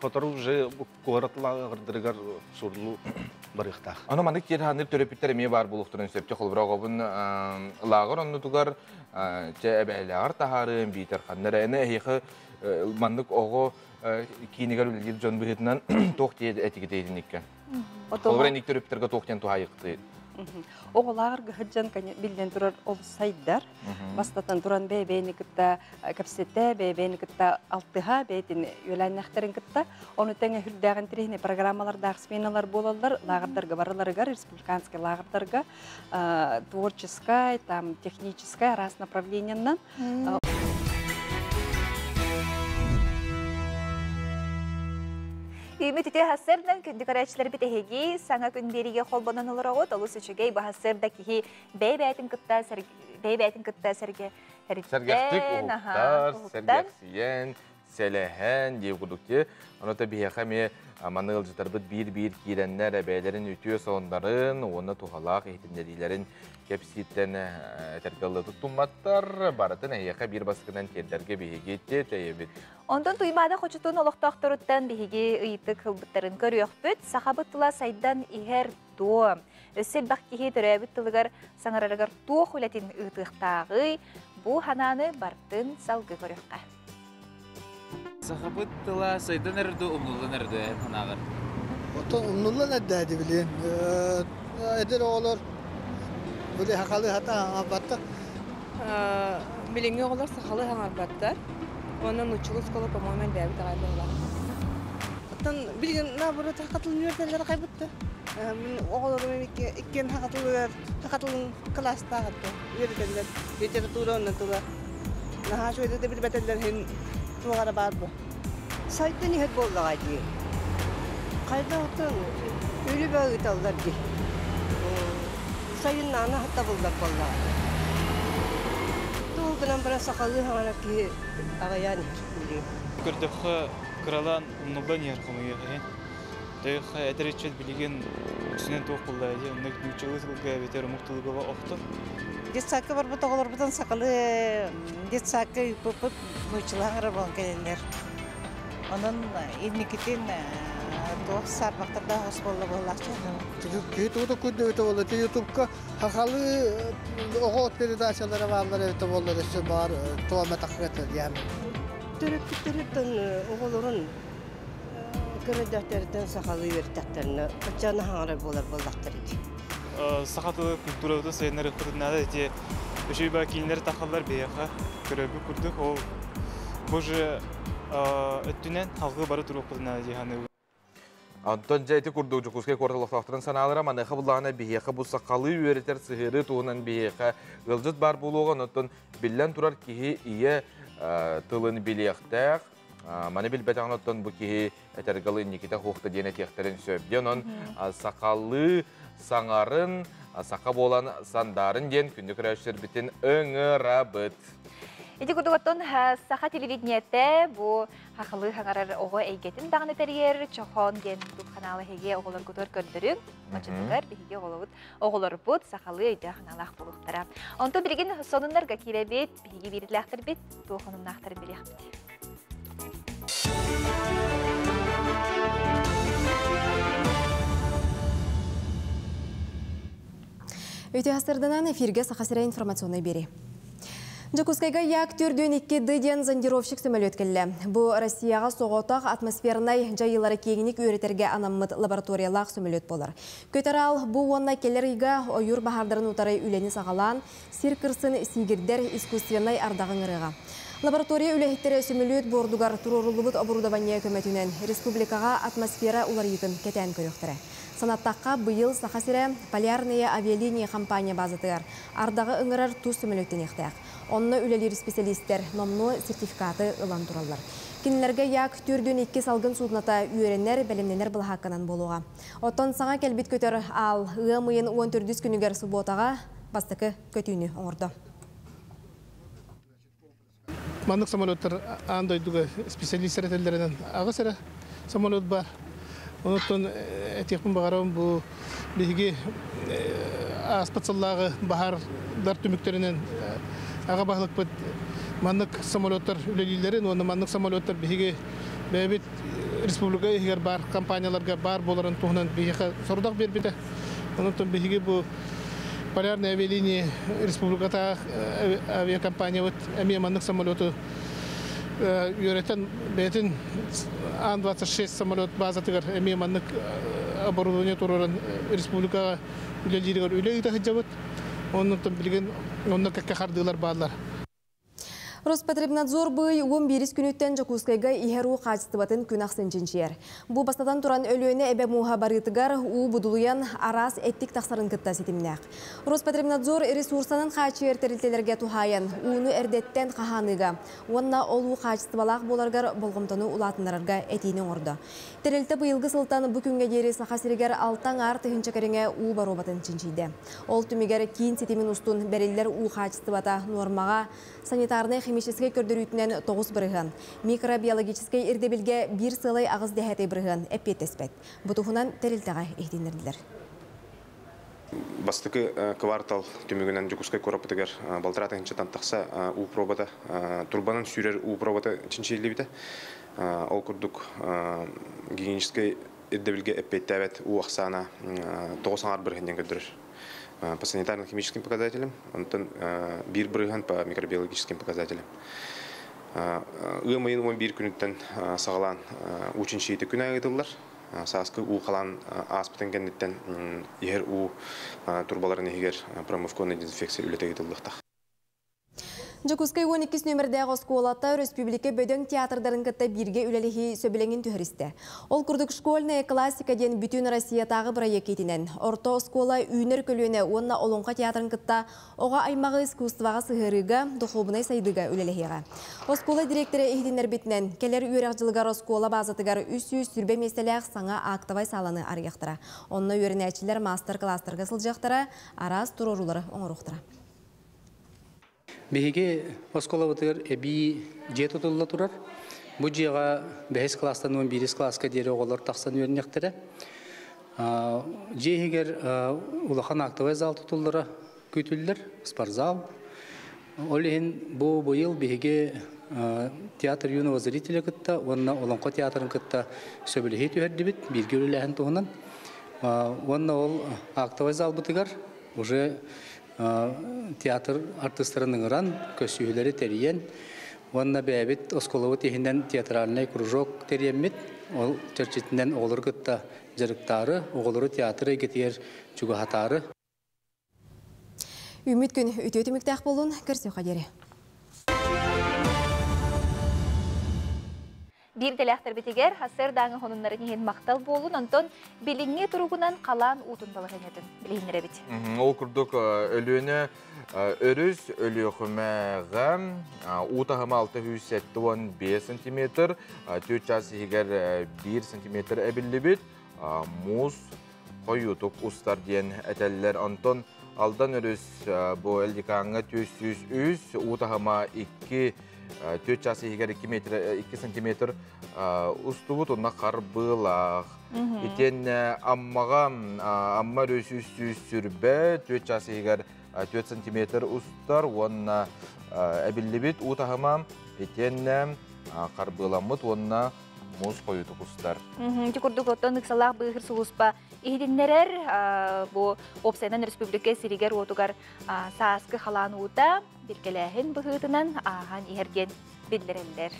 Сотору уже куорат лааҕырдарыгар сурулуу барыахтаах. Аны маннык тиэрханыр төрөппүттэр эмиэ баар буолуохтарын сөп. Холобура оҕобун лааҕыр оннутугар чэ эбээлээҕэр таһаарыам биитэр ханна эрэ эне эһиэхэ маннык оҕо киинигэр үлэлиир дьон быһыытынан туох диэ этигитейтиникке. Холобура инник төрөппүттэргэ туох диэн туһаайыктыы. Оҕолааҕыр гыһыджан биллэн турар олус сайдар. Бастатан туран бэйбэйни кытта кэпсэтэ, бэйбэйни кытта алтыһа, бэйтин үөлээннэхтэрин кытта. Ону тэҥэ хүрдээҕин тириһини программалардаах сменалар буолаллар, лааҕырдарга барыларыгар, республиканский лааҕырдарга творческай, там техническай араас направлениянан. Үмүт үтүө хассырдан күндү көрөөччүлэрбит эһиги саҥа күн биэриигэ холбонон олороҕут. Олус үчүгэй бу хассырда киһи бэйэ-бэйэтин кытта бэйэ-бэйэтин кытта сэргэ Сэргэхтик уһуктар, сэргэхсийэн, сэлэһэн диир курдук дии. Ону та биһиэхэ эмиэ маны ыалдьытарбыт биир-биир киирэннэр эбээлэрин үтүө сонуннарын уонна туһалаах иһитиннэриилэрин кэпсииртэн этэргэ ылы туттумматтар. Барытын эһиэхэ биир бастакынан тиэрдэргэ биһиги тиэтэйэбит. Онтон Туймаада хочотун олохтоохторуттан биһиги ыйытык ылбыттарын көрүөхпүт. Сахабыт тыла сайдан иһэр дуо? Өссө элбэх киһи төрөөбүт тылыгар саҥарарыгар туох үлэтин ыытыахтааҕый? Бу ханааны бартын салгыы көрүөххэ. Сахабыт тыла сайдан эрэр дуо, умнуллан эрэр дуо эн санааҕар? Оттон умнуллан эрдээди билин. Эдэр оҕолор били сахалыы сатаан хаҥарбаттар. Билиҥҥи оҕолор сахалыы хаҥарбаттар. Уонна нууччалыы оскуола, по-моему, элбээбит аҕай быһыылаах. Оттон билигин наоборот саха тылын үөрэтэллэр хайбытта. Мин оҕолорум иккиэн саха тылыгар саха тылын кылаастаах үөрэтэллэр. Литература онно тыла. Наһаа үчүгэйдик да билбэтэллэр иһин туох эрэ баар бу. Сайдан иһэр буоллаҕа дии. Хайдах оттон үлү баа ыыталлар дии. Сайыннаана табыллар буоллаҕа. Тугу гынан баран сахалыы хаҥарар киһи аҕыйаан иһэр билигин. Көрдөххө, кыралаан умнуллан иһэр хомуйуох иһин. Төйөххө эдэр ыччат билигин үксүнэн туох буолла дии, оннук нууччалыы тылга эбэтэр омук тылыга охтор. Детсадка барбыт оҕолорбутун сахалыы детсадка ыыппыппыт нууччалаан эрэ буолан кэлэллэр. Онон инникитин туох саарбахтардаах ос буолла буоллаах Киһи тугу да көрдөбүтэ буолла. Ити ютубка сахалыы оҕо передачалара бааллар эбитэ буоллар өссө баар туоматахха этэ Төрөппүттэриттэн оҕолорун көрөдөхтөрүттэн сахалыы үөртэхтэринэ оччоно хаҥарар буолар буоллахтар ити. Саха тылы культурабытын сайыннарыахпытын наада ити үчүгэй баа кииннэр тахаллар биһиэхэ көрөрбүт курдук ол бу же өттүнэн халгыы бары туруохпутун наада дии саныыбын. Онтон дьэ ити курдук Дьокуускай куорат олохтоохторун санаалара маныаха буллаҕына биһиэхэ бу сахалыы үөрэтэр сыһыарыы туһунан биһиэхэ ыалдьыт баар буолуоҕа. Онтон биллэн турар киһи ийэ тылын билиэхтээх. Маны билбэтэҕин оттон бу киһи этэргалы инникитэ хуохта диэн этиэхтэрин сөп. Диэн онон сахалыы саҥарын, саха буолан сандаарын диэн күндү көрөөччүлэрбитин ыҥырабыт. Ити курдук оттон саха телевидениетэ бу хахылыы хаҥарар оҕо эйгэтин даҕаны тэрийэр Чохоон диэн YouTube канал эһиги оҕолоргутугар көрдөрүҥ. Оччотугар биһиги оҕолорбут, оҕолорбут сахалыы өйдөөх аналаах буолуохтара. Онтон билигин сонуннарга киирэбит, биһиги биирилээхтэрбит туох онуннаахтарын билиэхпит. Үтүө астырданан эфирге Саха сирэ информационный бири. Дьокуускайга Як 4-2 Д диэн зондировщик сөмөлүөт кэллэ. Бу Россияҕа соҕотох атмосфернай дьайыылары киэҥник үөрэтэргэ анаммыт лабораториялаах сөмөлүөт буолар. Көтөр аал бу уонна кэлэр ыйга ойуур баһаардарын утары үлэни саҕалаан, сир кырсын сиигирдэр искусственнай ардаҕы ыҥырыаҕа. Лаборатория үлэһиттэрэ сөмөлүөт буордугар туруоруллубут оборудование көмөтүнэн республикаҕа атмосфера уларыйыытын кэтээн көрүөхтэрэ. Санаттахха, быйыл Саха сирэ Полярные авиалинии компания базатыгар ардаҕы ыҥырар тус сөмөлүөттэниэхтээх. Онно үлэлиир специалистэр номнуо сертификаты ылан тураллар. Кинилэргэ Як 4-2 салгын судната үөрэнэр, бэлэмнэнэр былаһаакканан буолуоҕа. Оттон саҥа кэлбит көтөр аал ыам ыйын 14 күнүгэр субуотаҕа бастакы көтүүнү оҥордо. Маннык самолеттар аан дойдуга специалистер этэллэринэн аҕыс эрэ самолет бар. Онуттан этиэхпин баҕарабын бу биһиги ааспыт сыллааҕы баһаардар түмүктэринэн аҕа баһылыкпыт маннык самолеттар үлэлииллэрин уонна маннык самолеттар биһиги Бэйэбит республика иһигэр баар компанияларга баар буоларын туһунан биһиэхэ сорудах биэрбитэ. Онон биһиги бу полярные авиалинии республикатаах авиакомпаниябыт эмиэ маннык самолету үөрэтэн бэйэтин Ан-26 самолет базатыгар эмиэ маннык оборудование туруоран республикаҕа үлэлииригэр үлэ ыыта сылдьабыт. Оннуттан билигин онно кэккэ хардыылар бааллар. Роспотребнадзор бый 11 күнүттэн Дьокуускайга иһэр уу хаачыстыбатын күн ахсын чинчийэр. Бу бастатан туран Өлүөнэ эбэ мууһа барыытыгар уу будулуйан араас эттик тахсарын кытта ситимнээх. Роспотребнадзор ресурсанан хааччыйар тэрилтэлэргэ туһаайан ууну эрдэттэн хаһааныыга уонна ол уу хаачыстыбалаах буоларыгар болҕомтону улаатыннарарга этиини оҥордо. Тэрилтэ быйылгы сылтан бу күҥҥэ диэри Саха сиригэр 6,5 тыһыынча кэриҥэ уу боруобатын чинчийдэ. Ол түмүгэр киин ситимин устун бэриллэр уу хаачыстыбата нуормаҕа санитарнай химическэй көрдөрүүтүнэн 9%, микробиологическай ирдэбилгэ 1,8% эппиэттэспэт. Бу туһунан тэрилтэҕэ иһитиннэрдилэр. Бастакы квартал түмүгүнэн Дьокуускай куораппытыгар 1,5 тыһыынчаттан тахса уу пробата, турбанан сүүрэр уу пробата чинчийиллибитэ. Ол курдук гигиеническэй ирдэбилгэ эппиэттээбэт уу ахсаана 9,5% диэн көрдөрөр по санитарно-химическим показателям, онтон 1% по микробиологическим показателям. Ыам ыйын 11 күнүттэн саҕалаан уу чинчийиитэ күн аайы ыытыллар. Сааскы уу халаан ааспытын кэнниттэн иһэр уу турбаларын иһигэр промывка уонна дезинфекция үлэтэ ыытыллыахтаах. Дьокуускай 12 нөмірдәғы оскуолата республика бөдөҥ театрдарын кытта бииргэ үлэлэһии сөбүлэҥин түһэристэ. Ол курдук «Школьная классика» диэн бүтүн Россиятааҕы проект иитинэн орто оскуола үүнэр көлүөнэ уонна Олоҥхо театрын кытта оҕо аймаҕы искусствоҕа сыһыарыыга, духуобунай сайдыыга үлэлэһиэҕэ. Оскуола директора иһитиннэрбитинэн, кэлэр үөрэх дьылыгар оскуола базатыгар 320 миэстэлээх саҥа актовай сааланы арыйыахтара. Онно үөрэнээччилэр мастер-класстарга сылдьыахтара, араас туруоруулары оҥоруохтара. Биһиги оскуолабытыгар эбии дьиэ тутулла турар. Бу дьиэҕэ бэһис класстан 11 класска диэри оҕолор тахсан үөрэниэхтэрэ. Дьиэ иһигэр улахан актовай зал тутуллара күүтүллэр, спортзал. Ол иһин бу быйыл биһиги театр юного зрителя кытта уонна Олоҥхо театрын кытта сөбүлэһии түһэрдибит, бииргэ үлэлээһин туһунан. Уонна ол актовай залбытыгар уже театр артыыстарын ыҥыран, көрсүһүүлэри тэрийэн, уонна бэйэбит оскуолабыт иһинэн театральный кружок тэрийэммит, ол чэрчитинэн оҕолору кытта дьарыктаары, оҕолору театр эйгэтигэр чугаһатаары. Үүммүт күн үтүө түмүктээх буоллун, көрсүөххэ диэри. Биир идэлээхтэрбитигэр сарсыардааҥы сонуннарын иһин махтал буолун, онтон билиҥҥи туругунан халаан уутун балаһыанньатын билиһиннэрэбит. Ол курдук Өлүөнэ өрүс Өлүөхүмэҕэ уу таһыма 675 сантиметр, 4 час иһигэр 1 сантиметр эбиллибит, муус хойуутук устар диэн этэллэр. Онтон Алдан өрүс бу Элдикаҥҥа 403, уу таһыма 2 4 час иһигэр 2 метр 2 сантиметр устубут, онно харбыылаах. Итиэннэ Аммаҕа Амма өрүс 320, 4 час иһигэр 4 сантиметр устар уонна эбиллибит уу таһыма итиэннэ харбыыламмыт уонна муус хойуутук устар. Ити курдук оттон ыксалаах быыһыыр сулууспа иһитиннэрэр, бу уопсайынан республика сиригэр-уотугар сааскы халаан уута билгэлээһин быһыытынан ааһан иһэр диэн биллэрэллэр.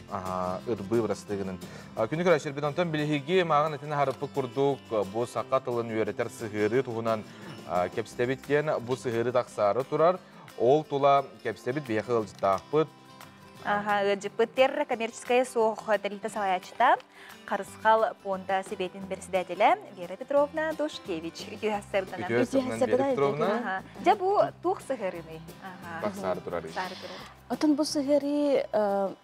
Ырбыы бырастыгынан. Күнү көрөчөрбүт онтон билиһиги мааҕын этин харыппыт курдук бу саха тылын үөрэтэр сыһыарыы туһунан кэпсэбит диэн бу сыһыары тахсаары турар. Ол тула кэпсэбит биһиэхэ ыалдьыттаахпыт. Аха, ыалдьыппыт Терра коммерческая суох тэрилтэ салайааччыта, Харысхал пуонда сэбиэтин председателэ Вера Петровна Душкевич. Үтүө сарсыарданан. Үтүө сарсыарданан, Вера Петровна. Дьэ бу туох сыһыарыный? Тахсаары турар. Отон бу сыһыарыы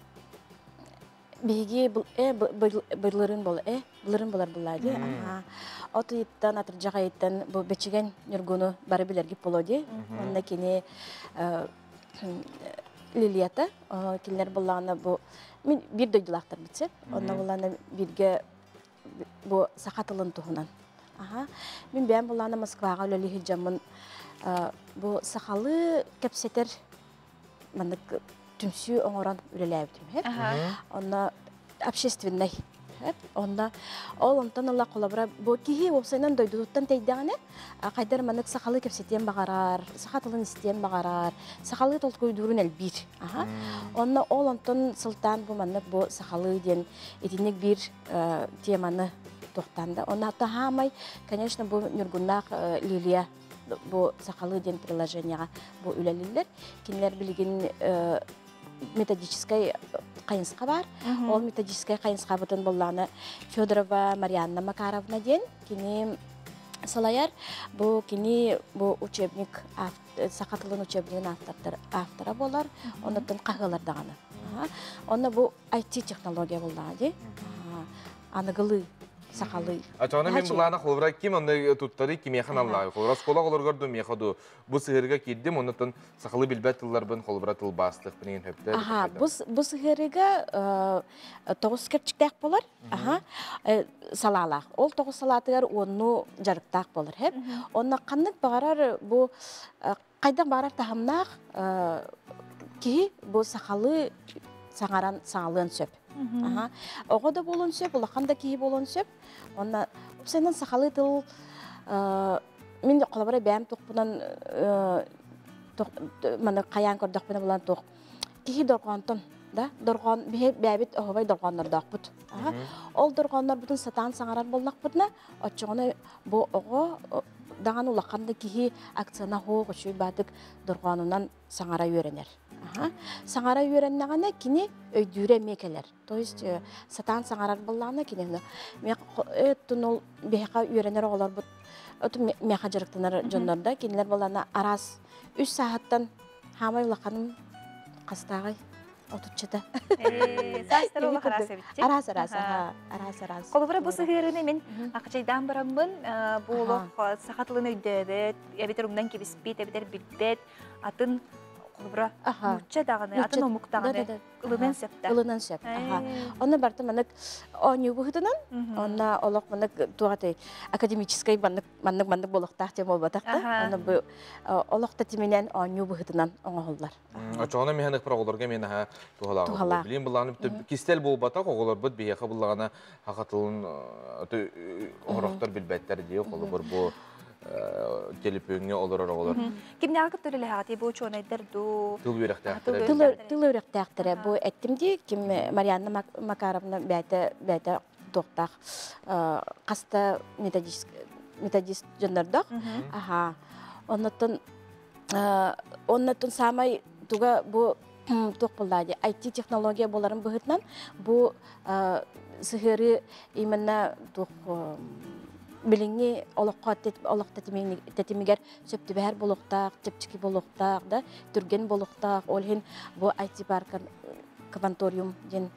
биһиги былырын бол былырын болар буллади. От ыйыттан атырдьах айыттан бу Бэчигэн Ньургуну бары билэргит боло ди. Онна кини Лилията кинилэр буллаҕына бу мин биир дойдулаахтар битсеп. Онно буллаҕына бииргэ бу саха тылын туһунан. Аха. Мин бэйэм буллаҕына Москваҕа үлэлии сылдьаммын бу сахалыы кэпсэтэр маннык түмсүү оҥорон үлэлээбитим. Онно общественный. Онно ол онтон ыла холобура бу киһи уопсайынан дойдутуттан тэйдэҕинэ хайдар маннык сахалыы кэпсэтиэн баҕарар, саха тылын истиэн баҕарар, сахалыы толкуйдуурун элбиир. Онно ол онтон сылтаан бу маннык бу сахалыы диэн итинник биир теманы туохтаан да. Онно хаамай, конечно, бу Ньургуннаах Лилия бу сахалыы диэн приложениеҕа бу үлэлииллэр. Кинилэр билигин методическай хайысха бар. Ол методическай хайысхабытын боллааны Федорова Марианна Макаровна диэн кини салайар. Бу кини бу учебник саха тылын учебнигын автордар автора болар. Оннуттан хаһыалар даҕаны. Онно бу IT технология боллаҕа дии. Аныгылыы сахалыы. Ачаҕына мен былаана холобура ким онно туттары кимиэхэ наллаай. Холобура оскуола оҕолоругар ду миэхэ ду бу сыһыарга киирдим оннуттан сахалыы билбэт тылларбын холобура тылбаастыахпын иһин хөптө. Аха, бу бу сыһыарыга тоҕус кэрчиктээх болар. Аха, салаалаах. Ол тоҕус салаатыгар уонну дьарыктаах болар. Хеп. Онно ханнык баҕарар бу хайдах баҕарар таһымнаах киһи бу сахалыы саҥаран саҥалыан сөп. Оҕо да буолуон сөп, улахан да киһи буолуон сөп. Онно уопсайынан сахалыы тыл мин холобура бэйэм туохпунан маны хайаан көрдөхпүнэ булан туох киһи дорҕоонтон да дорҕоон биһи бэйэбит оһобай дорҕооннордоохпут. Ол дорҕооннорбутун сатаан саҥарар буоллахпытына, оччоҕуна бу оҕо даҕаны улахан да киһи акцена суох үчүгэй баатык дорҕоонунан саҥара үөрэнэр. Саҥара үөрэннэҕинэ кини өйдүүрэ эмиэ кэлэр. То есть сатаан саҥарар буоллаҕына кинини ол биһиэхэ үөрэнэр оҕолорбут миэхэ дьарыктанар дьоннор да кинилэр буоллаҕына араас үс сааһыттан хаамай улаханым хастааҕый отуччата. Саастар олох араас эбитчи. Араас араас, араас араас. Холобура бу сыһыарыны мин акчайдаан бараммын бу олох саха тылын өйдөөбөт, эбэтэр умнан кэбиспит, эбэтэр билбэт, атын холобура нуучча даҕаны, атын омук даҕаны ылынан сөп да. Ылынан сөп. Онно барыта маннык оонньуу быһыытынан, онно олох маннык туох академическай маннык маннык маннык буолуохтаах диэн буолбатах да. Онно бу олох тэтиминэн оонньуу быһыытынан оҥоһуллар. Очоҕуна миһэн ыкпар оҕолорго мен аха туһалаах. Билин былааны кистэл буолбатах оҕолорбут биһиэхэ буллаҕына хахатылын орохтор билбэттэр дии холобур бу телепүөҥҥэ олорор оҕолор. Кимнээҕи кытта үлэлэһэҕитий бу учуонайдар дуу? Тыл үөрэхтээхтэрэ. Тыл үөрэхтээхтэрэ бу эттим дии ким Марианна Макаровна бэйэтэ бэйэтэ туохтаах хаста методист методист дьоннордоох. Аха. Оннуттан оннуттан саамай туга бу туох буолла дии IT технология буоларын быһыытынан бу сыһыарыы именно туох билиҥҥи олоххо олох тэтимигэр сөп түбэһэр буолуохтаах, чэпчэки буолуохтаах да, түргэн буолуохтаах. Ол иһин бу IT парка Кванториум диэн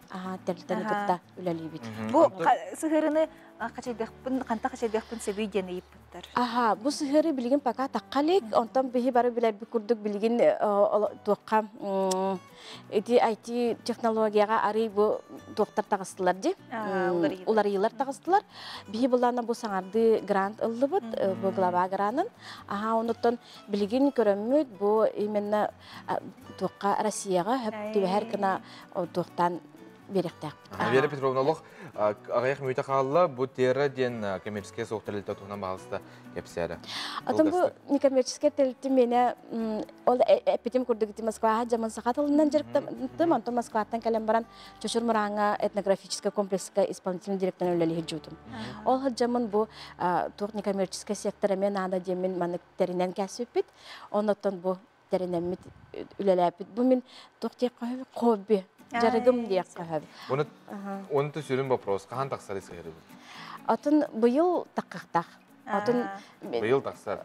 тэрилтэни кытта үлэлиибит. Бу сыһыарыны хачайдыахпын, ханта хачайдыахпын сөбүй диэн ыйыппыттар. Аха, бу сыһыары билигин пока тахха илик, онтон биһи бары билэрбит курдук билигин туохха ити IT технологияҕа арый бу туохтар таҕыстылар дии, уларыйыылар таҕыстылар. Биһи булаана бу саҥардыы грант ыллыбыт, бу глава гранын. Аха, онуттан билигин көрөммүт бу именно туохха Россияҕа хөп түбэһэр гына туохтан биэриэхтээхпит. Вера Петровна олох аҕыйах мүнүүтэ хаалла. Бу Терра диэн коммерческай суох тэрилтэ туһунан баһаалыста кэпсээрэ. Атын бу некоммерческай тэрилтэ миэнэ ол эппитим курдук ити Москваҕа дьаман саха тылынан дьарыктаммытым, онтон Москваттан кэлэн баран Чочур Мурааҥҥа этнографическай комплекска исполнительный директорынан үлэлиһи дьуутум. Ол сылдьаммын бу туох некоммерческай сектор эмиэ наада диэммин маннык тэринэн кээспиппит. Оннуттан бу тэринэммит үлэлээппит. Бу мин туох диэххэ сөбүй? Хобби. Дьарыгым диэххэ сөп. Оны оны сүрүн вопрос хаһан тахсар сыһырыбыт? Атын быйыл таххахтаах. Атын быйыл тахсар.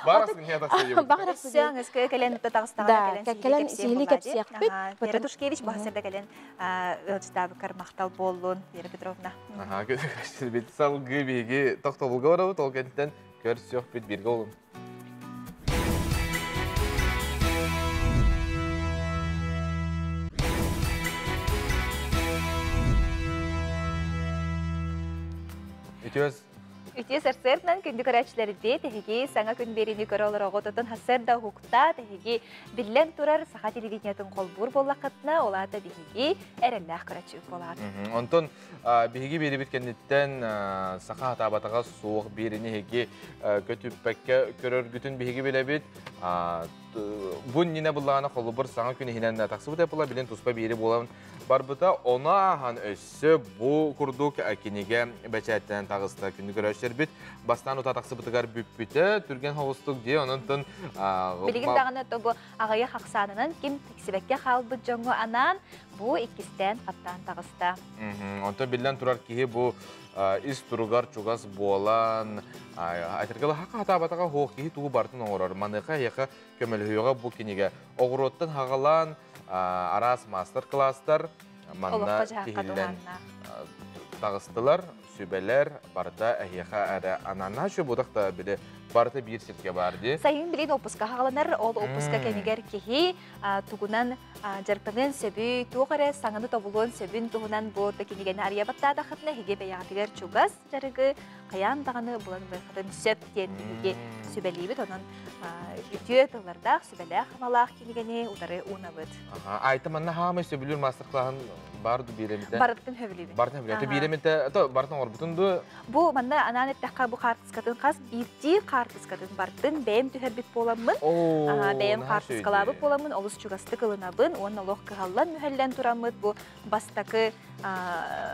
Барасын не тахсар. Барасын өскө кэлэн тахстаҕына кэлэн сиһили кэпсиэхпит. Вера Тушкевич баһасырда кэлэн ыалдьытаабыккар махтал буоллун, Вера Петровна. Аха, салгыы биһиги тохтобулга барабыт, ол кэнниттэн көрсүөхпүт бииргэ олун. Үтүөс. Үтүө сарсыардан күндү көрөөччүлэрбит, эһиги саҥа күн биэриини көрө олороҕут. Отон сарсыарда уһуктаат, эһиги биллэн турар саха телевидениетын холбуур буоллаххытына, ол аата биһиги эрэллээх көрөөччүбүт буолаҕыт. Онтон биһиги биэрибит кэнниттэн саха хатаабатаҕа суох биэрини эһиги көтүппэккэ көрөргүтүн биһиги билэбит. Бу иннинэ былаана холобур саҥа күн иһинэн тахсыбыт эппыла билин туспа биэри буолан барбыта. Ону ааһан өссө бу курдук кинигэ бэчээттэнэн таҕыста. Күндү көрөөччүлэрбит бастаан ута тахсыбытыгар бүппүтэ түргэн соҕустук дии. Онон Билигин даҕаны бу аҕыйах ахсаанынан ким тиксибэккэ хаалбыт дьоҥҥо анаан бу иккистээн хаттаан таҕыста. Онтон биллэн турар киһи бу ис туругар чугас буолан айтыргала хатаабатаҕа хуох киһи тугу барытын оҥорор. Маныаха эһиэхэ көмөлөһүөҕэ бу кинигэ. Оҕуруоттан хаҕалаан араас мастер-класстар манна тиһиллэн таҕыстылар, сүбэлэр барыта эһиэхэ эрэ ананна будах да били барыта биир сиргэ бар дии. Сайын билин опуска хаҕаланар, ол опуска кэмигэр киһи тугунан дьарыктаныан сөбүй, туох эрэ саҥаны тобулуон сөбүн туһунан бу кинигэни арыйа баттаатаххытына эһиги бэйэҕитигэр чугас дьарыгы хайаан даҕаны булан ылыаххытын сөп диэн биһиги сүбэлиибит. Онон үтүө тыллардаах, сүбэлээх амалаах кинигэни утары уунабыт. Айта манна хаамай сөбүлүүр мастер-классын бар ду бииремите? Барытын хөбүлүүбүн. Барытын хөбүлүүбүн. Бииремите, то барытын оҥорбутун ду? Бу манна анаан эттэххэ бу хаартыскатын хас биирдии хаартыскатын бартын бэйэм түһэрбит буоламмын, бэйэм хаартыскалаабыт буоламмын олус чугастык ылынабын уонна олох кыһаллан мүһэллэн тураммыт бу бастакы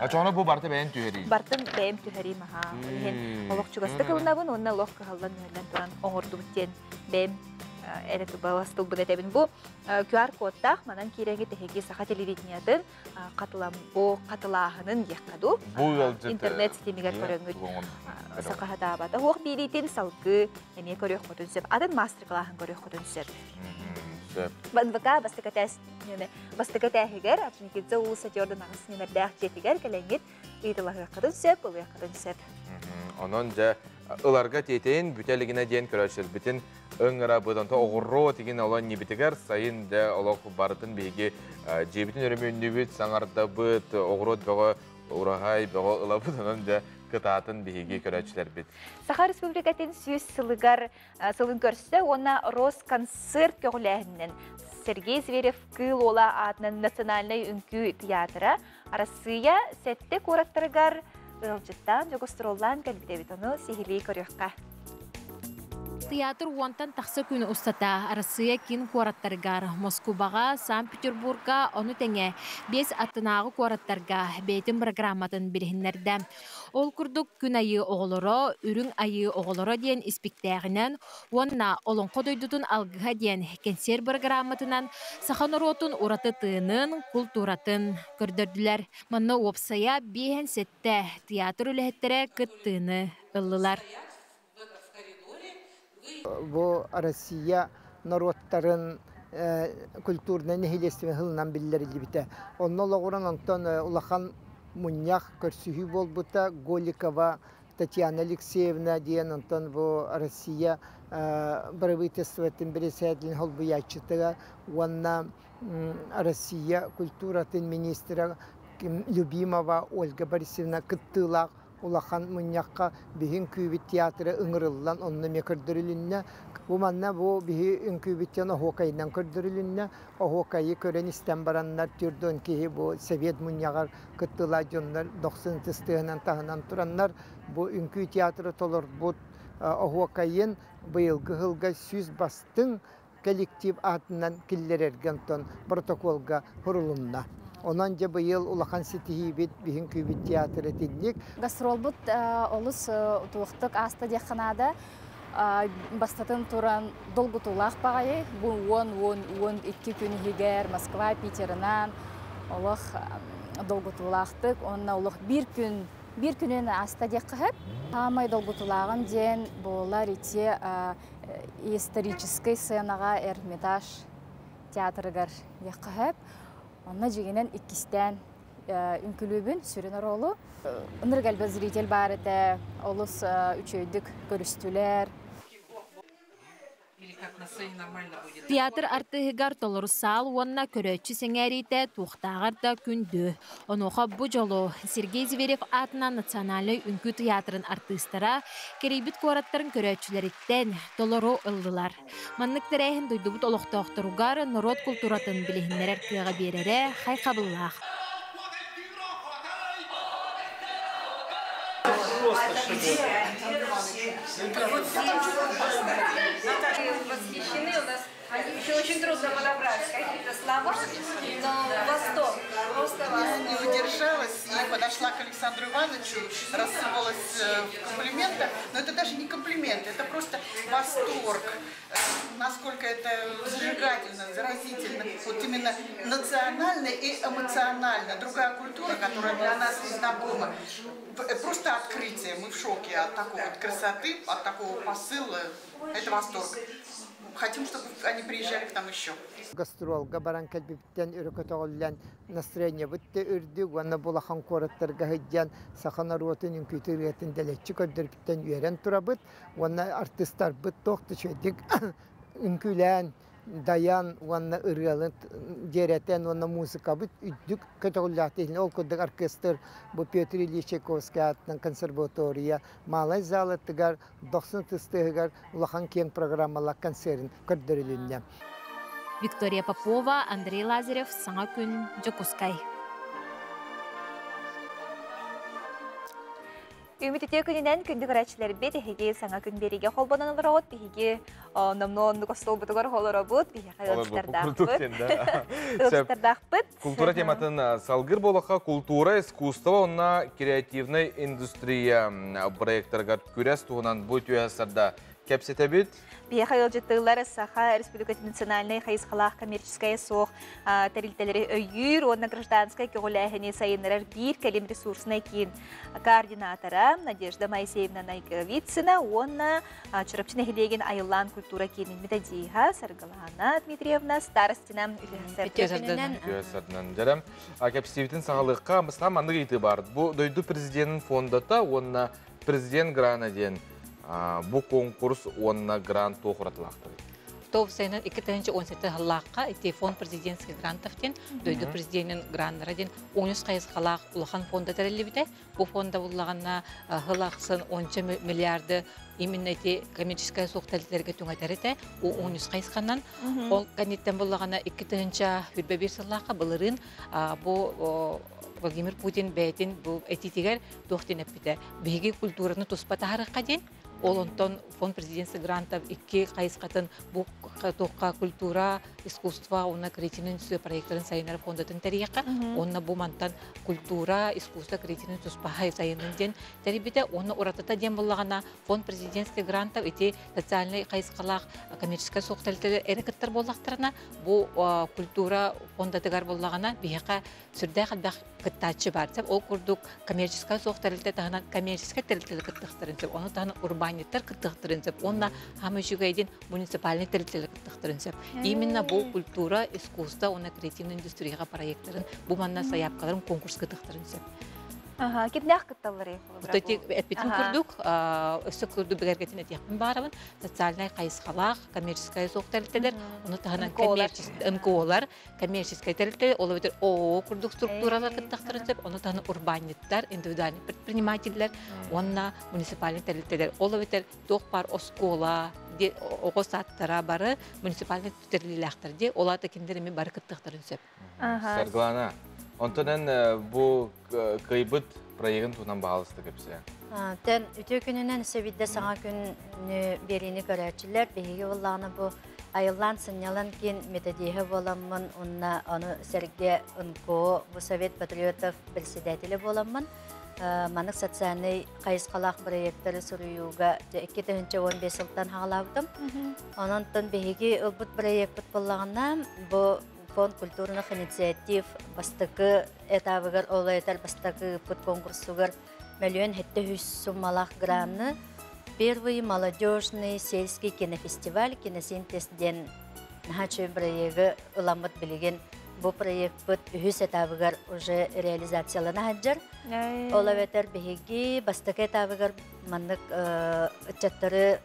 Ачоҕуна бу барыта бэйэн түһэрии. Бартын бэйэм түһэриим аха. Иһин олох чугастык ылынабын уонна олох кыһаллан мүһэллэн туран оҥордубут диэн бэйэм эрэ тубалас тылбын этэбин. Бу QR-кодтаах манан киирэҥи тэһиги саха телевидениятын хатылам бу хатылааһынын диэххэ дуу. Интернет ситимигэр көрөҥүт саха хатаабата. Хуох биириитин салгыы эмиэ көрүөххүтүн сөп. Атын мастер-классын көрүөххүтүн сөп. Сөп. НВК бастакы тээс бастакы тээһигэр Орджоникидзе уулусса Дьордун аҕыс нүмердээх дьиэтигэр кэлэҥҥит ыйыталаһыаххытын сөп, ылыаххытын сөп. Онон дьэ ыларга тиэтэйин бүтэ илигинэ диэн көрөөччүлэрбитин ыҥырабыт. Онто оҕуруо тигин олон ньибитигэр сайын дьэ олох барытын биһиги дьиэбитин өрөмүөннүүбүт, саҥардабыт, оҕуруот бөҕө ураһай бөҕө ылабыт. Онон дьэ кытаатын биһиги көрөөччүлэрбит. Саха Республикатын 100 сылыгар сылын көрсө уонна Росконцерт көҕүлээһининэн Сергей Зверев Кыыл Уола аатынан национальнай үҥкүү театра Арассыыйа сэттэ куораттарыгар ыалдьыттаан, дьогустуруоллаан кэлбит эбит. Ону сиһилии көрүөххэ. Театр уонтан тахса күн устата Арассыыйа киин куораттарыгар Москубаҕа, Санкт-Петербурга, ону тэҥэ биэс аттынааҕы куораттарга бэйэтин программатын билиһиннэрдэ. Ол курдук Күн айыы оҕолоро, Үрүҥ айыы оҕолоро диэн испиктээҕинэн уонна Олоҥхо дойдутун алгыһа диэн кэнсиэр бырагырааматынан саха норуотун ураты тыынын, култууратын көрдөрдүлэр. Манна уопсайа 57 театр үлэһиттэрэ кыттыыны ыллылар. Бу Россия норуоттарын культурнай нэһилиэстибэ сылынан биллэриллибитэ. Онно олоҕуран онтон улахан мунньах көрсүһүү буолбута Голикова Татьяна Алексеевна диэн онтон бу Россия правительствотын председателин холбуйааччытыга уонна Россия культуратын министрэ Любимова Ольга Борисовна кыттыылаах улахан мунньахха биһи үҥкүүбүт театры ыҥырыллан онно эмиэ көрдөрүлүннэ. Бу манна бу биһи үҥкүүбүттэн оһуокайынан көрдөрүлүннэ. Оһуокайы көрөн истэн бараннар түрдөн киһи бу совет мунньаҕар кыттыылаах дьоннор дохсун ытыстыһынан таһынан тураннар бу үҥкүү театры толорбут оһуокайын быйылгы сылга 100 бастыҥ коллектив аатынан киллэрэргэ онтон протоколга сурулунна. Онон дьэ быйыл улахан ситиһиибит биһин күүбүт театр этинник. Гастролбут олус утуохтук ааста диэххэ наада. Бастатын туран долгутуулаах баҕайы. Бу 10-10-12 күн иһигэр Москва, Питерынан олох долгутуулаахтык уонна олох биир күн биир күнүн ааста диэххэ сөп. Саамай долгутуулааҕым диэн буолар ити историческай сценаҕа Эрмитаж театрыгар диэххэ сөп. Онно дьиҥинэн иккистээн үҥкүлүүбүн сүрүн оруолу. Ынырык элбэх зритель баар этэ, олус үчүгэйдик көрүстүлэр. Театр артыыһыгар толору саал уонна көрөөччү сэҥээриитэ туохтааҕар да күндү. Онуоха бу дьолу Сергей Зверев аатынан Национальнай үҥкүү тыйаатырын артыыстара кэрийбит куораттарын көрөөччүлэриттэн толору ыллылар. Маннык тэрээһин дойдубут олохтоохторугар норуот култууратын билиһиннэрэр кыаҕы биэрэрэ хайҕабыллаах. Восхищены у нас. Еще очень трудно подобрать какие-то слова, но восторг, просто Я не удержалась и подошла к Александру Ивановичу, рассыпалась в комплиментах. Но это даже не комплимент, это просто восторг. Насколько это зажигательно, заразительно. Вот именно национально и эмоционально. Другая культура, которая для нас не знакома. Просто открытие. Мы в шоке от такой вот красоты, от такого посыла. Это восторг. Хотим, чтобы они приезжали к нам еще. Гастролга баран кэлбиппиттэн өрө көтөҕүллэн настроениебыт да үрдүк уонна бу улахан куораттарга сылдьан саха норуотун үҥкүүтүн ырыатын дэлэччи көрдөрбүттэн үөрэн турабыт уонна артыыстарбыт туох да үчүгэйдик үҥкүүлээн дайан уонна ырыаны дьиэрэтэн уонна музыкабыт үрдүк көтөҕүллээх иһин ол курдук оркестр бу Петр Ильич Чайковский аатынан консерватория Малай залатыгар дохсун ытыс улахан киэҥ программалаах концерын көрдөрүлүннэ. Виктория Попова, Андрей Лазарев, Саҥа күн, Дьокуускай. Үмүт үтүө күнүнэн күндү көрөөччүлэрбит эһиги саҥа күн биэриигэ холбонон олороҕут. Биһиги номнуо оннук остуолбутугар олоробут. Биһиэхэ ыалдьыттардаахпыт. Ыалдьыттардаахпыт. Култуура тематын салгыр буолахха култуура, искусство уонна креативнай индустрия проекттарыгар күрэс туһунан бу үтүө сарда кэпсэтэбит. Биһиэхэ ыалдьыттыылар Саха Республикатын национальнай хайысхалаах коммерческайа суох тэрилтэлэри өйүүр уонна гражданскай көҕүлээһини сайыннарар биир кэлим ресурснай киин координатора Надежда Моисеевна Найговицына уонна Чурапчы нэһилиэгин Айыллаан культура киинин методиһа Саргылана Дмитриевна Старостина. Үтүө Дьэрэ, кэпсиибитин саҕалыахха бастаан маннык ыйытыы баар. Бу дойду президенин фондата уонна президент грана диэн бу конкурс уонна грант туох уратылаахтарый? Топ сайынын 2017 сыллаахха ити фонд президентских грантов диэн дойду президенин граннара диэн 13 хайысхалаах улахан фонда тэриллибитэ. Бу фонда буллаҕына сыл ахсын онча миллиарды именно ити коммерческая суох тэрилтэлэргэ түҥэтэр этэ. 13 хайысханан. Ол кэнниттэн буллаҕына 2021 сыллаахха былырыын бу Владимир Путин бэйэтин бу этиитигэр туох диэн эппитэ. Биһиги культураны туспа таһарыахха диэн. Ол онтон фонд президентских грантов икки хайысхатын бу туохха культура, искусство уонна креативный индустрия проекттарын сайыннарар фондатын тэрийиэххэ. Уонна бу мантан культура, искусство, креативный туспа сайыннын диэн тэрийбитэ. Уонна уратыта диэн буоллаҕына фонд президентских грантов ити социальнай хайысхалаах коммерческай суох тэрилтэлэр эрэ кыттар буоллахтарына, бу культура фондатыгар буоллаҕына биһиэхэ сүрдээх элбэх кыттааччы баар. Ол курдук коммерческай суох тэрилтэ таһынан коммерческай тэрилтэлэр кыттыахтарын сөп, ону таһынан урбаанньыттар кыттыахтарын сөп, уонна хаама үчүгэйдин муниципальнай тэрилтэлэр кыттыахтарын сөп. Именно бу культура, искусство уонна креативный индустрияҕа проекттарын бу манна сайаапкаларын конкурс кыттыахтарын сөп. Ага, кимнээх кытталларый? Эппитим курдук, өссө курдук бигэргэтин этиэхпин баарабын, социальнай хайысхалаах коммерческай суох тэрилтэлэр, ону таһынан НКОлар, коммерческай тэрилтэ, ол эбэтэр ООО курдук структуралар кыттахтарын сөп, ону таһынан урбаанньыттар, индивидуальный предпринимателлэр уонна муниципальный тэрилтэлэр, ол эбэтэр туох баар оскуола, оҕо саадтара бары муниципальный тэриллиилээхтэр дии, ол аата кинилэр эми бары кыттыахтарын сөп. Саргылана, онтон эн бу кыайбыт проегын туһунан баһаалыста кэпсээ. Тэн үтүө күнүнэн сөбидде саҥа күн биэриини көрөөччүлэр биһиги буоллаҕына бу айыллаан сынньалан киин методиһа буоламмын уонна ону сэргэ НКО бу Совет патриотов председателэ буоламмын маннык социальнай хайысхалаах проекттары суруйууга 2015 сылтан хаҕалаабытым. Онон биһиги ылбыт проекпыт буоллаҕына бу фонд культурных инициатив бастакы этабыгар ол этэр бастакы ыыппыт конкурсугар миллион хетте үс суммалаах гранны первый молодежный сельский кинофестиваль киносинтез диэн наһаа үчүгэй проегы ыламмыт билигин бу проекпыт үһүс этабыгар уже реализациялана сылдьар. Ол эбэтэр биһиги бастакы этабыгар маннык ыччаттары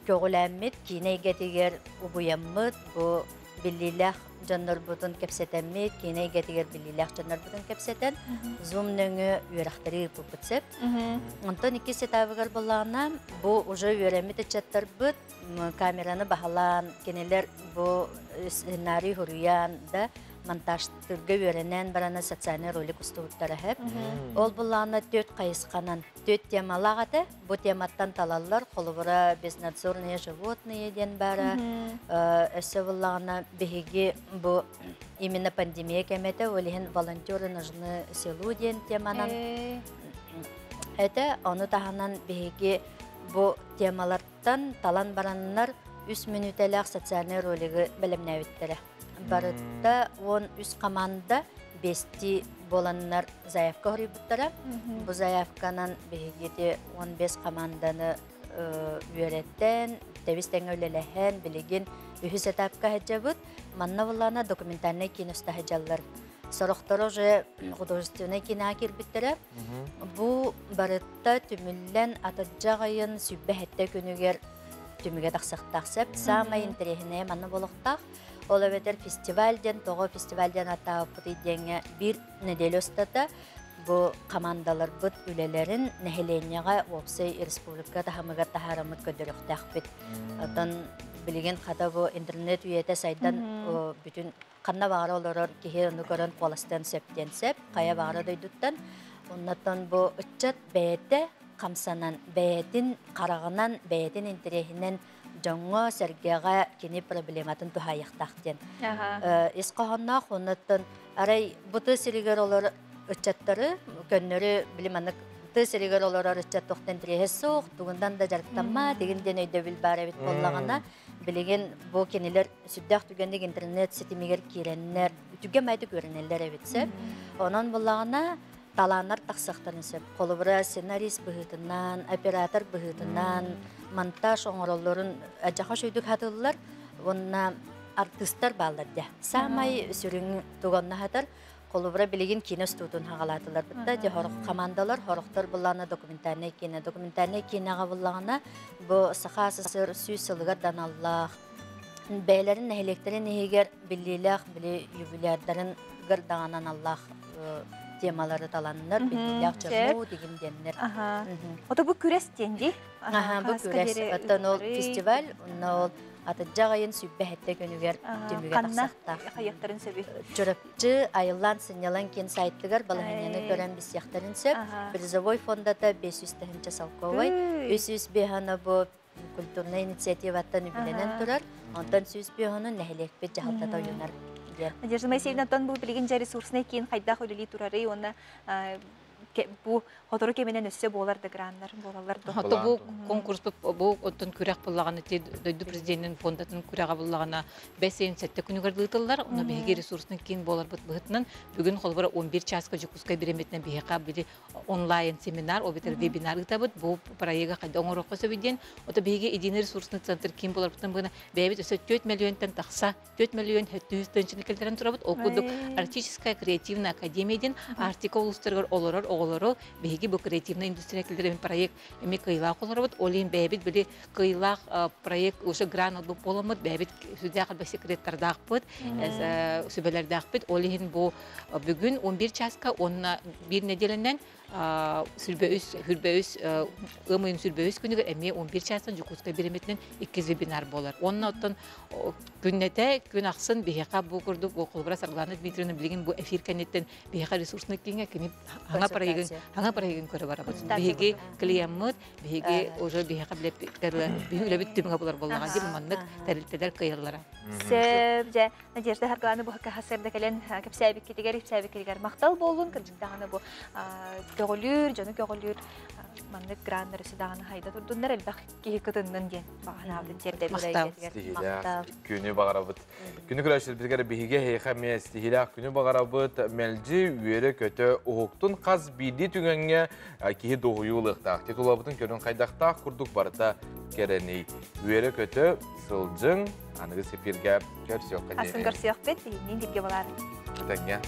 Көҕүлээммит киинэ эйгэтигэр угуйаммыт, бу биллиилээх дьоннорбутун кэпсэтэммит, киинэ эйгэтигэр биллиилээх дьоннорбутун кэпсэтэн, Zoom нөҥүө үөрэхтэри ыыппыппыт сөп. Онтон иккис этабыгар буллаҕына, бу уже үөрэммит ыччаттарбыт камераны баһылаан, кинилэр бу сценарий хуруйан да монтажтырга үөрэнэн бараны социальный ролик устубуттара хэп. Ол буллаҕына төрт хайысханан, төрт темалаах этэ. Бу тематтан талаллар, холобура безнадзорные животные диэн баара. Өссө буллаҕына биһиги бу именно пандемия кэмэтэ, ол иһин волонтеры нужны селу диэн теманан этэ. Ону таһынан биһиги бу темалартан талан бараннар үс мүнүүтэлээх социальный ролигы бэлэмнээбиттэрэ. Барыта 13 команда бести буоланнар заявка хоруйбуттара. Бу заявканан биһиги 15 команданы үөрэттэн, тэбис тэҥэ үлэлэһэн, билигин үһүс этапка сылдьабыт. Манна буллаана документальнай киинэ уста сылдьаллар. Сорохторо уже художественнай киноҕа киирбиттэрэ. Бу барыта түмүллэн атырдьах айын сүбэ хэттэ күнүгэр түмүгэ тахсыахтаах сөп. Саамай интэриэһинэйэ манна буолуохтаах. Ол эбэтэр фестиваль диэн, тоҕо фестиваль диэн аттаабыппытый диэҥҥэ биир нэдиэлэ устата бу командаларбыт үлэлэрин нэһилиэнньэҕэ уопсай республика таһымыгар таһаараммыт көрдөрүөхтээхпит. Оттон билигин хата бу интернет үйэтэ сайдан бүтүн ханна баҕара олорор киһи ону көрөн куоластыан сөп диэн сөп, хайа баҕара дойдуттан. Оннотон бу ыччат бэйэтэ хамсанан, бэйэтин хараҕынан, бэйэтин интэриэһинэн дьоҥҥо, сэргэҕэ кини проблематын туһаайыахтаах диэн. Ис хоһоонноох, оннуттан арай бу тыа сиригэр олор ыччаттары көннөрү били маннык тыа сиригэр олорор ыччат туохтан интэриэһэ суох, тугундан да дьарыктамма, дигин диэн өйдөбүл баар эбит буоллаҕына, билигин бу кинилэр сүрдээх түгэнник интернет ситимигэр киирэннэр, үтүгэ майтык үөрэнэллэр эбит сөп. Онон буллаҕына талааннар тахсыахтарын сөп. Холобура, сценарист быһыытынан, оператор быһыытынан, монтаж оҥороллорун адьаха шүйдүк хатыллар. Уонна артыыстар бааллар дьэ. Саамай сүрүн туганна хатар. Холобура, билигин киинэ устуутун хагалаатылар бытта. Дьэ хорох командалар, хорохтор буллаана документальный киинэ. Документальный киинэҕэ буллаҕына бу Саха СССР сүүс сылыгар даналлаах бэйэлэрин нэһилиэктэрин иһигэр биллиилээх били юбилярдарын гырдаҕанан аллаах темалары таланнар, биллиилээх дьону дигин диэннэр. Ото бу күрэс диэн дии? Аха, бу күрэс. Оттон ол фестиваль, онно ол атырдьах айын сүббэ хэттэ күнүгэр түмүгэ тахсахтаах. Хайыахтарын сөбүй? Чурапчы айыллаан сынньалаҥ киин сайтыгар балаһыанньаны көрөн билсиэхтэрин сөп. Призовой фондата 500 тыһыынча солковой, 300 бу культурнай инициативаттан үбүлэнэн турар. Онтон 100 нэһилиэкпит дьаһалтата ойунар диэн. Надежда Моисеевна, оттон бу билигин дьэ ресурснай киин хайдах үлэлии турарый уонна бу хотору кэминэн өссө буолар да граннар буолаллар да. Хото бу конкурс бу оттон күрэх буллаҕына ти дойду президентин фондатын күрэҕэ буллаҕына 5-7 күнүгэр ыытыллар. Онно биһиги ресурсный киин буоларбыт быһытынан бүгүн холобура 11 чааска Дьокуускай бириэмэтинэн биһиэхэ били онлайн семинар, обитер вебинар ыытабыт. Бу проега хайда оҥоруохха сөбүй диэн. Ото биһиги единый ресурсный центр киин буоларбытынан быһына бэйэбит өссө 4 миллионтан тахса 4 миллион 700 тыһыынчаны кэлтэрэн турабыт. Ол курдук Арктическая креативная академия диэн Арктика улуустарыгар олорор оҕолору биһиги бу креативная индустрия киллэрэн проект эмиэ кыайыылаах олоробут. Ол иһин бэйэбит били кыайыылаах проект уже грант ылбыт буоламмыт, бэйэбит сүрдээх элбэх секреттардаахпыт, сүбэлэрдээхпит. Ол иһин бу бүгүн 11 чааска уонна биир нэдиэлэнэн сүрбэ үс хүрбэ үс ыам ыйын сүрбэ үс күнүгэр эмиэ 11 чаастан Дьокуускай бириэмэтинэн иккис вебинар буолар. Уонна оттон күннэтэ күн ахсын биһиэхэ бу курдук бу холобура Саргылана Дмитриевна билигин бу эфир кэнниттэн биһиэхэ ресурсный кииҥҥэ кини хаҥа проегын хаҥа проегын көрө барабыт. Биһиги клиеммыт, биһиги уже биһиэхэ билэппит биһи үлэбит түмүгэ булар буоллаҕа дии маннык тэрилтэлэр кыайаллара. Сөп, дьэ, Надежда Саргылана бу сырда кэлэн кэпсээбиккитигэр, ипсээбиккитигэр махтал буоллун, кырдьык даҕаны бу көҕүлүүр, дьону көҕүлүүр маннык граннар өссө даҕаны хайда турдуннар элбэх киһи кытыннын диэн баҕанаабытын тиэрдэбит. Стихилээх күнү баҕарабыт. Күнү көрөөччүлэрбитигэр биһиги эһиэхэ эмиэ стихилээх күнү баҕарабыт. Мэлдьи үөрэ-көтө уһуктун хас биирдии түгэҥҥэ киһи дуоһуйуу ылыахтаах. Титулабытын көрүн хайдахтаах курдук барыта кэрэний. Үөрэ-көтө сылдьыҥ, аныгыс эфиргэ көрсүөххэ Асын көрсүөхпүт, биһигинниин бииргэ болаар. Этэҥҥэ.